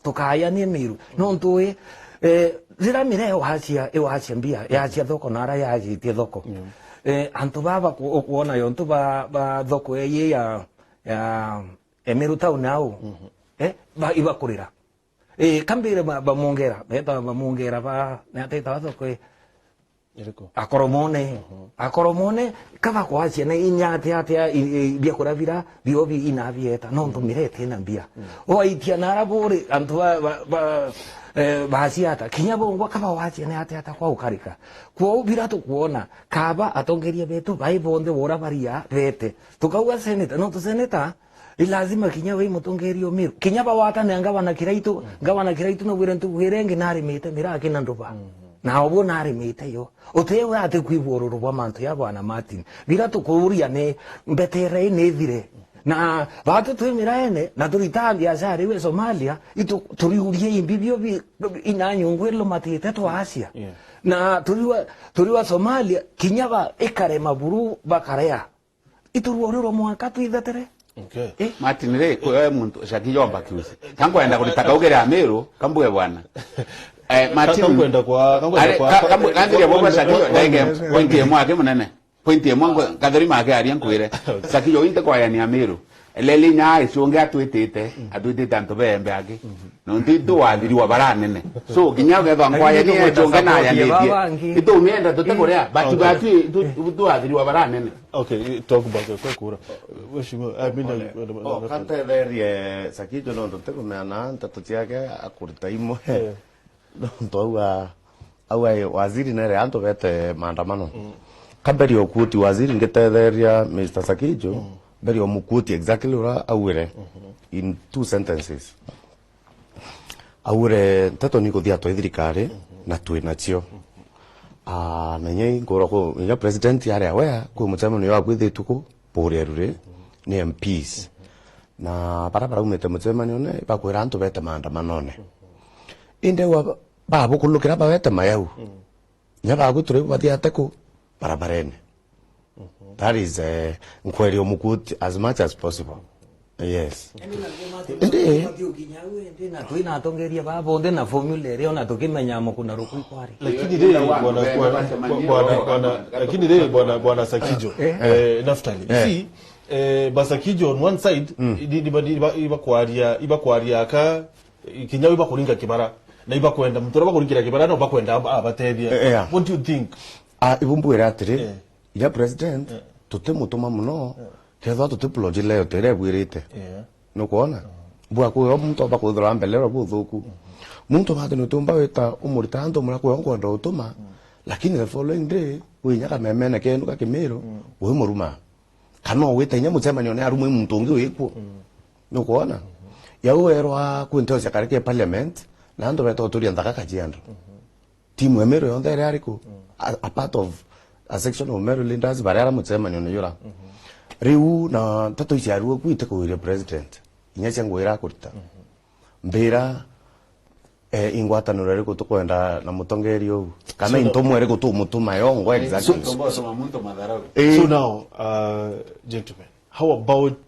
Tukayanie Miru. Nontu wi, eh, rira miraa iwacia, iwacia mbia, yacia thoko na ara yacitie thoko. Mm. Eh, antu baba ku-, ukwona yontu ba, ba thoko ii ya, ya, ya Miru town au. Mhm. Eh, ba, ibakurira. Eh, kambire ba, bamongera, beta bamongera ba, ni ateta ba thoko ii. Iriku? Akoromone. Mhm. Akoromone, kaba kwacia na inya atia, atia, i, i, biakura bira, bio bi inabieta, nontu, mhm, miraa iti na mbia. Mhm. Waitia na ara buri, antu ba, ba, ba, eh, baciata. Kinya bongwa kaba wacia ni atia, atia kwa ukarika. Kwou bira tukwona, kaba atongeria betu, bai bonthe wora baria bete. Tukauga senator, nontu senator, i lazima kinya wi mutongeria o Miru. Kinya bawatane ngavana Kiraitu, mm, ngavana Kiraitu nabwire ntuku iria ingi narimite miraa kina nduba. Mm. Na obo narimite yo. Utewe ati kwigua ururu bwa mantu ya bwana Martin. Bira tukuuria ni mbetere ii ni ithire. Na batu twi miraene, na turitaa biashara iu e Somalia, itu turiurie imbi bio bi, ina nyungu ilumatite twacia. Yeah. Na turiwa, turiwa Somalia, kinya ba ikare maburu bakarea. Iturua uri ro mwaka twithetere. Okay. Eh? Martin ri, kwe muntu, caki yomba kiusi. Ka nkwenda kurita kaugere Amiru, kambue bwana. Eh, Martin. Ka-, kankwenda kwa, kankwenda are, kwa, ka-, kambu-, kandiria bwa caki yo, ndege, point imwe aki munene. Point imwe ngo-, katheri make aria nkwire. Caki yo inte kwayania Amiru. Leli nya icunge atwitite, atwitite antu bembe angi. Nontu itu wathiri wa baranene. So, kinya ukethwa nkwaya ni icunge na yanitie. Itu mienda tutekore, but batu itu wathiri wa baranene. Okay, talk about your kura. Mheshimiwa, I mean, oh, kantetherie Sakijo nontu tikumenya na nteto ciake akurita imwe. Nontu au a-, au ai waziri nere antu bete maandamano. Ka mbere o quote waziri ngitetheria Mister Sakijo, mbere o muquote exactly ura augire in two sentences. Augire, "Nteto ni kuthia twi thirikari na twi nacio." Ah, na inya inkura ku, inya president ari aware, kwi mucemanio jwabwithitue ku Buria Ruri, ni M Ps. Na bara baraumite mucemanione, bakwira antu bete maandamanone. Indi ua babukulukira bawete mayau. Inya bagwitire bathiate ku barabarene. That is, eh, nkweri umukuti as much as possible. Yes. Indi twinatongeria baba bonthe na formula iria ona tukimenya mukuna rukui kwari. Lakini ri, bwana, bwana, bwana, bwana, lakini ri, bwana, bwana Sakijo, eh, Naftali. Eh. See, eh, ba Sakijo on one side, ni, ni, ni, ni, ibakwaria, ibakwaria aka, kinya ibakuringa kibara, na ibakwenda, muntu uria bakuringira kibara, no bakwenda ab-, abatethia. Eh, yeah. What do you think? Ah, ibu mbwira atiri, eh, inya president, eh, tutimutuma muno, eh, kethwa tuti plot leo tere bwirite. Yeah. Nukwona? Mm. Bwa kuyo muntu aba kwithirwa mbelero buthuku. Mm. Muntu bati nutumba wita umurita antu mura kuyo nkwenda utuma, mm, lakini the following day, winya kamemene kenu ka Kimiru, mm, wi muruma. Kana ugwita inya mucemanio ni arumwe muntu ungi wikuo. Mm. Nukwona? Mm-hmm. Yau werwa kwinteocia kari ke parliament, na antu beta uturia nthaka Kajiado. Mm-hmm. Timu ya Meru yonthe iri ariku? Mm. A, a part of a section of Meru leaders baria ara mucemanio ni jura. Mm-hmm. Riu na nteto ici arua ku itikuwiria president. Inya cia ngugi irakurita. Mm-hmm. Mbira, eh, ingwataniro iriku tukwenda na mutongeria uu? Kana, so, intumwa iriku tumutuma yo ngwa exactly? So, so, so, muntu matharau. Eh. So now, uh, gentlemen, how about,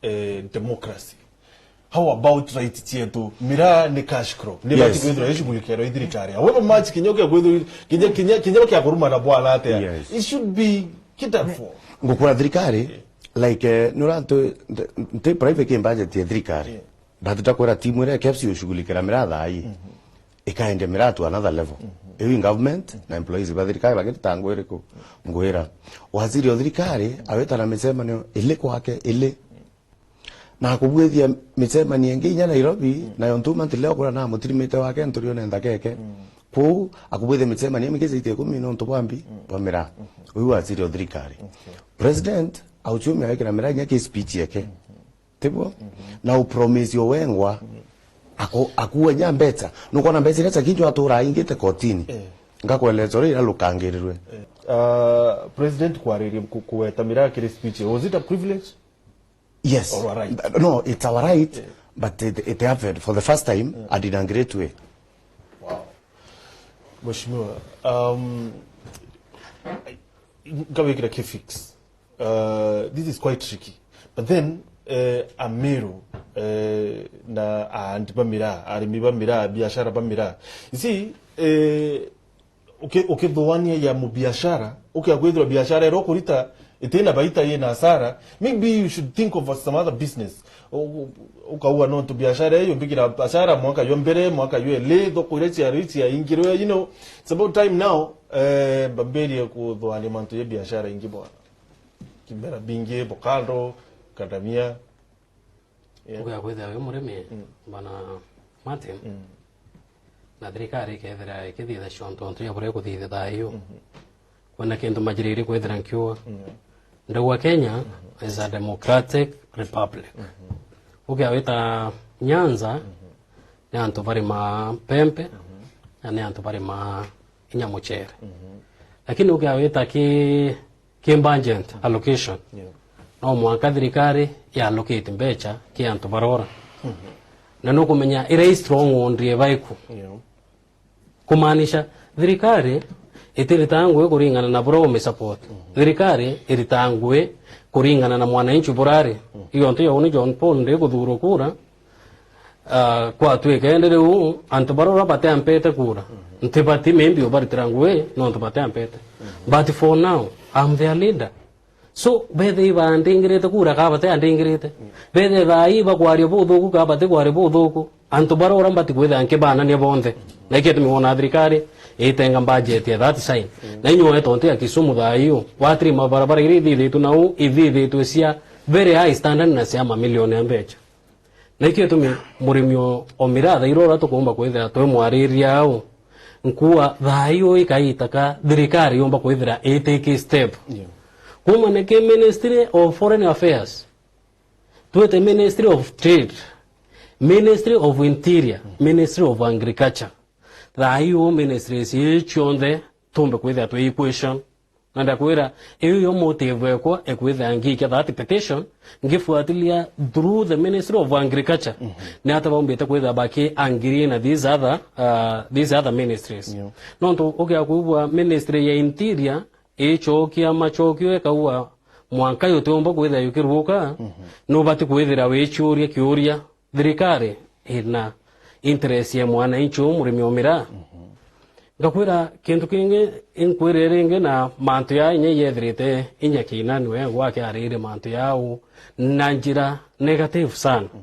eh, democracy? How about right cietu? Miraa ni cash crop. Ni, yes, bati kwithirwa ishughulikerwa i thirikari. However much kinya kia kwithirwa, kinya, kinya, kinya kia kuruma na bwana atia. Yes. It should be catered for. Ngukura thirikari, yeah, like, eh, nura ntu, ntu, ntu private ki budget ya thirikari. Yeah. But ndakwira timu iria K F C ushughulikira miraa thaa hii, mhm, ikaendia miraa to another level. Mhm. Iu in government, mhm, na employees ba thirikari bagirita ngugi iriku? Ngwira. Waziri o thirikari awita na micemanio ili kwake, ili. Na akubwithia micemanio ingi inya Nairobi, mm, nayo ntuma nti leo kura na mutirimite wake nturione nthakeke. Mm. Kuu akubwithia micemanio mingi zaidi ya ikumi nontu bwa mbi, mm, bwa miraa. Mhm. Uyu waziri o thirikari. Okay. President auchumi awikira miraa inya ki speech yake. Mhm. Tiguo? Mhm. Na upromise wengwa, mhm, aku-, akuwe nya mbeca. Nukwona mbeca iria Sakijo atura aingite kotini. Eh. Ngakweleza uria irarukangirirwe. Eh. Uh, President kwariria ku-, kuweta miraa kiri speech, was it a privilege? Yes. Or a right? No, it's our right, yeah, but it, it happened for the first time, yeah, and in a great way. Wow. Mheshimiwa, um, nkawikira kifix. Uh, this is quite tricky. But then, uh, Ameru, uh, na and ba miraa, arimi ba miraa, biashara ba miraa. You see, uh, uki-, ukithuania ya mubiashara, ukia kwithirwa biashara iria ukurita itina baita, ina hasara, maybe you should think of some other business. U-, u-, ukauga, "No, tu biashara iyo mbikira hasara mwaka jwa mbere, mwaka jwa eli, thoko iria ciari ciaingirwe, you know, it's about time now, eh, mbambirie kuthuania mantu ya biashara ingi bwana." Kimera bingi, avocado, kadamia. Yeah. Uga kwithira wi murimi, mm, bwana Martin, mm, na thirikari ikethira ikithitha ciontu ontu ya buria ikuthitha thaa iu. Mhm. Kwina kintu majiriri kwithira nkiuga. Yeah. Ndauga Kenya, mhm, is a democratic republic. Mhm. Uga wita Nyanza, mhm, ni antu barimaa mpempe, mhm, na ni antu barimaa inya mucere. Mhm. Lakini uga wita ki ki budget allocation, yeah, no mwanka thirikari ya allocate mbeca ki antu barora. Mhm. Na nukumenya iria i stronghold eba iku. Yeah. Kumaanisha thirikari itiritaa ngugi kuringana na buria umi support. Mhm. Thirikari iritaa ngugi kuringana na mwananchi burari. Mhm. Iyo ntu ya uni John Paul ndi kuthurwa kura, Ah, kwatwika indi riu antu baria ura bateampete kura, mhm, ntibati maybe ubaritira ngugi nontu bateampete. Mhm. But for now, I'm their leader. So, bethe ibandingirite kura ka bate andingirite. Bethe thaa ii bakwaria buthuku ka bate kwaria buthuku. Antu bara ura mbati kwithira nkibanania bonthe. Na ikio itumi wona thirikari itenga budget ya that sign. Na inyuoe tontu ya Kisumu thaa iu, watiri mabarabara iria ithithitwe nau, ithithitwe cia very high standard na cia mamilioni ya mbecha. Na ikio itumi murimi o, o miraa thaa iria ura tukumba kwithira twimwariria au, nkua thaa iu ikaita ka thirikari yumba kwithira itiki step. Yeah. Kuma niki Ministry of Foreign Affairs, twite Ministry of Trade, Ministry of Interior, Ministry of Agriculture. Thaa iu ministries ii cionthe tumbe kwithira twi equation. Na ndakwira, iu yo motive ekwa ekwithira ngiikia that petition, ngifuatilia through the Ministry of Agriculture. Mhm. Ni ata baumbite kwithira baki agree na these other, uh, these other ministries. Yeah. Nontu ukia kwigua Ministry ya Interior icokia macokio ikaua mwanka yutiumba kwithira yukiruuka, mhm, nubati kwithira wicuria kiuria, thirikari ina interest ya mwananchi uu murimi o miraa? Mhm. Ngakwira kintu kingi, inkwirire ringi na mantu ya inya yethirite inya kiina niwe gwake arire mantu yau na njira negative sana. Mhm.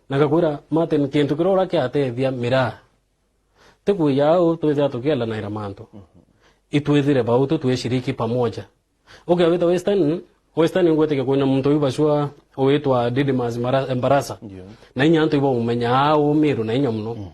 Na ngakwira, Martin, kintu kiria ura kiatethia miraa, ti kuya au twithira tukielanaira mantu. Mhm. Itwithire bau tu twishiriki pamoja. Ukia wita Western, Western ngwitikia kwina muntu uyu bacua witwa Didmus Mara-, Mbarasa. Ndio. Na inya antu ibaumenya au Miru na inya muno. Mhm.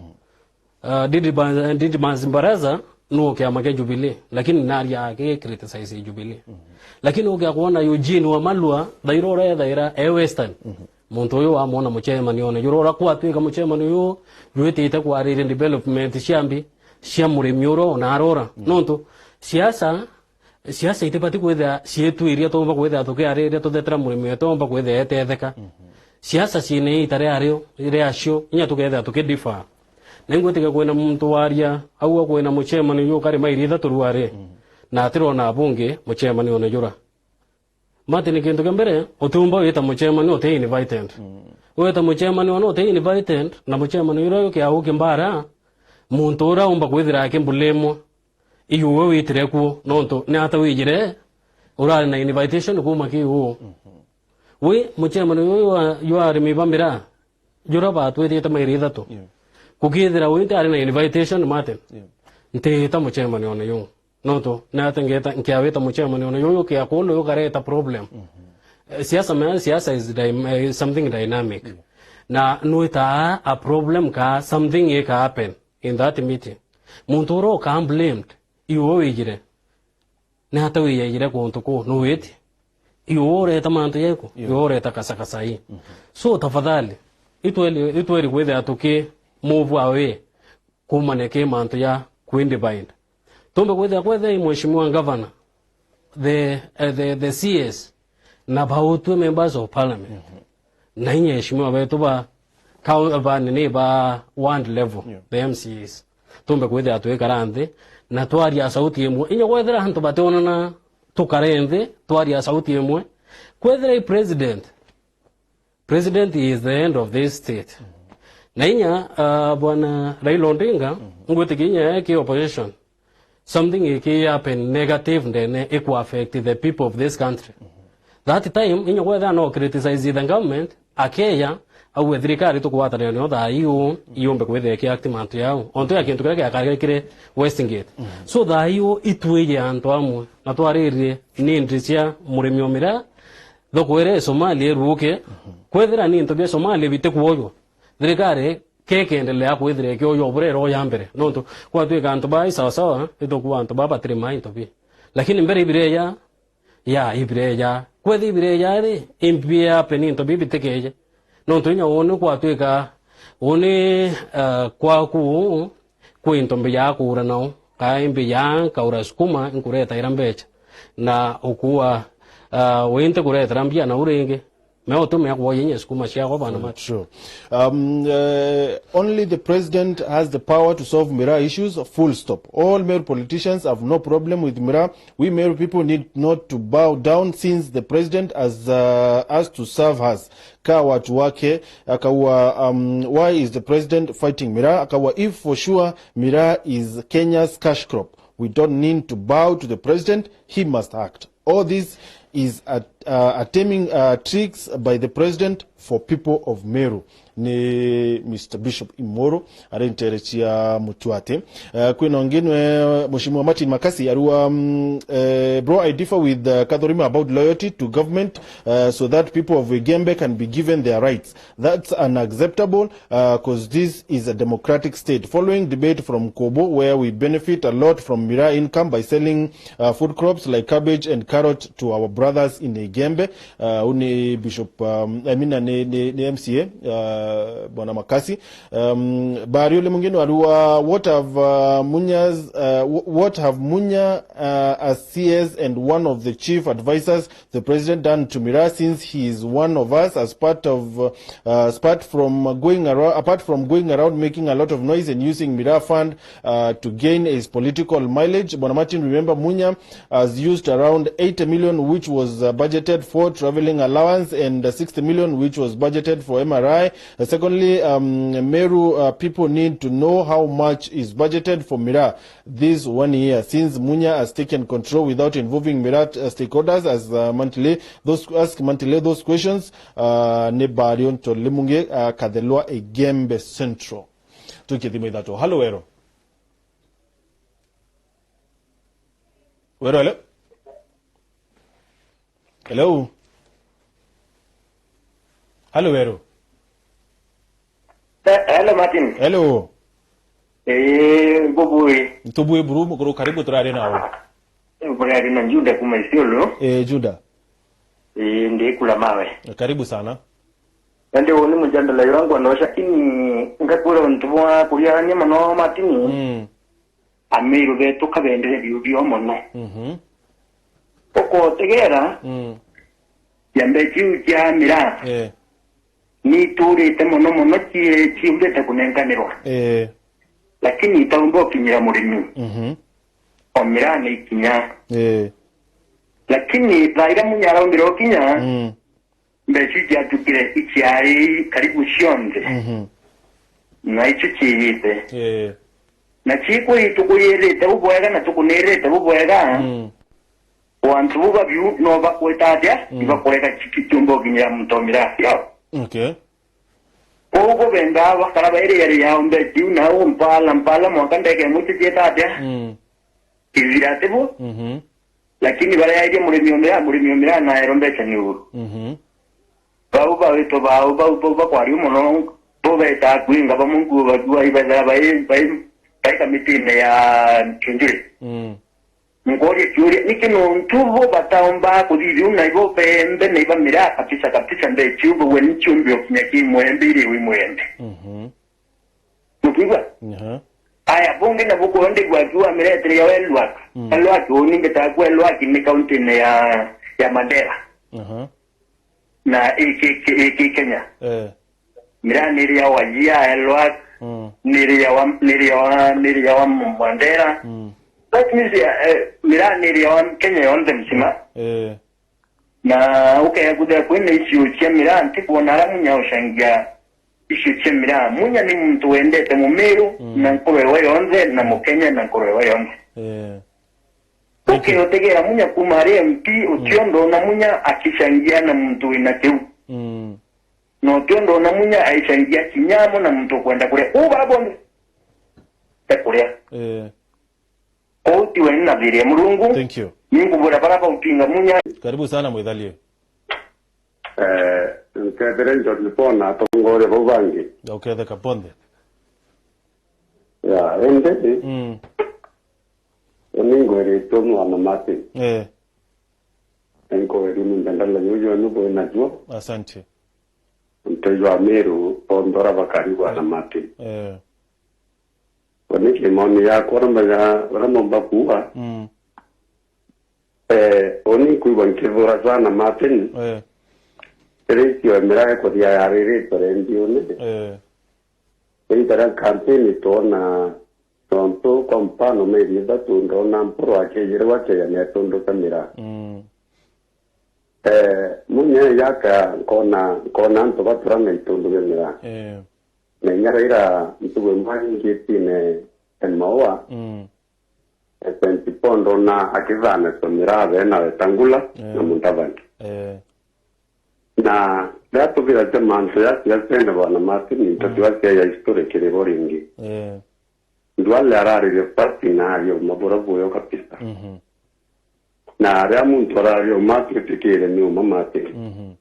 Uh, Didmus, Didmus Mbarasa nu kiama kia Jubilee, lakini naria aki criticize Jubilee. Mhm. Lakini ukia kwona Eugene Wamalwa, thaira urethaira e Western. Mhm. Muntu uyu wamwona muchemanione jura ura kwatwika muchemani uyu jwitite kwariria development cia mbi cia murimi ura ona arora. Mhm. Nontu siasa Siasa itibati kwithira ciitwiria tuumba kwithira tukiariria tuthetera murimi wetu aumba kwithira etetheka. Mhm. Siasa ciina iita riario, riacio, inya tukethira tukidifaa. Na ingwitikia kwina muntu waria, aua kwina muchemani uyu ukari mairi ithatu ruari, mhm, na atirona abunge muchemanione jura. Martin, kintu kia mbere, utiumba wita muchemani uti invited. Mhm. Weta muchemani ona uti invited, na muchemani uria ukia uki mbara, muntu uria umba kwithira akimbulemwa. Iu we witire kuo, nontu ni ata wijire urari na invitation kuuma ki uu? Mhm. Wi muchemani uyu wa, jwa arimi ba miraa, jura batwithite mairi ithatu. Yeah. Kukithira wi nti ari na invitation, Martin, yeah, ntiita muchemani one juu. Nontu ni ata ngeta, nkiawita muchemani one juu, ukia kundu ukareta problem. Mhm. Eh, siasa, man, siasa is dy-, eh, something dynamic. Yeah. Na nwitaa a problem ka something ika happen in that meeting. Muntu uria ukaa blamed, iwe wijire. Ni ata wiyaijire kuntu kuu? Nuwiti? Iwe ureta mantu jeku? Yo. Iwe ureta kasakasa ii. Mhm. So, tafadhali, itweri, itweri kwithira tuki move away kumania ki mantu ja kwindivide. Tumbe kwithira kwethira i mheshimiwa governor, the, eh, the, the C S, na bautwe members of parliament. Mhm. Na inya eshimiwa betu ba kau-, ba nini, ba ward level, yeah, the M C As. Tumbe kwithira twikara nthi na twaria sauti imwe. Inya kwethira antu bationana, tukare nthi, twaria sauti imwe. Kwethira i president, president is the head of this state. Mhm. Na inya, uh, bwana Raila Odinga, mhm, ngwitikia inya ki opposition, something iki happen negative ndene iku affect the people of this country. That time, inya kwethira no criticize the government, akeya, auge thirikari tukugwatanira nio thaa iu, iumbe kwithira iki act mantu yau. Ontu ya kintu kiria giakarikire Westgate. Mhm. So thaa iu itwije antu amwe, na twaririe nindi cia murimi o miraa, thoko iria i Somalia iruuke, mhm, kwethira ni into bia Somalia bitikuojwa, thirikari kekeendelea kwithira ikioywa bura iroya mbere. Nontu kwatwika antu baa i sawasawa, itukuwa antu baa batiri mai into bi. Lakini mbere ibireja, ya ibireja. Kwethira ibireja ri, imbi happen into bi bitikeje. Nontu inya uni kwatwika, uni, eh, kwaku, kwi into mbi ya kuura nao, kaa imbi ya nkaura sukuma, nkuretaira mbecha. Na ukuwa, eh, winti kuretera mbia nau ringi. Me utume akwoya inya sukuma ciakwa bana mati. Sure. Um, uh, only the president has the power to solve Miraa issues, full stop. All Meru politicians have no problem with Miraa. We Meru people need not to bow down since the president has, uh, asked to serve us. Ka watu wake, akaua, um, why is the president fighting Miraa? Akaua, if for sure Miraa is Kenya's cash crop, we don't need to bow to the president, he must act. All this is at, uh, attempting, uh, tricks by the president for people of Meru. Ni Mister Bishop Imoro ari ntere cia Mutuate. Uh, kwina ungi nwe Mheshimiwa Martin Makasi arua, um, uh, bro, I differ with, uh, Kathorima about loyalty to government, uh, so that people of Igembe can be given their rights. That's unacceptable, uh, 'cause this is a democratic state. Following debate from Kobo, where we benefit a lot from Mira income by selling, uh, food crops like cabbage and carrot to our brothers in Igembe. Uh, uni Bishop, um, I mean, ni, ni, ni M C A, uh, Bwana Makasi. Um, bari ule mwingine warua, what have, uh, Munya's, uh, wh-, what have Munya, uh, as C S and one of the chief advisors the president done to Mira, since he is one of us, as part of, uh, uh, apart from going around, apart from going around making a lot of noise and using Mira fund, uh, to gain his political mileage. Bwana Martin, remember Munya has used around eighty million, which was, uh, budgeted for traveling allowance, and, uh, sixty million, which was budgeted for M R I. Uh, secondly, um, Meru, uh, people need to know how much is budgeted for Mira this one year since Munya has taken control without involving Mira, uh, stakeholders as, uh, Mantile. Those, ask Mantile those questions, uh, ni Bario Ntolimunge, uh, Kathelwa Igembe Central. Tukie thimu ithatu. Halo, Wero. Wero, hello? Hello? Halo, Wero. Eh, hello, Martin. Hello. Eh, bubui. Ntubui buru, mukuru, karibu, turari nawe. Eh, burari na Juda kuma Isiolo. Eh, Juda. Eh, ndi kula mawe. Karibu sana. Nandi uni mujadala wangu anosha kini ngakura untu bwa kuriarania mono, Martin. Mm. Amiru betu kabendere biu bio mono. Mhm. Ukotegera, mm, ciambe ciu cia Mira, eh, ni iturite mono mono, ci-, ciumbite kunenkanirwa. Eh. Lakini itaumba ukinyira murimi. Mhm. O Mira ni ikinya. Eh. Lakini thaa iria Munya araumbire ukinya, mm, mbeca iu ciatukire iciari karibu cionthe. Mhm. Na icio ciiyite. Eh. Na ciikuri tukuyirite bubwega na tukunirite bubwega. Mm. O antu bu babiu no bakwita atia? Mm. Ibakureka ciki-, ciumba ukinyira muntu o Mira yao. Okay. Kou bo bendaa bakara bairiaria o mbeca iu, na u mpala, mpala mwanka ndeke imwe icio ciita atia? Mm. Ithira ati bo? Mhm. Lakini baria airie murimi o Mira, murimi o Mira naerwa mbeca ni uru. Mhm. Bau bawitwa bau, bau, bau bakwaria mono, bo betaa kwinga bamwe nkuo bakua ibethera bai, bai, bai kamitine ya Kiunjuri. Mm. Nkoria kiuria, niki nontu bo bataumba kuthithia u na ibo bembe na iba Mira kabisa kabisa mbeca iu bauga ni ciumbe ukinya ki mwembe iri wi mwembe? Mhm. Nukwigua? Aha. Aya, bungi na bukwonde gwakiwa miretere ya Elwak. Mm. Elwak, uni mbitaga kwa Elwak ni kaunti-ini ya, ya Mandera. Aha. Na iki, iki, iki Kenya. Eh. Mira ni iri ya Wajir, Elwak, mm, ni iri ya wa, ni iri ya wa, ni iri ya wa Mandera. Mm. That means, eh, Mira ni iri ya wa Kenya yonthe mzima. Eh. Na ukea kuthira kwina icio cia Mira, ntikwona ara Munya ucangia icio cia Mira. Munya ni muntu wendete Mumiru, mm, na nkoro ewe yonthe, na Mukenya na nkoro ewe yonthe. Eh. Thank you. Ukeotegera Munya kuma ari M P, mm, utio ndona Munya akicangia na muntu wina kiu. Mm. Na utio ndona Munya aicangia kinya amo na muntu ukwenda kuria. Uu bara bonthe te kuria. Eh. Kou ti we ni na thiri ya Murungu. Thank you. Ni nkubwira bara baupinga Munya. Karibu sana, Mwithalie. Eh, nkethire John Paul na atongoria bau bangi. Uketheka bonthe. Ya, indi, mm, uni ngwiritwe mwana Martin. Eh. Nkweru ni mbendela juju ni bwina juo. Asante. Ntu jwa Miru, bonthe uria bakari bwana Martin. Eh. Uni kimoni yakwa uria mbega, uria nomba kuuga. Mm. Eh, uni nkwigua nkithura sana Martin. Eh. Ricio Mira ikuthia yariritwe rendione. Eh. Rinta ria kampeni twona tontu, kwa mfano, meri ithatu ndona Mpuru akijirwa akejania itundu kia Mira. Mm. Eh, Munya yaka nkona, nkona antu batura na itundu bia Mira. Eh. Na inya Raila ntugu imwe ingitine ya Maua. Mm. Saint Paul ndona akithaanasua miraa bena Wetangula Eh. na Mudavadi. Eh. Na riria tuthiragia mantu ja siasene, Bwana Martin, Mm. ntatiwa cia ya history kiri bo ringi. Eh. Duale araririe bati na aria uma buria buyo kabisa. Mhm. Na aria muntu araria uma atwitikire ni uma Martin. Mhm.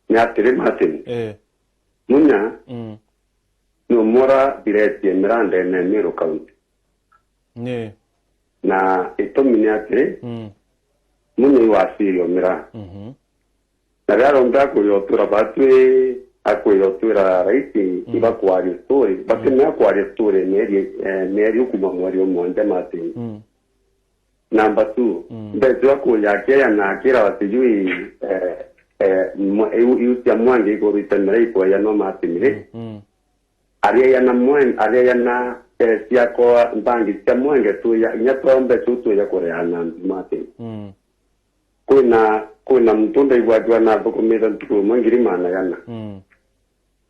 Ni atiri Martin. Eh. Munya Mm. ni umwe urabiretie miraa ndene ya Meru County. Ni. Na itumi ni atiri, Mm. Munya i wasiri o miraa. Mhm. Na riria arombe akwira utwira batwi, akwira utwira raisi, ibakwaria story. Batimea kwaria story mieri, eh, mieri ukuma mweri umwe nja Martin. Mm. Number two, Mm. mbeca akuya akeya na akira sijui, eh, eh, mwe-, iu, iu cia mwangi ikurite miraa ikweya no Martin ri. Mm. Mm. Arieyana mwen-, arieyana, eh, ciakoa mbangi cia mwenge tuya, inya twa mbeca u tuya kureana Martin. Mm. Kwina, kwina muntu ndaigua akiwa nathukumite ntuku imwe ngiri maana yana. Mm.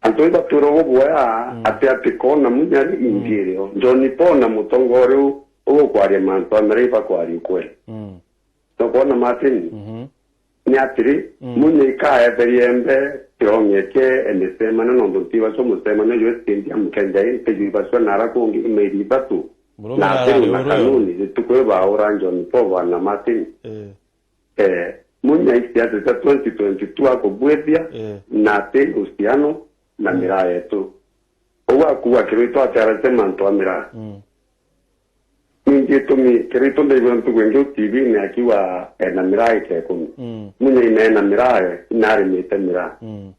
Antu ibatwirwe gubuoya, Mm. ati ati kona Munya ri Mm. ingirio. John Paul na mutongoria u ugukwaria mantu a miraa ibakwaria ukweli. Mm. Nukwona Martin? Mhm. Ni atiri, Mm. Munya ikaetherie mbe kirong'ie kie emicemanio, nontu ntibacio mucemanio jwe stadium kenja i ntiju ibacua nara kungi imairi ithatu. Murume na na atiri arari na uru kanuni, rituku ibaura John Paul Bwana Martin. Eh. Eh, Munya isiasa cia twenty twenty-two akubwithia Eh. na ati uhusiano na Mm. miraa yetu. Uu akuwa kirwitwa atiaracia mantu a miraa. Mm. Ningi itumi kirwitwa ndaigua ntuku ingi u T V-ini akiwa ena miraa ika ikumi. Mm. Munya ina ena miraa, inarimite miraa. Mm.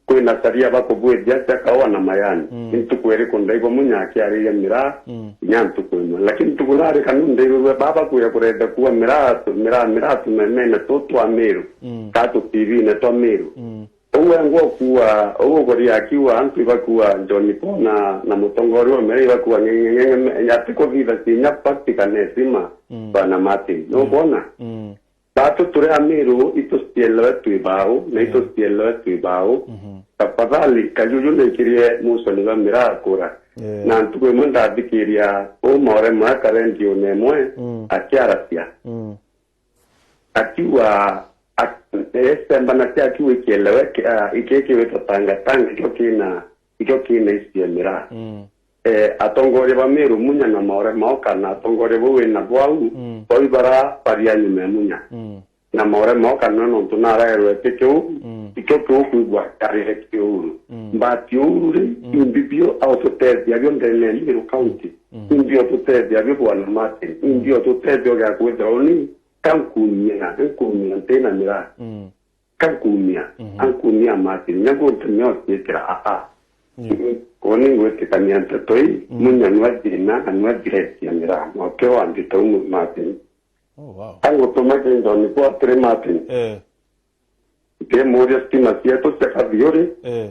Kwina saria bakubwithia cia kaua na mayani. Mm. Ni ntuku iriku ndaigua Munya akiariria miraa Mm. kinya ntuku imwe? Lakini ntuku nari kanu ndaigua baba kuya kureta kuwa miraa, miraa, miraa tumemene tu twa Meru. Mm. Ka tu T V-ini twa Meru. Mm. Uu wengwa ukuwa, uu ukuria akiwa antu ibakuwa John Paul na, na mutongoria wa miraa ibakuwa ng'eng'eng'eng'e, ati kuthitha cinya practical na heshima Mm. Bwana Martin. Mm. Nukwona? Mm. Batu turi Amiru, itucielewe twi bau, na Mm. itucielewe twi bau. Mhm. Tafadhali, kajuju nikirie musoni ba miraa kura. Yeah. Na ntuku imwe ndathikiria uu Maore Maaka rendione imwe Mm. akiaracia. Mm. Akiuga, ak-, esembana cia akiuga ikielewe, ah, iki kiwitwa tangatanga, ikio kina, ikio kina icio miraa. Mm. Eh, atongoria ba Meru Munya na Maore Maoka na atongoria bau wina bwau, Mm. bau ibara baria nyuma ya Munya. Mm. Na Maore Maoka no nontu naraerwe ti kiu, Mm. ikio kiu kwigua kiarire kiuru. Mm. But uru ri, Mm. imbi bio au tutethia bio ndene ya Meru County. Mm. Imbi o tutethia bio Bwana Martin. Mm. Imbi o tutethia gia kwithirwa uni Kankumia, nkumia ntina miraa. Mm. Kankumia, Mhm. ankumia Martin, nyagu ntumia otiikira, aa. Yeah. Koni ngwitikania nteto ii, Mm. Munya nwa thina, na nwa threat ya miraa. Oke wambita umu Martin. Oh, wow. Angutuma kinjoni kwa atiri Martin. Eh. Ndimuria stima cietu cia Kathiuri. Eh.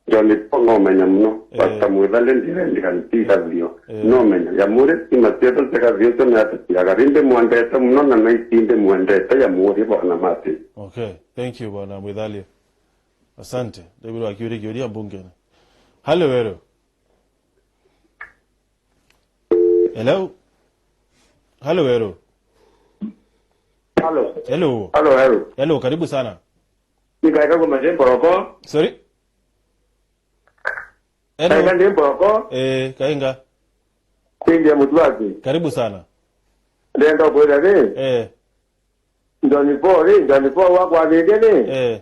John Paul nomenya muno. Eh. Pastor Mwithali ndirendiga ntigathio. Eh. Nomenya. Yamuri stima cietu cia Kathiuri cio niatutiaga. Ri ndimwendete muno na naiti ndimwendete, yamuri Bwana Martin. Okay. Thank you, Bwana Mwithali. Asante. David akiuria kiuria mbungene. Hello, hello. Hello. Hello, hello. Hello. Hello. Hello, hello. Hello, karibu sana. Nikaika kuma Jemboroko. Sorry? Hello. Kaika Jemboroko. Eh, Kainga. Kwingia Mutuati. Karibu sana. Ndenda kwira ri. Eh. John Paul ri, John Paul wakwathitie ri. Eh.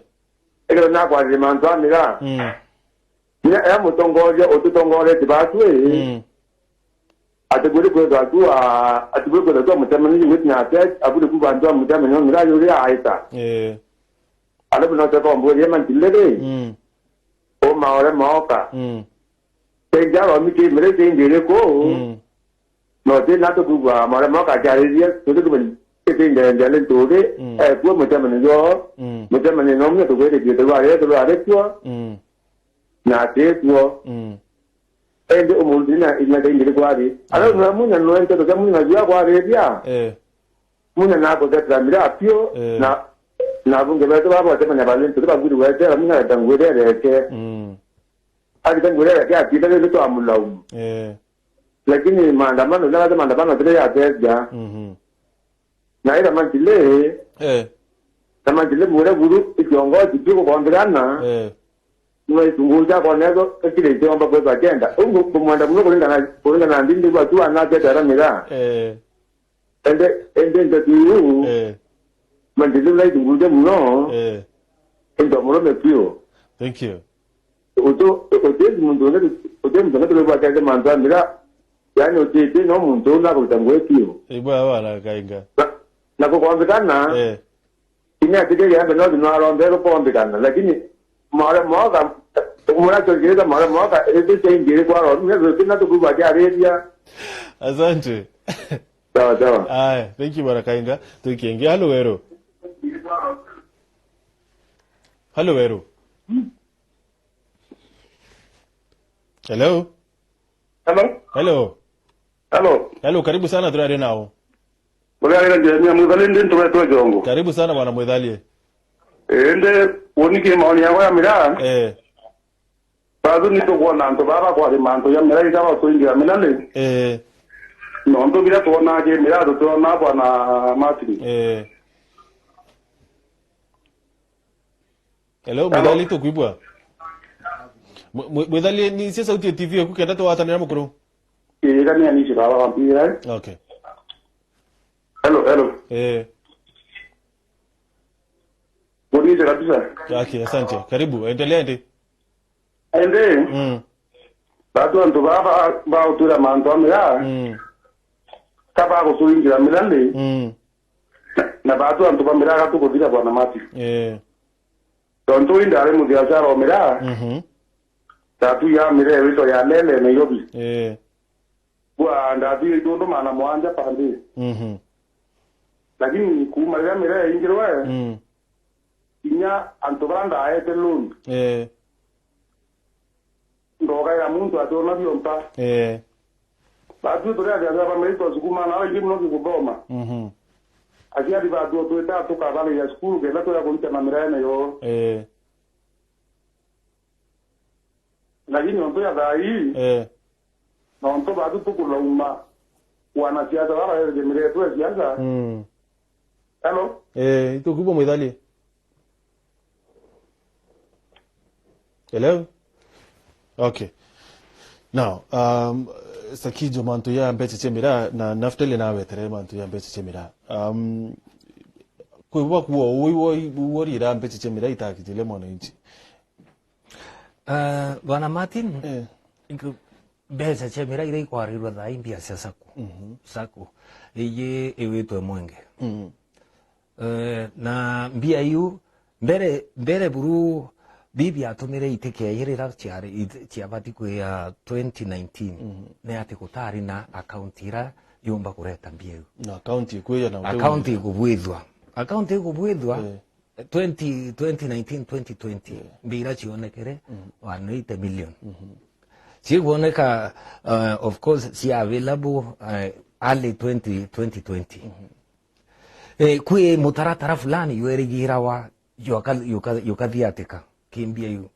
Ero nakwathitie mantu a miraa. Mm. Nya, ya mutongoria ututongoretie batu ri. Mm. Atiburi kwithwa tu a, atiburi kwithwa tu a mutemani, you witness that, aburi kuba antu a mutemani, no miraa yuri aita. Eh. Alafu no teko mburia mantile ri. Mm. O Maore Maoka. Mm. Kenja ro mi ke mire ke ndire ko. Mm. No ti na tukuigua Maore Maoka ajariria, tuti kumenya ke ndire ndire nturi, Mm. eh, kuo mutemani yo. Mm. Mutemani no mwe tukwire kitu wa yetu wa rekio. Mm. Na ti kuo. Mm. Indi umunthi na inya kaingiri kwari. Ara Mm. na Munya no nteto cia Munya na jua kwariria. Eh. Munya na kuthetera miraa piu Eh. na, na bunge betu baba batemanya bali ntu bagwiri wetera Munya areta ngwirereke. Mm. Areta ngwirereke akita riri twa mulaumu. Eh. Lakini maandamano, jaria maandamano tire yateethia. Mhm. Na ira manjili, Eh. na manjili bure buru, ikiongozi biu gukombigana, Eh. no itungu ja konezo, ikire ikiomba kwethwa kenda. Ungu kumwenda muno kuringana, kuringana na ndindi bwa tu anatete aramira. Eh. Ende, ende ntetu iu, Eh. manjili na itungu ja muno, Eh. into murume piu. Thank you. Utu, uti muntu ungi, uti muntu ungi turi bwakete mantu amira, yani utiti no muntu uu nakuruta ngugi piu. Ibwa bana kainga. Na, na kukombikana, Eh. kinya atikiria mbe no no arombe kukombikana, lakini mara moka, mura chongirita mara moka, iti chaingiri kwa ro, ni tina tukuba kiariria. Asante. Sawa, sawa. Aya, thank you, bwana Kainga. Tukienge. Halo, Weru. Halo, Weru. Hello? Hello? Hello? Hello? Hello, karibu sana, turaria nao. Mugari na Jeremia Mwithali ndi nturetwe Jongo. Karibu sana, bwana Mwithali. Indi, woni ki maoni yakwa ya miraa? Eh. Batu ni tukwona antu baba kwari mantu ya miraa ita batuingira miraa ni? Eh. Nontu biria twonaa ki miraa tutionaa bwana Martin. Eh. Hello, Hello. Mwithali tukwibwa. Mwi-, mwi-, Mwithali ni cia sauti ya T V yaku kenda twatanira mukuru. Ii, kani anisi baba wampira, eh? Okay. Hello, hello. Eh. Bonite kabisa. Okay, asante. Karibu, endelea ndi. Ende, Mm. batu antu baba bautwira mantu amira, Mm. ka bagutuingira miraa ni, Mm. na, na batu antu ba miraa gatukuthira bwana Martin. Eh. Tontu indi ari muthiacara o miraa, Mhm. tatu ya miraa wito ya Lele Nairobi. Eh. Bwa ndathire itundu maana mwanja pande. Mhm. Lakini kuuma riria miraa yaingirwe, Mm. kinya antu bara ndaete loan, Eh. ndoga ya muntu ationa biompa. Eh. Batwi turi aciari ba maitwa cukuma na baingi muno gikuthoma. Mhm. Aciari batu twita tukatharira cukuru kenda twira kuruta na miraene yo. Eh. Lakini nontu ya thaa ii, Eh. nontu batu tukulauma wanasiasa bara bereje miretu ya siasa. Mm. Hello? Eh, itukubo Mwithali. Hello? Okay. Now, um, Sakijo, mantu ya mbeca cia miraa, na Naftali nawetere mantu ya mbeca cia miraa. Um, kwi bwa kuo, ui wo, wo rira mbeca cia miraa itakijile mwananchi. Ah, Bwana Martin, Eh. inki-, mbeca cia miraa iria ikwarirwa thaa ii mbia cia sacco. Mhm. Sacco. Iyi iwitwe Mwenge. Mhm. Eh, na mbia iu, mbere, mbere buru bibi atumire itikeeyirira ciari, it-, ciabati kwia twenty nineteen, Mhm. ni ati gutari na account ira yumba kureta mbia iu. Na account ikwija na Account ikubwithwa. Account ikubwithwa, Eh. twenty, twenty nineteen, twenty twenty, Yeah. mbia ira cionekere, Mm. one eighty million. Mhm. Cikwoneka, uh, of course, cia available, uh, early twenty, twenty twenty. Mhm. Eh, kwi mutaratara fulani jwerigirawa juka-, juka-, jukathiatika ki mbia iu.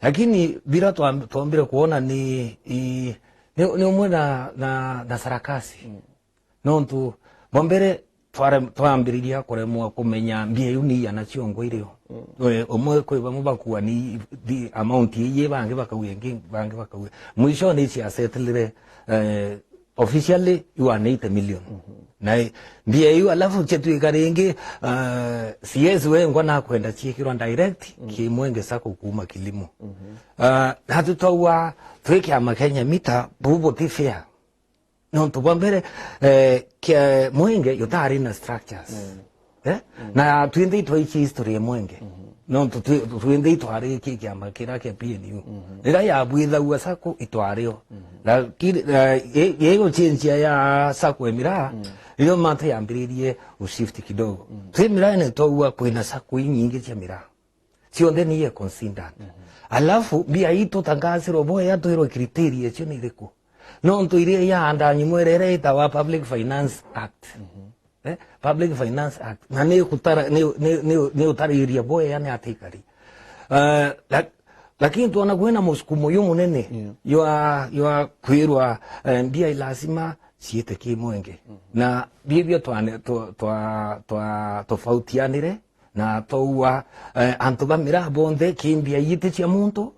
Lakini bira twa-, twombire kwona ni, i, ni, ni umwe na, na, na sarakasi. Mm. Nontu, bwa mbere, tware-, twambiriria kuremwa kumenya mbia iu ni igana ciongo irio. Mm. Eh, umwe kwi bamwe bakua ni the amount iyi, bangi bakauga ingi, bangi bakauga. Mwishoni cia settlire, eh, officially, you are eighty million. Mhm. Na, eh, mbia iu, alafu ciatuika ringi, eh, C S wengwa nakwenda ciikirwa direct, Mm. ki Mwenge Sacco kuuma Kilimo. Mhm. Eh, na tutauga, twi kiama kia Nyamita, bubu ti fair. Nontu bwa mbere, eh, kia Mwenge jutari na structures. Mm. Eh? Mm. Na twinthe itwaici history ya Mwenge. Mhm. Nontu twi-, twinthe itwari ki kiama kira kia P N U. Mhm. Riria yabwithagua sacco itwario. Mhm. Lakini, eh, ye-, ye guchenjia ya sacco ya miraa, Mm. niyo mantu yambiririe gushift kidogo. Mm. Twi miraa ni twaua kwina sacco inyingi cia miraa. Cionthe ni ye considered. Mhm. Alafu, mbia ii tutangasirwe bwea twirwe criteria icio ni iriku? Nontu iria ianda nyimwere iria itawa Public Finance Act. Mhm. Eh? Public Finance Act. Na ni kutara-, ni, ni, ni, ni utariria bwea ni atikari. Eh, la-, Lakini twona kwina musukumo jumunene, yeah, jwa, jwa kwirwa, eh, mbia lazima ciite ki mwenge. Mhm. Na bibio twane-, twa-, twa-, twa-, tofautianire, na twaua, eh, antu ba miraa bonthe, ki mbia ii ti cia muntu,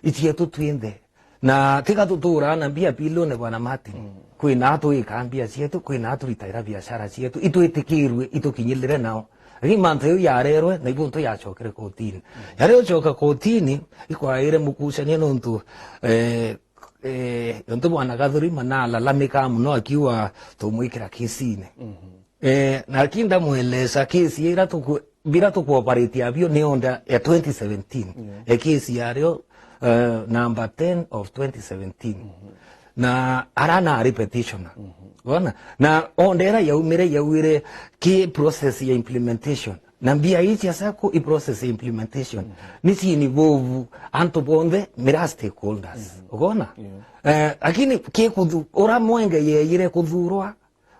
i cietu twinthe. Na tiga tuturaa na mbia pilone, Bwana Martin. Mm. Kwina twikaa mbia cietu, kwina turitaira biashara cietu, itwitikirue, itukinyirire nao. Lakini mantu jau yarerwe, na ibu ntu yacokere kotini. Mm. Yari ucoka kotini, ikwaire mukucania nontu, eh, eh, nontu Bwana Gathuri manalalamika muno akiuga tumwikira kisine. Mhm. Eh, na lakini ndamweleza kesi ira tuku-, bira tukuoperate abio ni order ya twenty seventeen. Yeah. E kesi yario, eh, number ten of twenty seventeen. Mhm. Na ara nari petitioner. Mhm. Wona? Na order ira yaumire, yaugire ki process ya implementation. Na mbia ii cia sacco i process ya implementation. Mhm. Ni ciinvolve antu bonthe, mira stakeholders. Mhm. Ukona? Yeah. Eh, lakini ki kuthu-, ura mwenge yeeyire kuthurwa,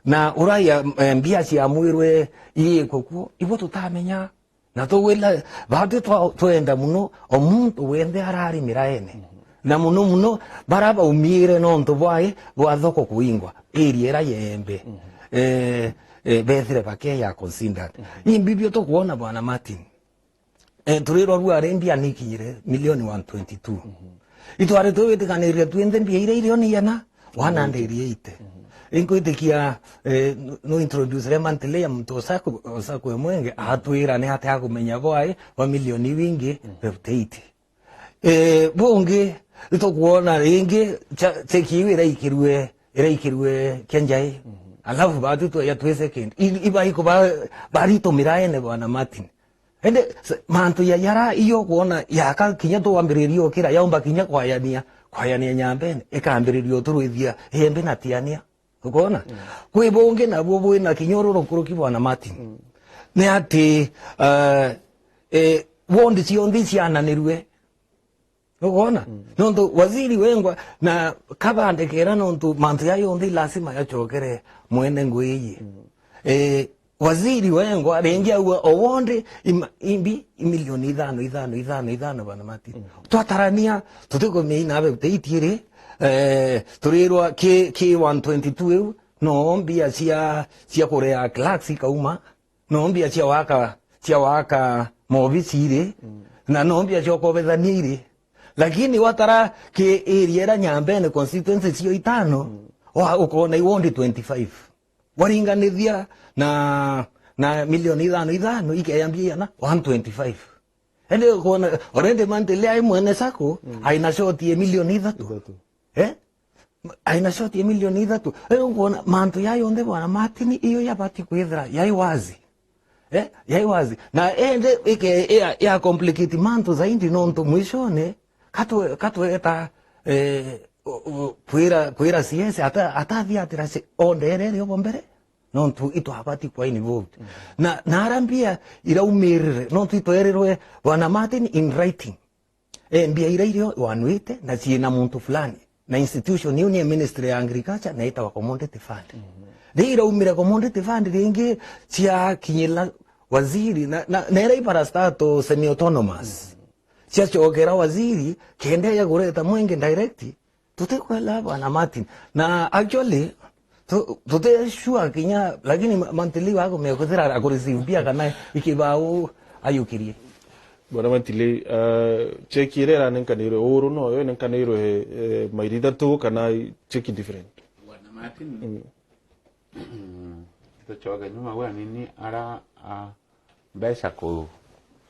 na ura ya, eh, mbia ciamwirwe iikwe kuo, ibo tutamenya. Na tugwira, baatwi twa-, twenda muno, o muntu wenthe arari miraene. Mhm. Na muno muno, bara baumiire nontu bwai bwa thoko kuingwa, area ira yeembe. Mhm. Eh, eh, bethire bakeya considered. Mhm. Imbi bio tukwona, Bwana Martin. Eh, turirwa rua ri mbia nikinyire milioni one twenty-two. Mhm. Itwari twitikanirie twinthe mbia iria irio ni yana one hundred eighty. Mhm. Inkwitikia, eh, nu, nu introduce re monthly ya muntu o sacco, o sacco e mwenge, atwira ni atia akumenya bwai bwa milioni wingi, mhm, fifty eight. Eh, bungi, nitukwona ringi cha-, cheki iu iraikirue, iraikirue kia njai. Mhm. Alafu baatwi tweya twi second. I, ibaiko ba, baritumira ene, Bwana Martin. Indi s-, mantu ya yara iyo kwona yaka kinya twambiriria ukira yaumba kinya kwayania, kwayania nyambene, ikambiriria uturwithia iembe na tiania. Ukona? Mm. Kwi bungi nabuo bwina kinya ururu nkuruki, Bwana Martin. Mm. Ni ati, eh, eh, ward cionthe iciananirue. Ukona? Mm. Nontu waziri wengwa na kabandekera nontu mantu ya yonthe lazima yacokere mwene ngui iyi. Mm. Eh, waziri wengwa ringi aua o ward ima-, imbi imilioni ithano, ithano, ithano, ithano, Bwana Martin. Mm. Twatarania, tutikumenya inabe gute itiri, eh, turirwa ki, ki one twenty-two iu, no mbia cia, cia kurea clerks ikauma, no mbia cia waka, cia waka maobici iri, mm, na no mbia cia ukobethania iri. Lakini watara ki area ira nyambene constituency cio itano, mm, wa, ukona i ward twenty-five. Waringanithia na, na milioni ithano ithano, ikeya mbia iana? One twenty-five. Ende ukona, already monthly ai mwene sacco, mm, aina short ya milioni ithatu. Ithatu. Eh? Aina short ya milioni ithatu. Riu ukwona mantu ya yonthe, Bwana Martin, iyo yabati kwithira yai wazi. Eh? Yai wazi. Na ende ike ya, ya complicate mantu zaidi nontu mwishone, katwe-, katweta, eh, u-, u-, kwira, kwira C S ata-, atathiatira si-, onderere obo mbere, nontu itwabati kwa involved. Mm. Na, na ara mbia iraumirire, nontu itwerirwe, Bwana Martin, in writing. Eh, mbia iria irio wanwite na ciina muntu fulani. Na institution iu ni Ministry ya Agriculture na itawa Commodity Fund. Mhm. Ri iraumire Commodity Fund ringi ciakinyira waziri na, na, na ira ibara stato semi-autonomous. Mhm. Ciacokera waziri, kenda ya kureta mwenge direct, tutikwela Bwana Martin. Na actually, Tu-, tuti sure kinya, lakini ma-, monthly waku mekwithira akureceive mbia kana ikibau ayukirie. Bwana Martin, uh, cheki iria iranenkanirwe uru noyo inenkanirwe, eh, mairi ithatu kana cheki different? Bwana Martin, mm, tucoke nyuma gwe anini, ara, a, mbeca ku,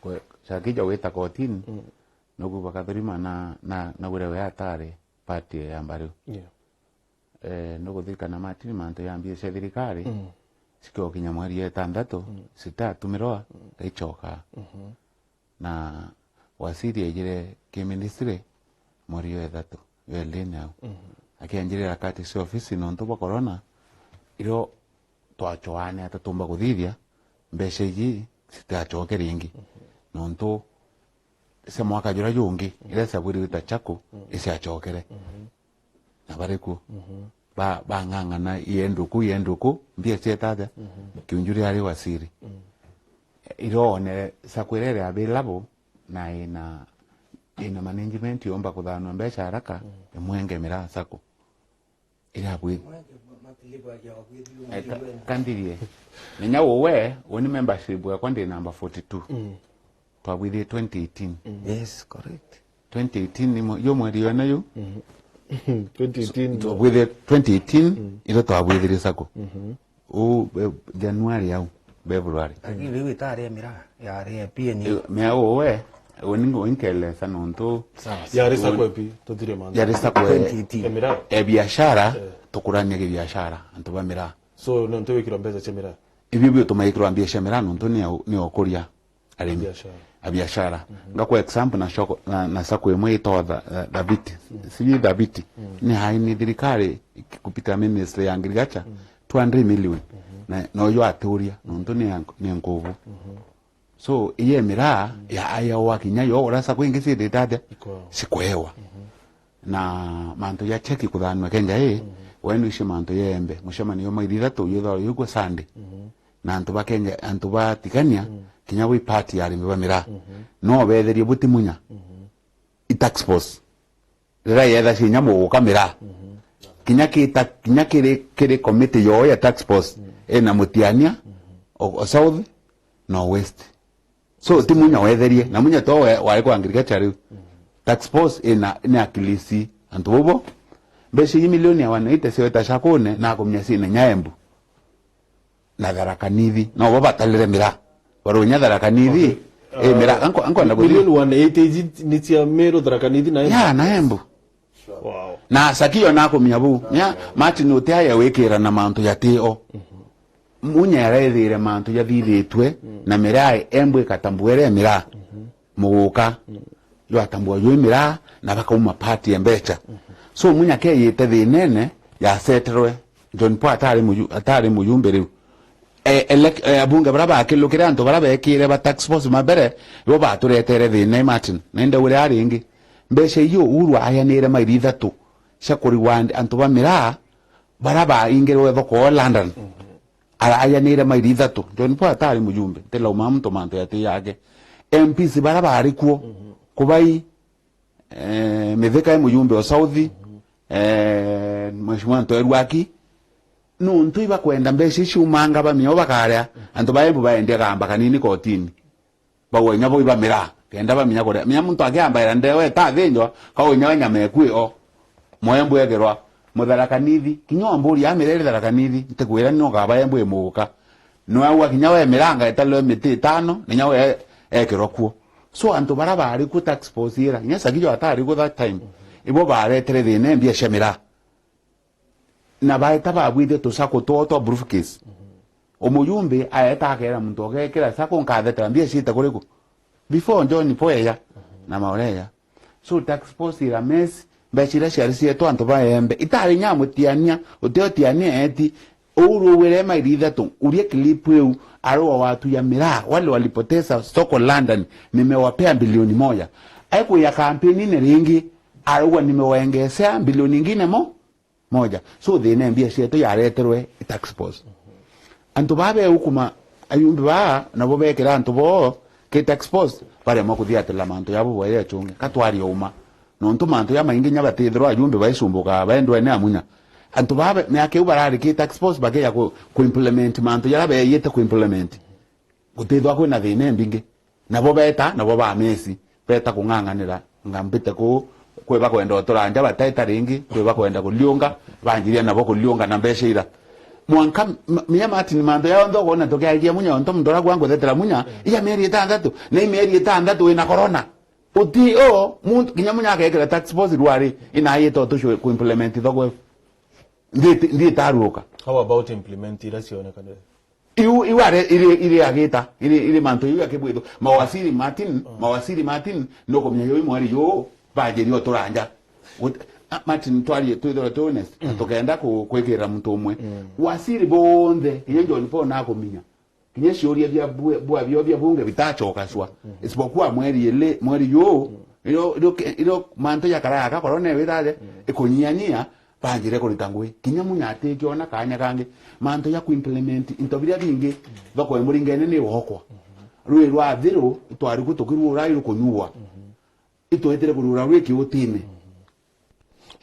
ku, ciakija gwita kotini, mm, noku bakathurima na, na, na gwire we atari party ya mbariu. Yeah. Eh, nukuthikana Martin mantu ya mbia cia thirikari, mm, cikiukinya mweri ya itandatu, mm, citatumirwa, mm, gaicoka. Mhm. Na waziri aijire ki ministry mweri ya ithatu, ya lini au. Mhm. Akianjirira kati cia ofisi nontu bwa corona, irio twachoane ata tumba kuthithia, mbeca iji citigacoke ringi. Mhm. Nontu cia mwaka juria jungi, iria ciabwirwe ta chaku, mm, iciacokere. Mhm. Na bari kuo. Mhm. Ba-, bang'ang'ana, iendu ku, iendu ku, mbia cieta atia? Mhm. Kiunjuri ari waziri. Mm. Irio onere sacco iria iri available na ina ina management yomba kuthanwa mbeca haraka, imwenge Miraa Sacco. Iria bwi- Eh, ka-, kandirie. Nenya uwe, uni membership yakwa ndi namba forty-two. Mm. Twabwithie twenty eighteen. Yes, correct. Twenty eighteen ni mwe-, yo mweri wena yu? Mhm. Twenty eighteen. Twabwithie twenty eighteen, mm, iro twabwithirie Sacco. Mhm. Uu, be-, January au, February. Lakini riu itari ya Miraa, yari ya P N U. Eh, mea uwe, uni ngo inkelesa nontu. Sawa. Yari Sacco epi, tutire mantha. Yari Sacco e-, twenty eighteen. Ya Miraa. E biashara, eh, tukurania ki biashara, antu ba Miraa. So, nontu wikirwa mbeca cia Miraa? Ibio bio tumaikirwa mbia cia Miraa, nontu ni ya u-, ni ya ukuria arimi. Biashara. A biashara. Mhm. Ngakwa example na shoko, na, na Sacco imwe itwa Tha-, Tha-, Thabiti. Mm. Sijui Thabiti. Mm. Ni hai ni thirikari kupita ministry ya agriculture, mm, two hundred million. Mhm. Na, na uyu aturia, nontu ni ya nk-, ni nkubu. Mhm. So, iye Miraa, mm, ya, ya wa kinya yo, ura Sacco ingi ciithite atia? Ikwewa. Cikwewa. Mhm. Na mantu ja cheki kuthanwa kenja i, mhm, wenu icio mantu yembe, mucemanio jwa mairi ithatu, yuthawa yukwe Sunday. Mhm. Na antu ba Kenya, antu ba Tigania, mm, kinya bwi party ya arimi ba Miraa. Mhm. No betherie buti munya. Mhm. I task force. Riria yetha cinya muguka Miraa. Mhm. Kinya kita, kinya kiri, kiri committee yo ya task force, mm, ina Mutiania, mhm, o, o South, na o West. So, ti munya wetherie, na munya to we wari kwa agriculture riu. Mhm. Task force ina, ni akilisi antu bobo. Mbeca ii milioni ya one eighty ciweta Sacco-ine, na akumia cina nya Embu. Na Tharaka Nithi, no bo batalire Miraa. Barunya Tharaka Nithi, okay, eh, Miraa, anko-, ankwenda kuthi- Milioni one eighty iji ni cia Meru, Tharaka Nithi na Embu? Ya, na Embu. Wow. Na Sacco yo nakumia bu. Nya, Martin uti aya wikira na mantu jati o. Mhm. Munya yarethire mantu jathithitwe, mm, na Miraa, Embu ikatambua iria Miraa. Mhm. Muguka. Mm. Yo atambua jwi Miraa, na bakauma party ya mbeca. Mhm. So, munya keyite thinene, yaseterwe. John Paul atari muju-, atari mujumbe riu. E, elec-, e, abunge bara bakilukire antu bara bekire ba task force mabere, bo baturetere thina i Martin. Na inde uri ari ingi. Mbeca iyo Uhuru ayanire mairi ithatu cia kureward antu ba Miraa bara baingirwe thoko o London. Mhm. Ara-, ayanire mairi ithatu. John Paul atari mujumbe, ntilauma muntu mantu yati yake. M Ps bara bari kuo, mhm, Kubai, eh, Mithika e mujumbe o South, mhm, eh, Mheshimiwa Ntoeru Aki, nuntu ibakwenda mbeca ici ciumanga bamia o bakaria, mhm, antu ba Embu baendia gamba kanini kotini. Bagwe inya bo iba Miraa, kenda bamenya kuria. Menya muntu akiambaira ndewe itathinjwa, kau inya we nyama eku io. Moembu egerwa, Mutharaka Nithi, kinya wamburia amira iri Tharaka Nithi, ntikwira ni ukaba Embu imuguka. Nwagua kinya we Miraa nga italwe miti itano, na inya we ekirwa kuo. So, antu bara bari kuo task force ira, inya Sacco jo atari kuo that time, ibo baretere thina mbia cia Miraa. Na baeta babwithia tu Sacco twao twa briefcase. Umujumbe aeta akera muntu, "Ogekira Sacco nkathetera mbia ciite kuriku?" Before John Paul eya, na Maore eya. So task force ira mess, mbeca iria ciari cietwa antu ba Embu. Itari nya Mutiania, uti o Tiania eti, Uhuru ugwire mairi ithatu, urie clip iu, arua watu ya Miraa, wale walipoteza soko London, nimewapea bilioni moja. Aikuya kampeni-ini ringi, arauga, "Nimewaongezea bilioni ingine mo-, moja." So, thina mbia cietu yareterwe i task force. Antu baa beukuma, ayumbi baa, nabo bekira antu boo ki task force, baremwa kuthiatira mantu jabo bwere achunge. Ka twaria uma. Nontu mantu jamaingi nya batithirwa ayumbi baicumbuka, baendwe ni amunya. Antu baa be-, miaka iu barari ki task force bakeja ku, ku implement mantu jaria beeyite ku implement. Gutithwa kwina thina imbingi. Nabo beta, nabo bamesi. Beta kung'ang'anira. Nga mbite ku, kwi bakwenda utura nja bateta ringi, kwi bakwenda kuliunga, banjiria nabo kuliunga na mbeca ira. Mwanka, m-, mia Martin mantu yonthe ukwona tukiagia munya onto muntu uria gwa nguthetera munya, iya mieri itanthatu, na i mieri itanthatu wina corona. Uti o, muntu, kinya munya akekira task force rwari, ina ayita utucwe ku implement thoko. Ndi, ndi taruka. How about implement ira cionekane? Iu, iu are, iri, iri agita, iri, iri mantu iu akibwithu. Mawaziri Martin, mm, mawaziri Martin, nukumenya yo imwari yo, bajiri utura nja. Gut-, ah, Martin, twarie, twithirwe twi honest, mm, tukenda ku-, kwikirira muntu umwe. Mm. Waziri bonthe, kinya John Paul nakuminya. Kinya ciuria bia bue-, bua bio bia bunge bitacokacwa. Mhm. Isipokuwa mweri ili, mweri yu, mhm, iro, iro ke-, iro mantu jakara yaka korona ewithaje, mhm, ikunyianyia, banjire kurita ngui. Kinya munya atikiona kanya kangi. Mantu ja ku implement into biria bingi, mhm, thoko ya Muringene ni wokwa. Mhm. Rui rwa Thiru, twari ku tukirua urai rukunyua. Mhm. itwetire kurura rwi kiutine.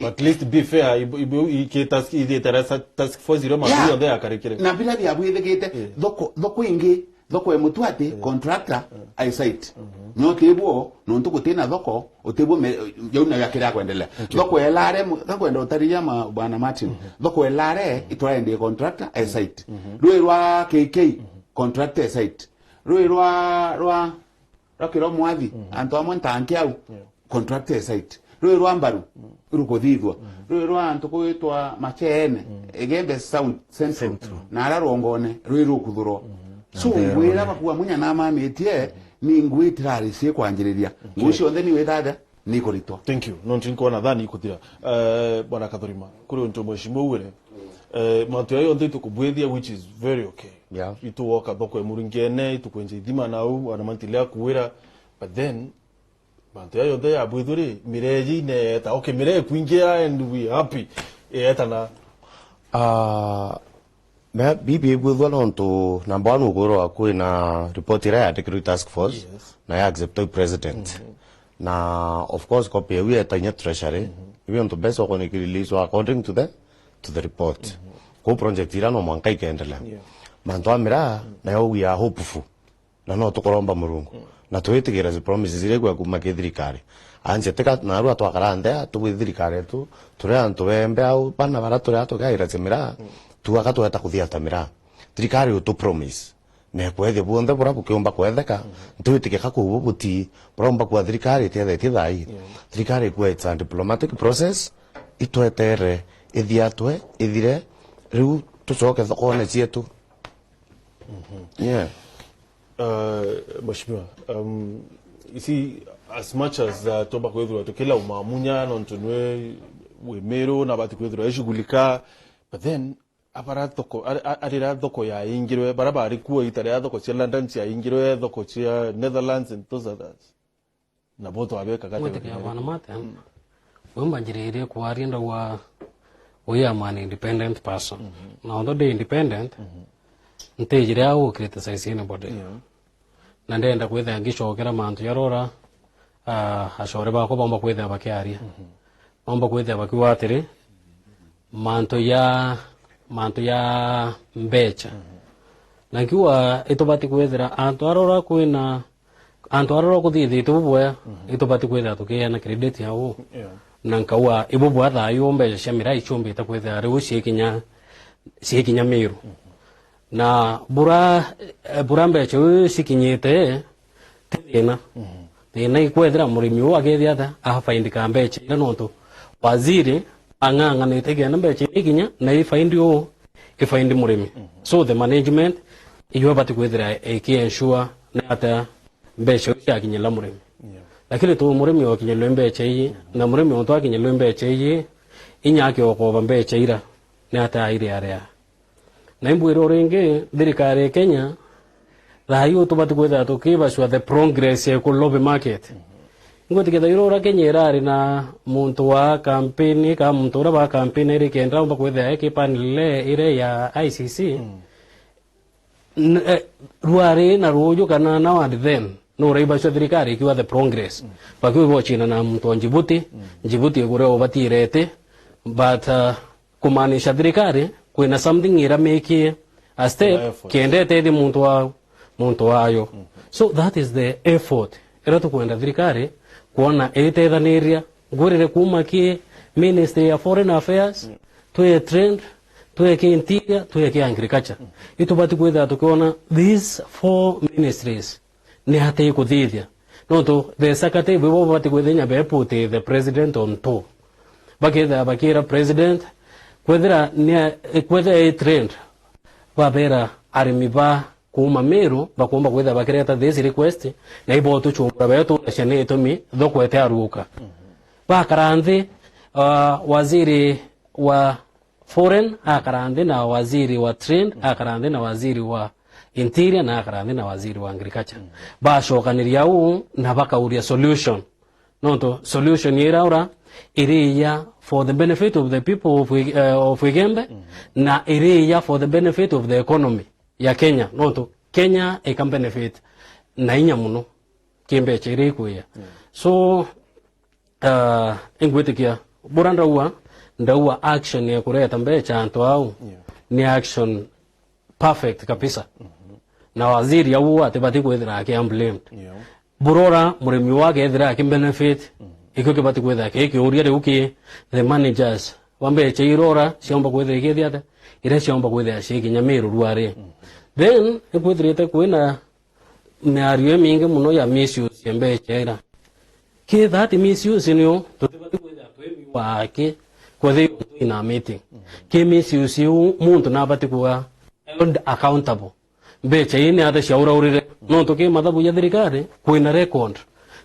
But at least be fair, ibu, ibu, iki task, ithi tara sa-, task force iria mantu. Yeah. Yonthe yakarikire. Na bila bia bwithikite, yeah, thoko, thoko ingi, thoko e mutu ati, yeah, contractor, yeah, ai site. Mm-hmm. No tibwo, nontu gutina thoko, utibwo me, jau na yakira kwendelea. Okay. Thoko elare, mu-, nkwenda utariria ma, Bwana Martin. Mm-hmm. Thoko elare, mm-hmm, itwaendie contractor, ai site. Mm-hmm. Rwi rwa K K, mm-hmm, contractor, ai site. Rwi rwa, rwa, rwa Kiro Mwathi, mm-hmm, antu amwe ntanki au. Yeah. Contractor site. Rwi rwa Mbaru, mm, rukuthithwa. Mm. Rwi rwa antu kwitwa Macheene, mm, Igembe South Central, Central, na ara rwongone, rwi rukuthurwa. Mm. So, ngwira bakua munya namamitie, mm, ni ngui tirari cie kwanjiriria. Okay. Ngui cionthe ni withaja, ni kuritwa. Thank you. No ntinkwona thani ikuthira. Eh, Bwana Kathurima, kuri untu mheshimiwa ugwire, eh, mantu ya yonthe itukubwithia, which is very okay. Yeah. Ituoka thoko ya Muringene, itukwenja ithima nau, ana mantile akuwira, but then, mantu ya yonthe yabwithua ri, mireji ineeta. Okay, mireji kwingia and we happy. Eeta na. Ah, me-, bibi ibwithua nontu number one ukwirwa kwina report iria yandikirwe i task force, yes, na ya acceptwa i president. Mm-hmm. Na of course copy yau yeta inya treasury. Mm-hmm. Ibi nontu mbeca ukonikiriliiswa according to the, to the report. Mm-hmm. Kou project iria no mwanka ikendelea. Yeah. Mantu a miraa, mm, nayo we are hopeful. Na no tukuromba Murungu. Mm. Na twitigira zi promises iria ikwa kuma ki thirikari. Anje tika narua twakara nthea, tugwi thirikari yetu, turi antu bembe au, bana bara turi atugaira cia miraa, mm, tuaka tweta kuthiata miraa. Thirikari utu promise. Na kwethia buonthe bura bukiumba kwetheka, mm, ntwitike ka kuu bubuti, buromba kwa thirikari itiathetie thai. Yeah. Thirikari ikwa it's a diplomatic process, itwetere, ithiatwe, ithire, riu tucoke thokone cietu. Mhm. Yeah. Uh, Mheshimiwa, um, you see, as much as, uh, twomba kwithirwa tukilauma munya nontu nwe wi Miru na bati kwithirwa ishughulika, but then abara thoko, ari-, a-, arira thoko yaingirwe, bara bari kuo ita ria thoko cia London ciaingirwe, thoko cia Netherlands and those others. Nabo twabekaga. Mwitikia Bwana Martin, mm, we mbanjiririe kwaria ndauga, we am an independent person. Mhm. Na although ndi independent, mhm, ntijire au criticize anybody. Yeah. Na ndenda kwithia ngicokera mantu jarora, ah, acore bakwa baumba kwithia bakiaria. Mhm. Baumba kwithia bakiuga atiri, mantu ya, mantu ya mbecha. Mhm. Na nkiuga itubati kwithira antu arora kwina Antu arora kuthithite bubwea, mhm, itubati kwithira tukiana credit ya uu. Yeah. Na nkauga, ibubwea thayu mbeca cia miraa icumbite kwithira riu ciikinya, ciikinya Miru. Mhm. Na bura, eh, bura mbeca iu cikinyite, ti thina. Mhm. Thina ikwethira murimi uu akethia ata, afaindika mbeca iria nontu waziri ang'ang'anite kiana mbeca iria ikinya, na ifaindi uu, ifaindi murimi. Mhm. So the management, iyo ibati kwithira iki ensure ni ata mbeca iu ciakinyira murimi. Yeah. Lakini tu murimi okinyirwe mbeca iji, na murimi ontu akinyirwe mbeca iji, inya akiokoba mbeca ira, ni ataire aria. Na imbwire uringi, thirikari ya Kenya, thayu tubati kwithira tukibacua the progress ya ku lobby market. Ngwitikia thayu ura Kenya irari na muntu wa kampeni, ka muntu ura wa kampeni iri kenda umba kwithira eki panel ire ya I C C. Mm. N-, eh, rwari na ruuju kana now and then, nuraibacua thirikari ikiuga the progress. Mm. Bakiuga bocina na muntu wa Djibouti, mm, Djibouti iguria ubatirete, but, uh, kumaanisha thirikari, kwina something ira mekie a step, effort, kenda iteethie muntu wa, muntu wayo. Mm. So that is the effort ira tukwenda thirikari kwona itethaniria ngwirire kuma ki Ministry ya Foreign Affairs, mm, twi trade, twi ki interior, twi ki agriculture. Mm. Itubati kwithira tukiona these four ministries ni atia ikuthithia. Nontu the executive ibo babati kwithira inya be put the president on top. Bakethira bakira president, kwethira ni a-, kwethira i trend, babera arimi ba kuuma Meru bakuumba kwithira bakireta this request, na ibo tuchumbura betu tunacia ni itumi thoko ete aruuka. Mhm. Bakara nthi, uh, waziri wa Foreign akara nthi na waziri wa Trade, mm, akara nthi na waziri wa Interior, na akara nthi na waziri wa Agriculture. Mm. Bacokaniria uu na bakauria solution. Nontu solution ira ura iri iya for the benefit of the people of, Ig-, eh, of Igembe, mm, na iri iya for the benefit of the economy ya Kenya. Nontu Kenya ika benefit na inya muno ki mbeca iria ikwia. Mm. So, Ah, ingwitikia, bura ndaua, ndaua action ya kureta mbecha antu au, yeah, ni action perfect kabisa. Mhm. Na waziri au atibati kwithira aki blamed. Yeah. Burora murimi uu akethira aki benefit, mhm, ikio kibati kwithira ki kiuria riu ki the managers ba mbecha irora ciomba kwithira ikithia atia, iria ciomba kwithira cikinya Meru ruari. Mhm. Then, ikwithirite kwina miario imingi muno ya misuse ya mbecha ira. Kethira ati misuse niyo, tutibati kwithira twimiwa aki, kwethira untu ina meeting. Mhm. Ki misuse iu, muntu nabati kuga held accountable. Mbecha ii ni atia ciauraurire? Nontu ki mathabu ja thirikari, kwina record.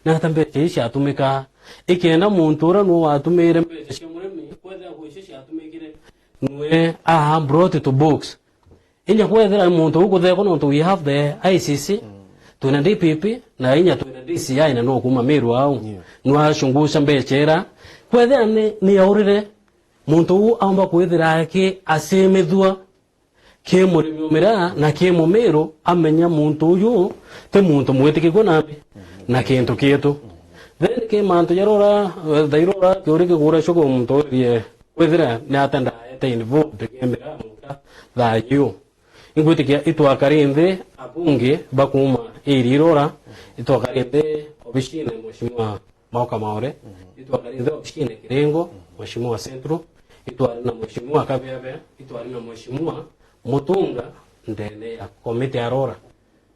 Ni atia mbecha ii ciatumika? Ikenda muntu uria nu watumire mbecha cia murimi, kwethira gwicio ciatumikire, nwe aha brought to books. Inya kwethira muntu uu kuthekwa, nontu we have the I C C, mm, twina D P P, na inya twina D C I, na no kuma Meru au. Yeah. Nwachungucha mbecha ira. Kwethira ni, ni yaurire, muntu uu aumba kwithira aki asimithua ki murimi o miraa na ki mumiru, amenya muntu uyu ti muntu mwitikigua nambi na kintu kietu. Then ki mantu jarora, thairora kiuri kigura cuku muntu urie, kwithira ni atia ndaete involved ki miraa muka thaa yu. Ingwitikia itwakari nthi abunge ba kuma iri irora, itwakari nthi obicine Mheshimiwa Maoka Maore, mhm, itwakari nthi obicine Kiringo, mhm, Mheshimiwa Central, itwari na Mheshimiwa Kabeabea, itwari na Mheshimiwa Mutunga ndene ya komiti ya rora.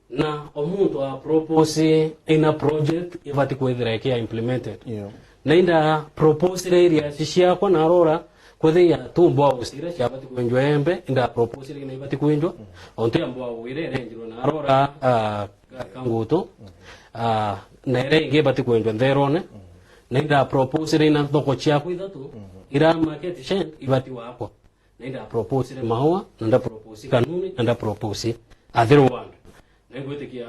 Na o muntu a propose ina project ibati kwithira ikia implemented. Yeah. Na inda proposire areas ciakwa na rora, kwithia tu mboa ucira ciabati kwenjwa Embe, inda proposire ina ibati kwenjwa, mm, ontu ya mboa wire irenjirwa na rora, ah, Ka-, Kangutu, mm, ah, na iria ingi ibati kwenjwa Ntherone, mm, na inda proposire ina thoko ciakwa ithatu, mm, ira market shed ibati wakwa. Na inda proposire Maua, na nda propose Kanuni, na nda propose Athiru Ward. Na ingwitikia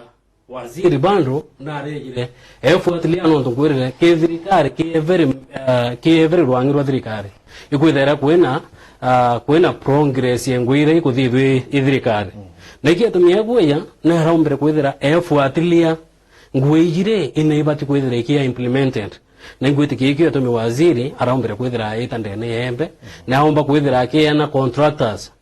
waziri bando narejire efuatilia nontu nkwirire ki thirikari, ki every, uh, ki every rwangi rwa thirikari. Ikwithira kwina, uh, kwina progress ya ngui iria ikuthithua i thirikari. Mm. Na iki atumia egwija, na araumbire kwithira efuatilia ngui iji ri, ina ibati kwithira ikia implemented. Na ingwitikia ikio gitumi waziri araumbire kwithira aita ndene ya Embe, na aumba kwithira akiana contractors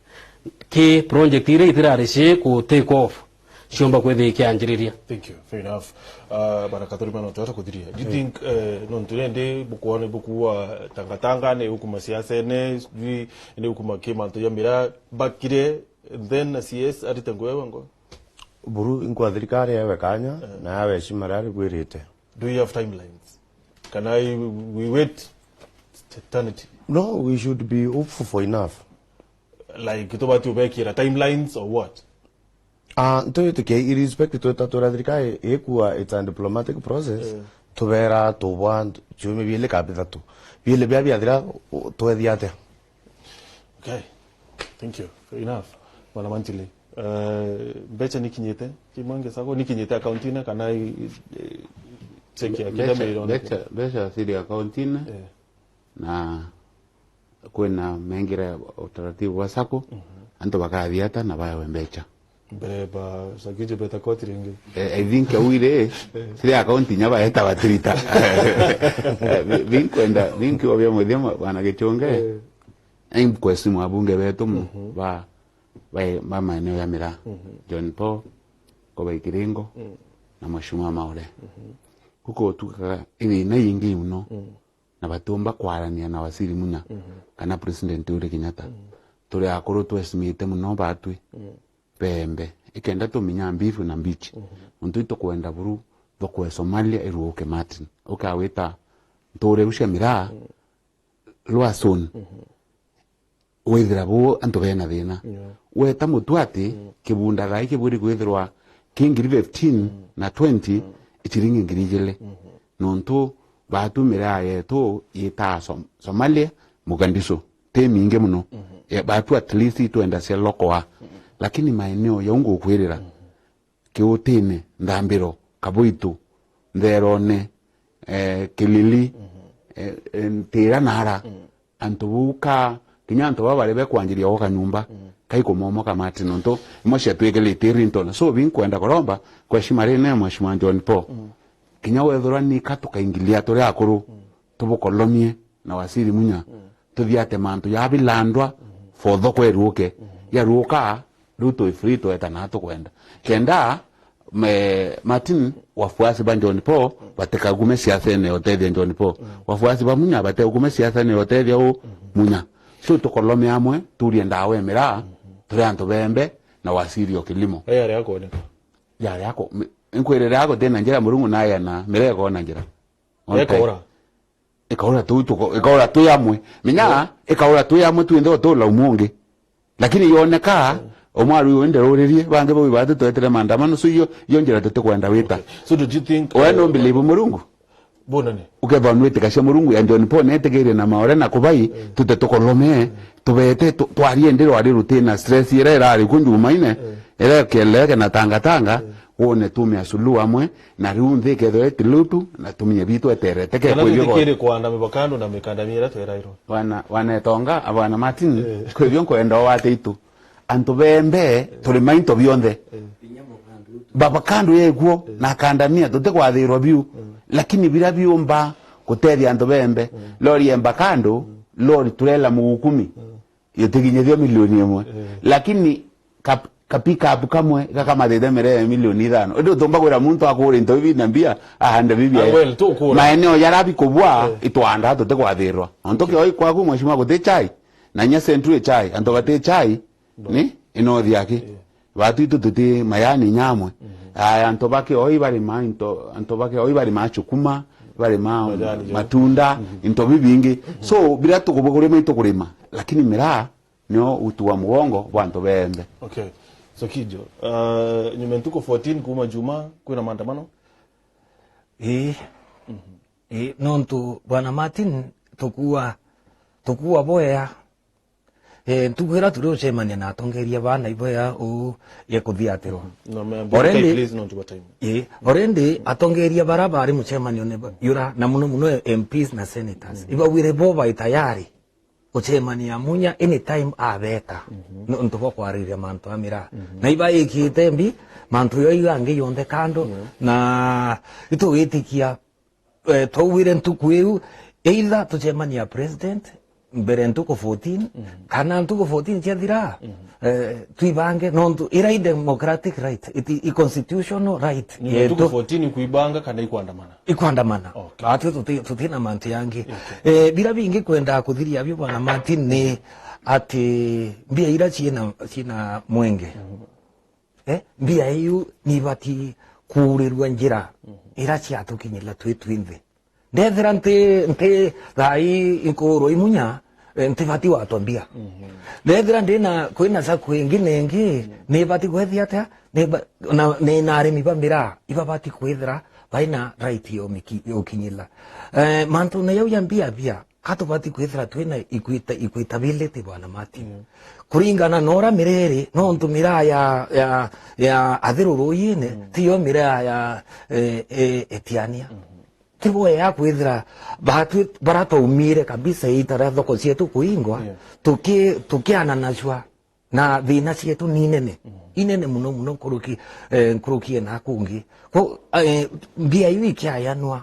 ki project iria itirari ci ku take off, ciumba kwithia ikianjiriria. Thank you. Fair enough. Uh, bana Kathuri, mano twata kuthiria. Do you think, uh, nontu rende bukwone bukuwa tangatanga ne ukuma siasa ne, sijui ne ukuma ki mantu ya miraa bakire, then na C S arite ngwewa ngo? Buru inkwa thirikari yawe kanya, eh, na yawe heshima rari bwirite. Do you have timelines? Can I, we wait eternity? No, we should be hopeful for enough. Like, tubati ubekira timelines or what? Ah, ntwitikia irrespect twita twira thirikari ikua it's a diplomatic process, eh, tubera tubwa ciumia biili ka bithatu. Biili bia biathira, u-, twethia atia? Okay. Thank you. Fair enough. Bwana Mantili. Eh, mbecha nikinyite? Kimwange sako nikinyite account-ine kana i-, i-, check ya kenda milioni? Mbecha, mbecha ciri account-ine. Eh. Na kwina mengire utaratibu bwa sacco, mhm, antu bakathia ata na baewe mbecha. Mbere ba sakiji beta koti ringi. Eh, I think au iri, eh, ciri account inya baeta batirita. Eh, bi-, binkwenda, binkiwa bia muthia ma-, bwana Gichunge. Eh. Ai nkwesimu abunge betu mu, mhm, ba, ba, ba maeneo ya miraa. Mhm. John Paul, Kobe Kiringo, mm, na Mheshimiwa Maore. Mhm. Kuko tukaga ithina ingi muno. Mm. Na batiumba kwarania na Waziri Munya, mhm, kana President Uhuru Kenyatta. Mm. Turi akuru twesimite muno batwi, mm, bembe. Ikenda tuminya mbivu na mbichi. Mhm. Untu itukwenda buru thoko ya Somalia iruuke Martin. Ukawita nture ucia miraa, mm, rwa soon. Mhm. Withira bu antu bena thina. Yeah. Weta mutu ati, mm, kibunda thaa ii kibwiri kwithirwa ki ngiri fifteen, mm, na twenty, mm, i ciringi ngiri ijiri. Mhm. Nontu batu miraa yetu yitaa Som-, Somalia, Mogadishu. Ti mingi muno. Mhm. Ya, batu at least itwenda cia lokoa. Mhm. Lakini maeneo jau ngukwirira, mhm, Kiutine, Nthambiro, Kabuitu, Ntherone, eh, Kilili, mhm, eh, eh, Ntira nara. Mhm. Antu bau ka, kinya antu baba bari bekwanjiria gwaka nyumba, mm, kaikumomoka mati nontu imwe ciatwikirite rintona. So, binkwenda kuromba kwa heshima rinene Mheshimiwa John Paul. Mm. Kinya wethirwa ni ka tukaingilia turi akuru, mm, tubukolomie na Waziri Munya, tuthiate mantu ya bilandwa, for thoko iruuke. Yaruuka, riu twi free, tweta na tukwenda. Kenda, me, Martin, wafuasi ba John Paul batikagume siasene ya utethia John Paul. Wafuasi ba Munya bateugume siasene ya utethia u Munya. So tukolome amwe, turie ndawa ya miraa, turi antu bembe na waziri o kilimo. Yari akwoneka. Yari ako-, mi-, nkwirire ago tina njira, Murungu naye na miraa ikona njira. On time. Ekaura. Ikaura tu tuko, ikaura tu yamwe. Minya, ikaura tu yamwe tu ndo tu laumu ungi. Lakini yoneka, omwaru uyu nderuririe, bangi bau ibati twetire maandamano, so iyo, iyo njira tutikwenda wita. Okay. So do you think, we no believe Murungu? Bona ni? Ukethwa nwitikacia Murungu ya John Paul netigirie na maore na kubai, tute tukolome, tubete, tu-, twarie ndi rwari rutina stress ira irari ku Jumaine, ira keleke na tanga tanga, wone tumia suluhu amwe, na riu nthi ikethirwa iti lutu, na tumie bitu eterete ke. Kana kwithio tutikiri kwanda mibakando na mikandamia ira twerairwe. Bwana, bwana Etonga, a bwana Martin, kwithio nkwenda o wate itu. Antu bembe, turi mainto bionthe. Baba kando yekuo, na kandamia, tutikwathirwa biu. Lakini bira biumba gutethia antu bembe. Lori emba kando, lori turela mugukumi. Gutiginyithio milioni imwe. Lakini ka, ka pick up kamwe gakamathite miree milioni ithano. Indi utumba gwira muntu akure into bibi na mbia, ahande bibi. Ah, well, tukura. Maeneo yara bikubwa, itwanda tutikwathirwa. Ontu kioi kwaku, mheshimiwa, guti chai. Na nya Century chai, antu bati chai, ni inothi aki. Batu itu tuti mayani nyamwe. Aya, antu ba kioi barima into, antu ba kioi barima chukuma, barima matunda, into bibingi. So, bira tukubuguria mai tukurima, lakini miraa nio utu wa mugongo bwa antu benthe. Okay. So, Kijo, uh, nyuma ntuku fourteen kuma Juma, kwina maandamano? Ii. Ii, nontu Bwana Martin, tukua, tukua boya. Eh, ntuku ira turi ucemania na atongeria ba naibo ya uu ya kuthiatirwa. No, me-, already, please, nontu bwa time. Ii, already atongeria bara bari mucemanione ba-, yura, na muno muno M Ps na senators. Ibawire bo bai tayari ucemania Munya anytime abeta. Nontu bwa kwariria mantu a miraa. Na ibaikite mbi, mantu yo iu angi yonthe kando, na itugitikia eh, twaugire ntuku iu, either tucemania president mbere ntuku fourteen, kana ntuku fourteen ciathira, eh, twibange, nontu ira i democratic right, it i constitutional right yetu. Ntuku fourteen ikwibanga kana ikwandamana? Ikwandamana. Okay. Ati tuti-, tutina mantu yangi. Okay. Eh, bira bingi kwenda kuthiria bio, Bwana Martin, ni ati mbia ira ciina, ciina mwenge. Eh, mbia iu nibati kuurirua njira ira ciatukinyira twi twinthe. Ndethira nti, nti thaa ii nkuurwa i Munya, eh, ntibati watwa mbia. Ndethira ndina, kwina saku ingi nengi, nibati kwethia atia? Niba-, na, nina arimi ba miraa, ibabati kwithira baina right ya umiki-, ya ukinyira. Eh, mantune jau ja mbia bia, ka tubati kwithira twina equita-, equitability, Bwana Martin. Kuringana na uria miraa iri, nontu miraa ya, ya, ya Athiru Ruuyine, tiyo miraa ya, eh, eh, Etiania. Ti boya ya kwithira batwi-, bara twaumire kabisa ita ria thoko cietu kuingwa, tuki-, tukiananacua na thina cietu ni inene. Inene muno muno nkuruki, eh, nkuruki na kungi. Ko, eh, mbia iu ikiayanwa.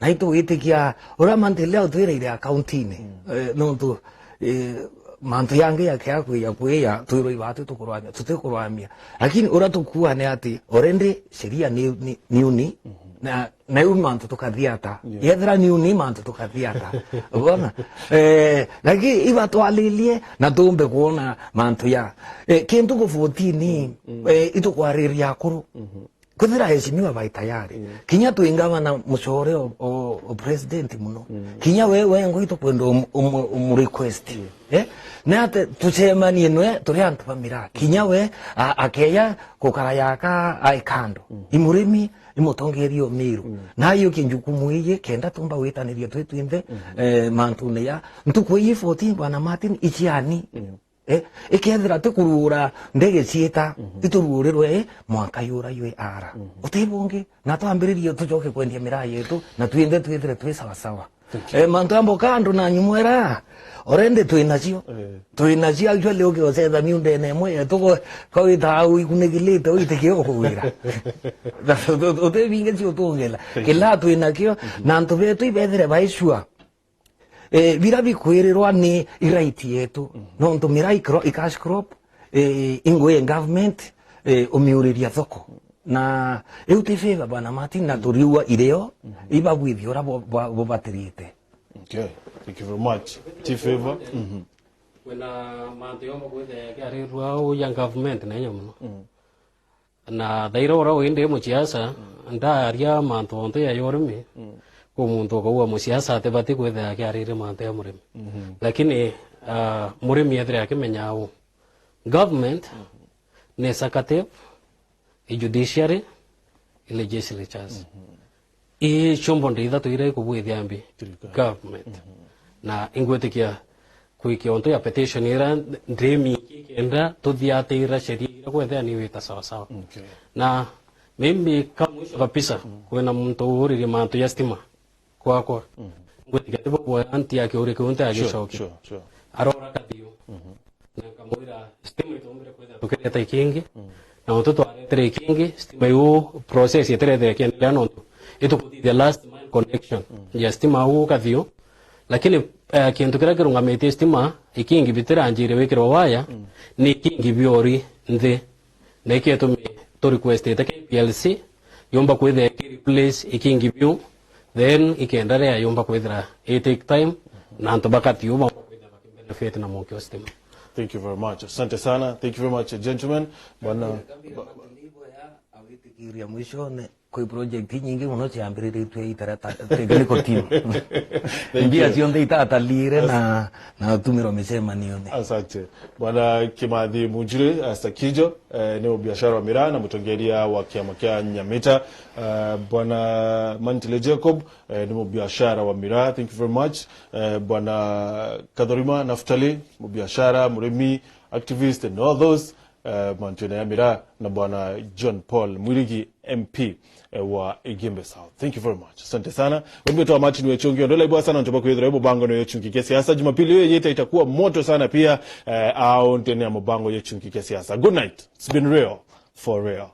Na itugwitikia uria mantu leo twiraire akaunti-ini, eh, nontu, eh, mantu yangi yakia kwija kwija, twirwa ibatu tukurwamia, tutikurwamia. Lakini uria tukuua ni ati, already sheria ni, ni, ni uni, na, na iu mantu tukathiata. Yethira ni uni mantu tukathiata. Ubona? Eh, lakini ibatwalilie na tumbe kuona mantu ya, eh, kintu ku fourteen, eh, itukwariria akuru. Kwithira aheshimiwa bai tayari. Kinya twi ngavana mucore o, o, o president muno. Kinya we, we ngui tukwenda um, um, um request. Eh? Na ate tucemanie nwe turi antu ba miraa. Kinya we a, akeya gukara yaka ai kando. I murimi, i mutongeria o Miru. Na aiyukie njukumu iji kenda tumba gwitaniria twi twinthe, eh, mantune ya ntuku ii fourteen, Bwana Martin, iciani. Eh, ikethira ti kuruura ndege ciita, ituruurirwe, eh, mwanka yura yui ara. Uti bungi, na twambiririe tucoke kwendia miraa yetu, na twinthe twithire twi sawa sawa. Eh, mantu ambo kando na nyumwera, already twi nacio. Twi nacio, actually, ukiocetha miundene imwe yetu, ko, ko wita au ikunikilite, uitikio kuwira. Uti bingi cio tungela. Kila twi nakio, na antu betu ibethire baicua. Eh, bira bikwirirwa ni right yetu. Nontu miraa i cro-, i cash crop, eh, ingwi government, eh, umiuriria thoko. Na iu ti favor, Bwana Martin, na turiua irio, ibabwithia uria bu-, bu-, bubatirite. Okay, thank you very much. Ti favor. Kwina mantu yomba kwithia yakiarirua au ya government na inya muno. Na thaira uria wi ndi musiasa, ndaria mantu onthe ya urimi, ku muntu ukauga musiasa atibati kwithia akiariria mantu ya murimi. Lakini, ah, murimi ethire akimenya au, government ni executive, i judiciary, i legislatures. I chombo ndi ithatu iria ikubwithia mbi? Thirikari. Government. Na ingwitikia kwikia untu ya petition ira ndimi kenda tuthiatira sheria ira kwethea ni wita sawa sawa. Okay. Na maybe ka mwisho kabisa, kwina muntu uririe mantu ya stima kwakwa. Ngwitikia tibo boya nti akiuria kiu nti agicokia. Sure, sure. Arora kathiu. Na nkamwira, stima itumbire kwithira tukireta ikingi, na untu twaretere ikingi, stima iu process itirethire ikiendelea nontu itukuthithia last mile connection ya stima au kathiu. Lakini, eh, kintu kiria kirungamitie stima ikingi bitiranjire wikirwa waya, ni ikingi biori nthi. Na ikio itumi tu requestite K P L C yumba kwithira iki replace ikingi biu, then ikiendelea yumba kwithira i take time, na antu bakathiu bumba kwithira bakibenefit na mwoki wa stima. Thank you very much. Asante sana. Thank you very much, gentlemen. Bwana, ba-, ba- Awitikiria mwishone kwi project inyingi muno ciambiriritue itarata technical team. Thank you. Mbia cionthe itatalire na, na utumirwa micemanione. Asante. Bwana Kimathi Munjiri, eh, Sakijo, eh, ni mubiashara wa miraa na mutongeria wa kiama kia Nyamita. Eh, Bwana Mantile Jacob, eh, ni mubiashara wa miraa. Thank you very much. Eh, Bwana Kathorima Naftali, mubiashara, murimi, activist and all those, eh, mantu ya miraa, na Bwana John Paul Mwirigi, M P, eh, wa Igembe South. Thank you very much. Asante sana. Wimbe twa Martin Wechungi, ondola ibwa sana ntoba kwithira mubango no yochungi kia siasa. Jumapili hiyo yeta itakuwa moto sana pia, eh, au ndene ya mubango yochungi kia siasa. Good night. It's been real for real.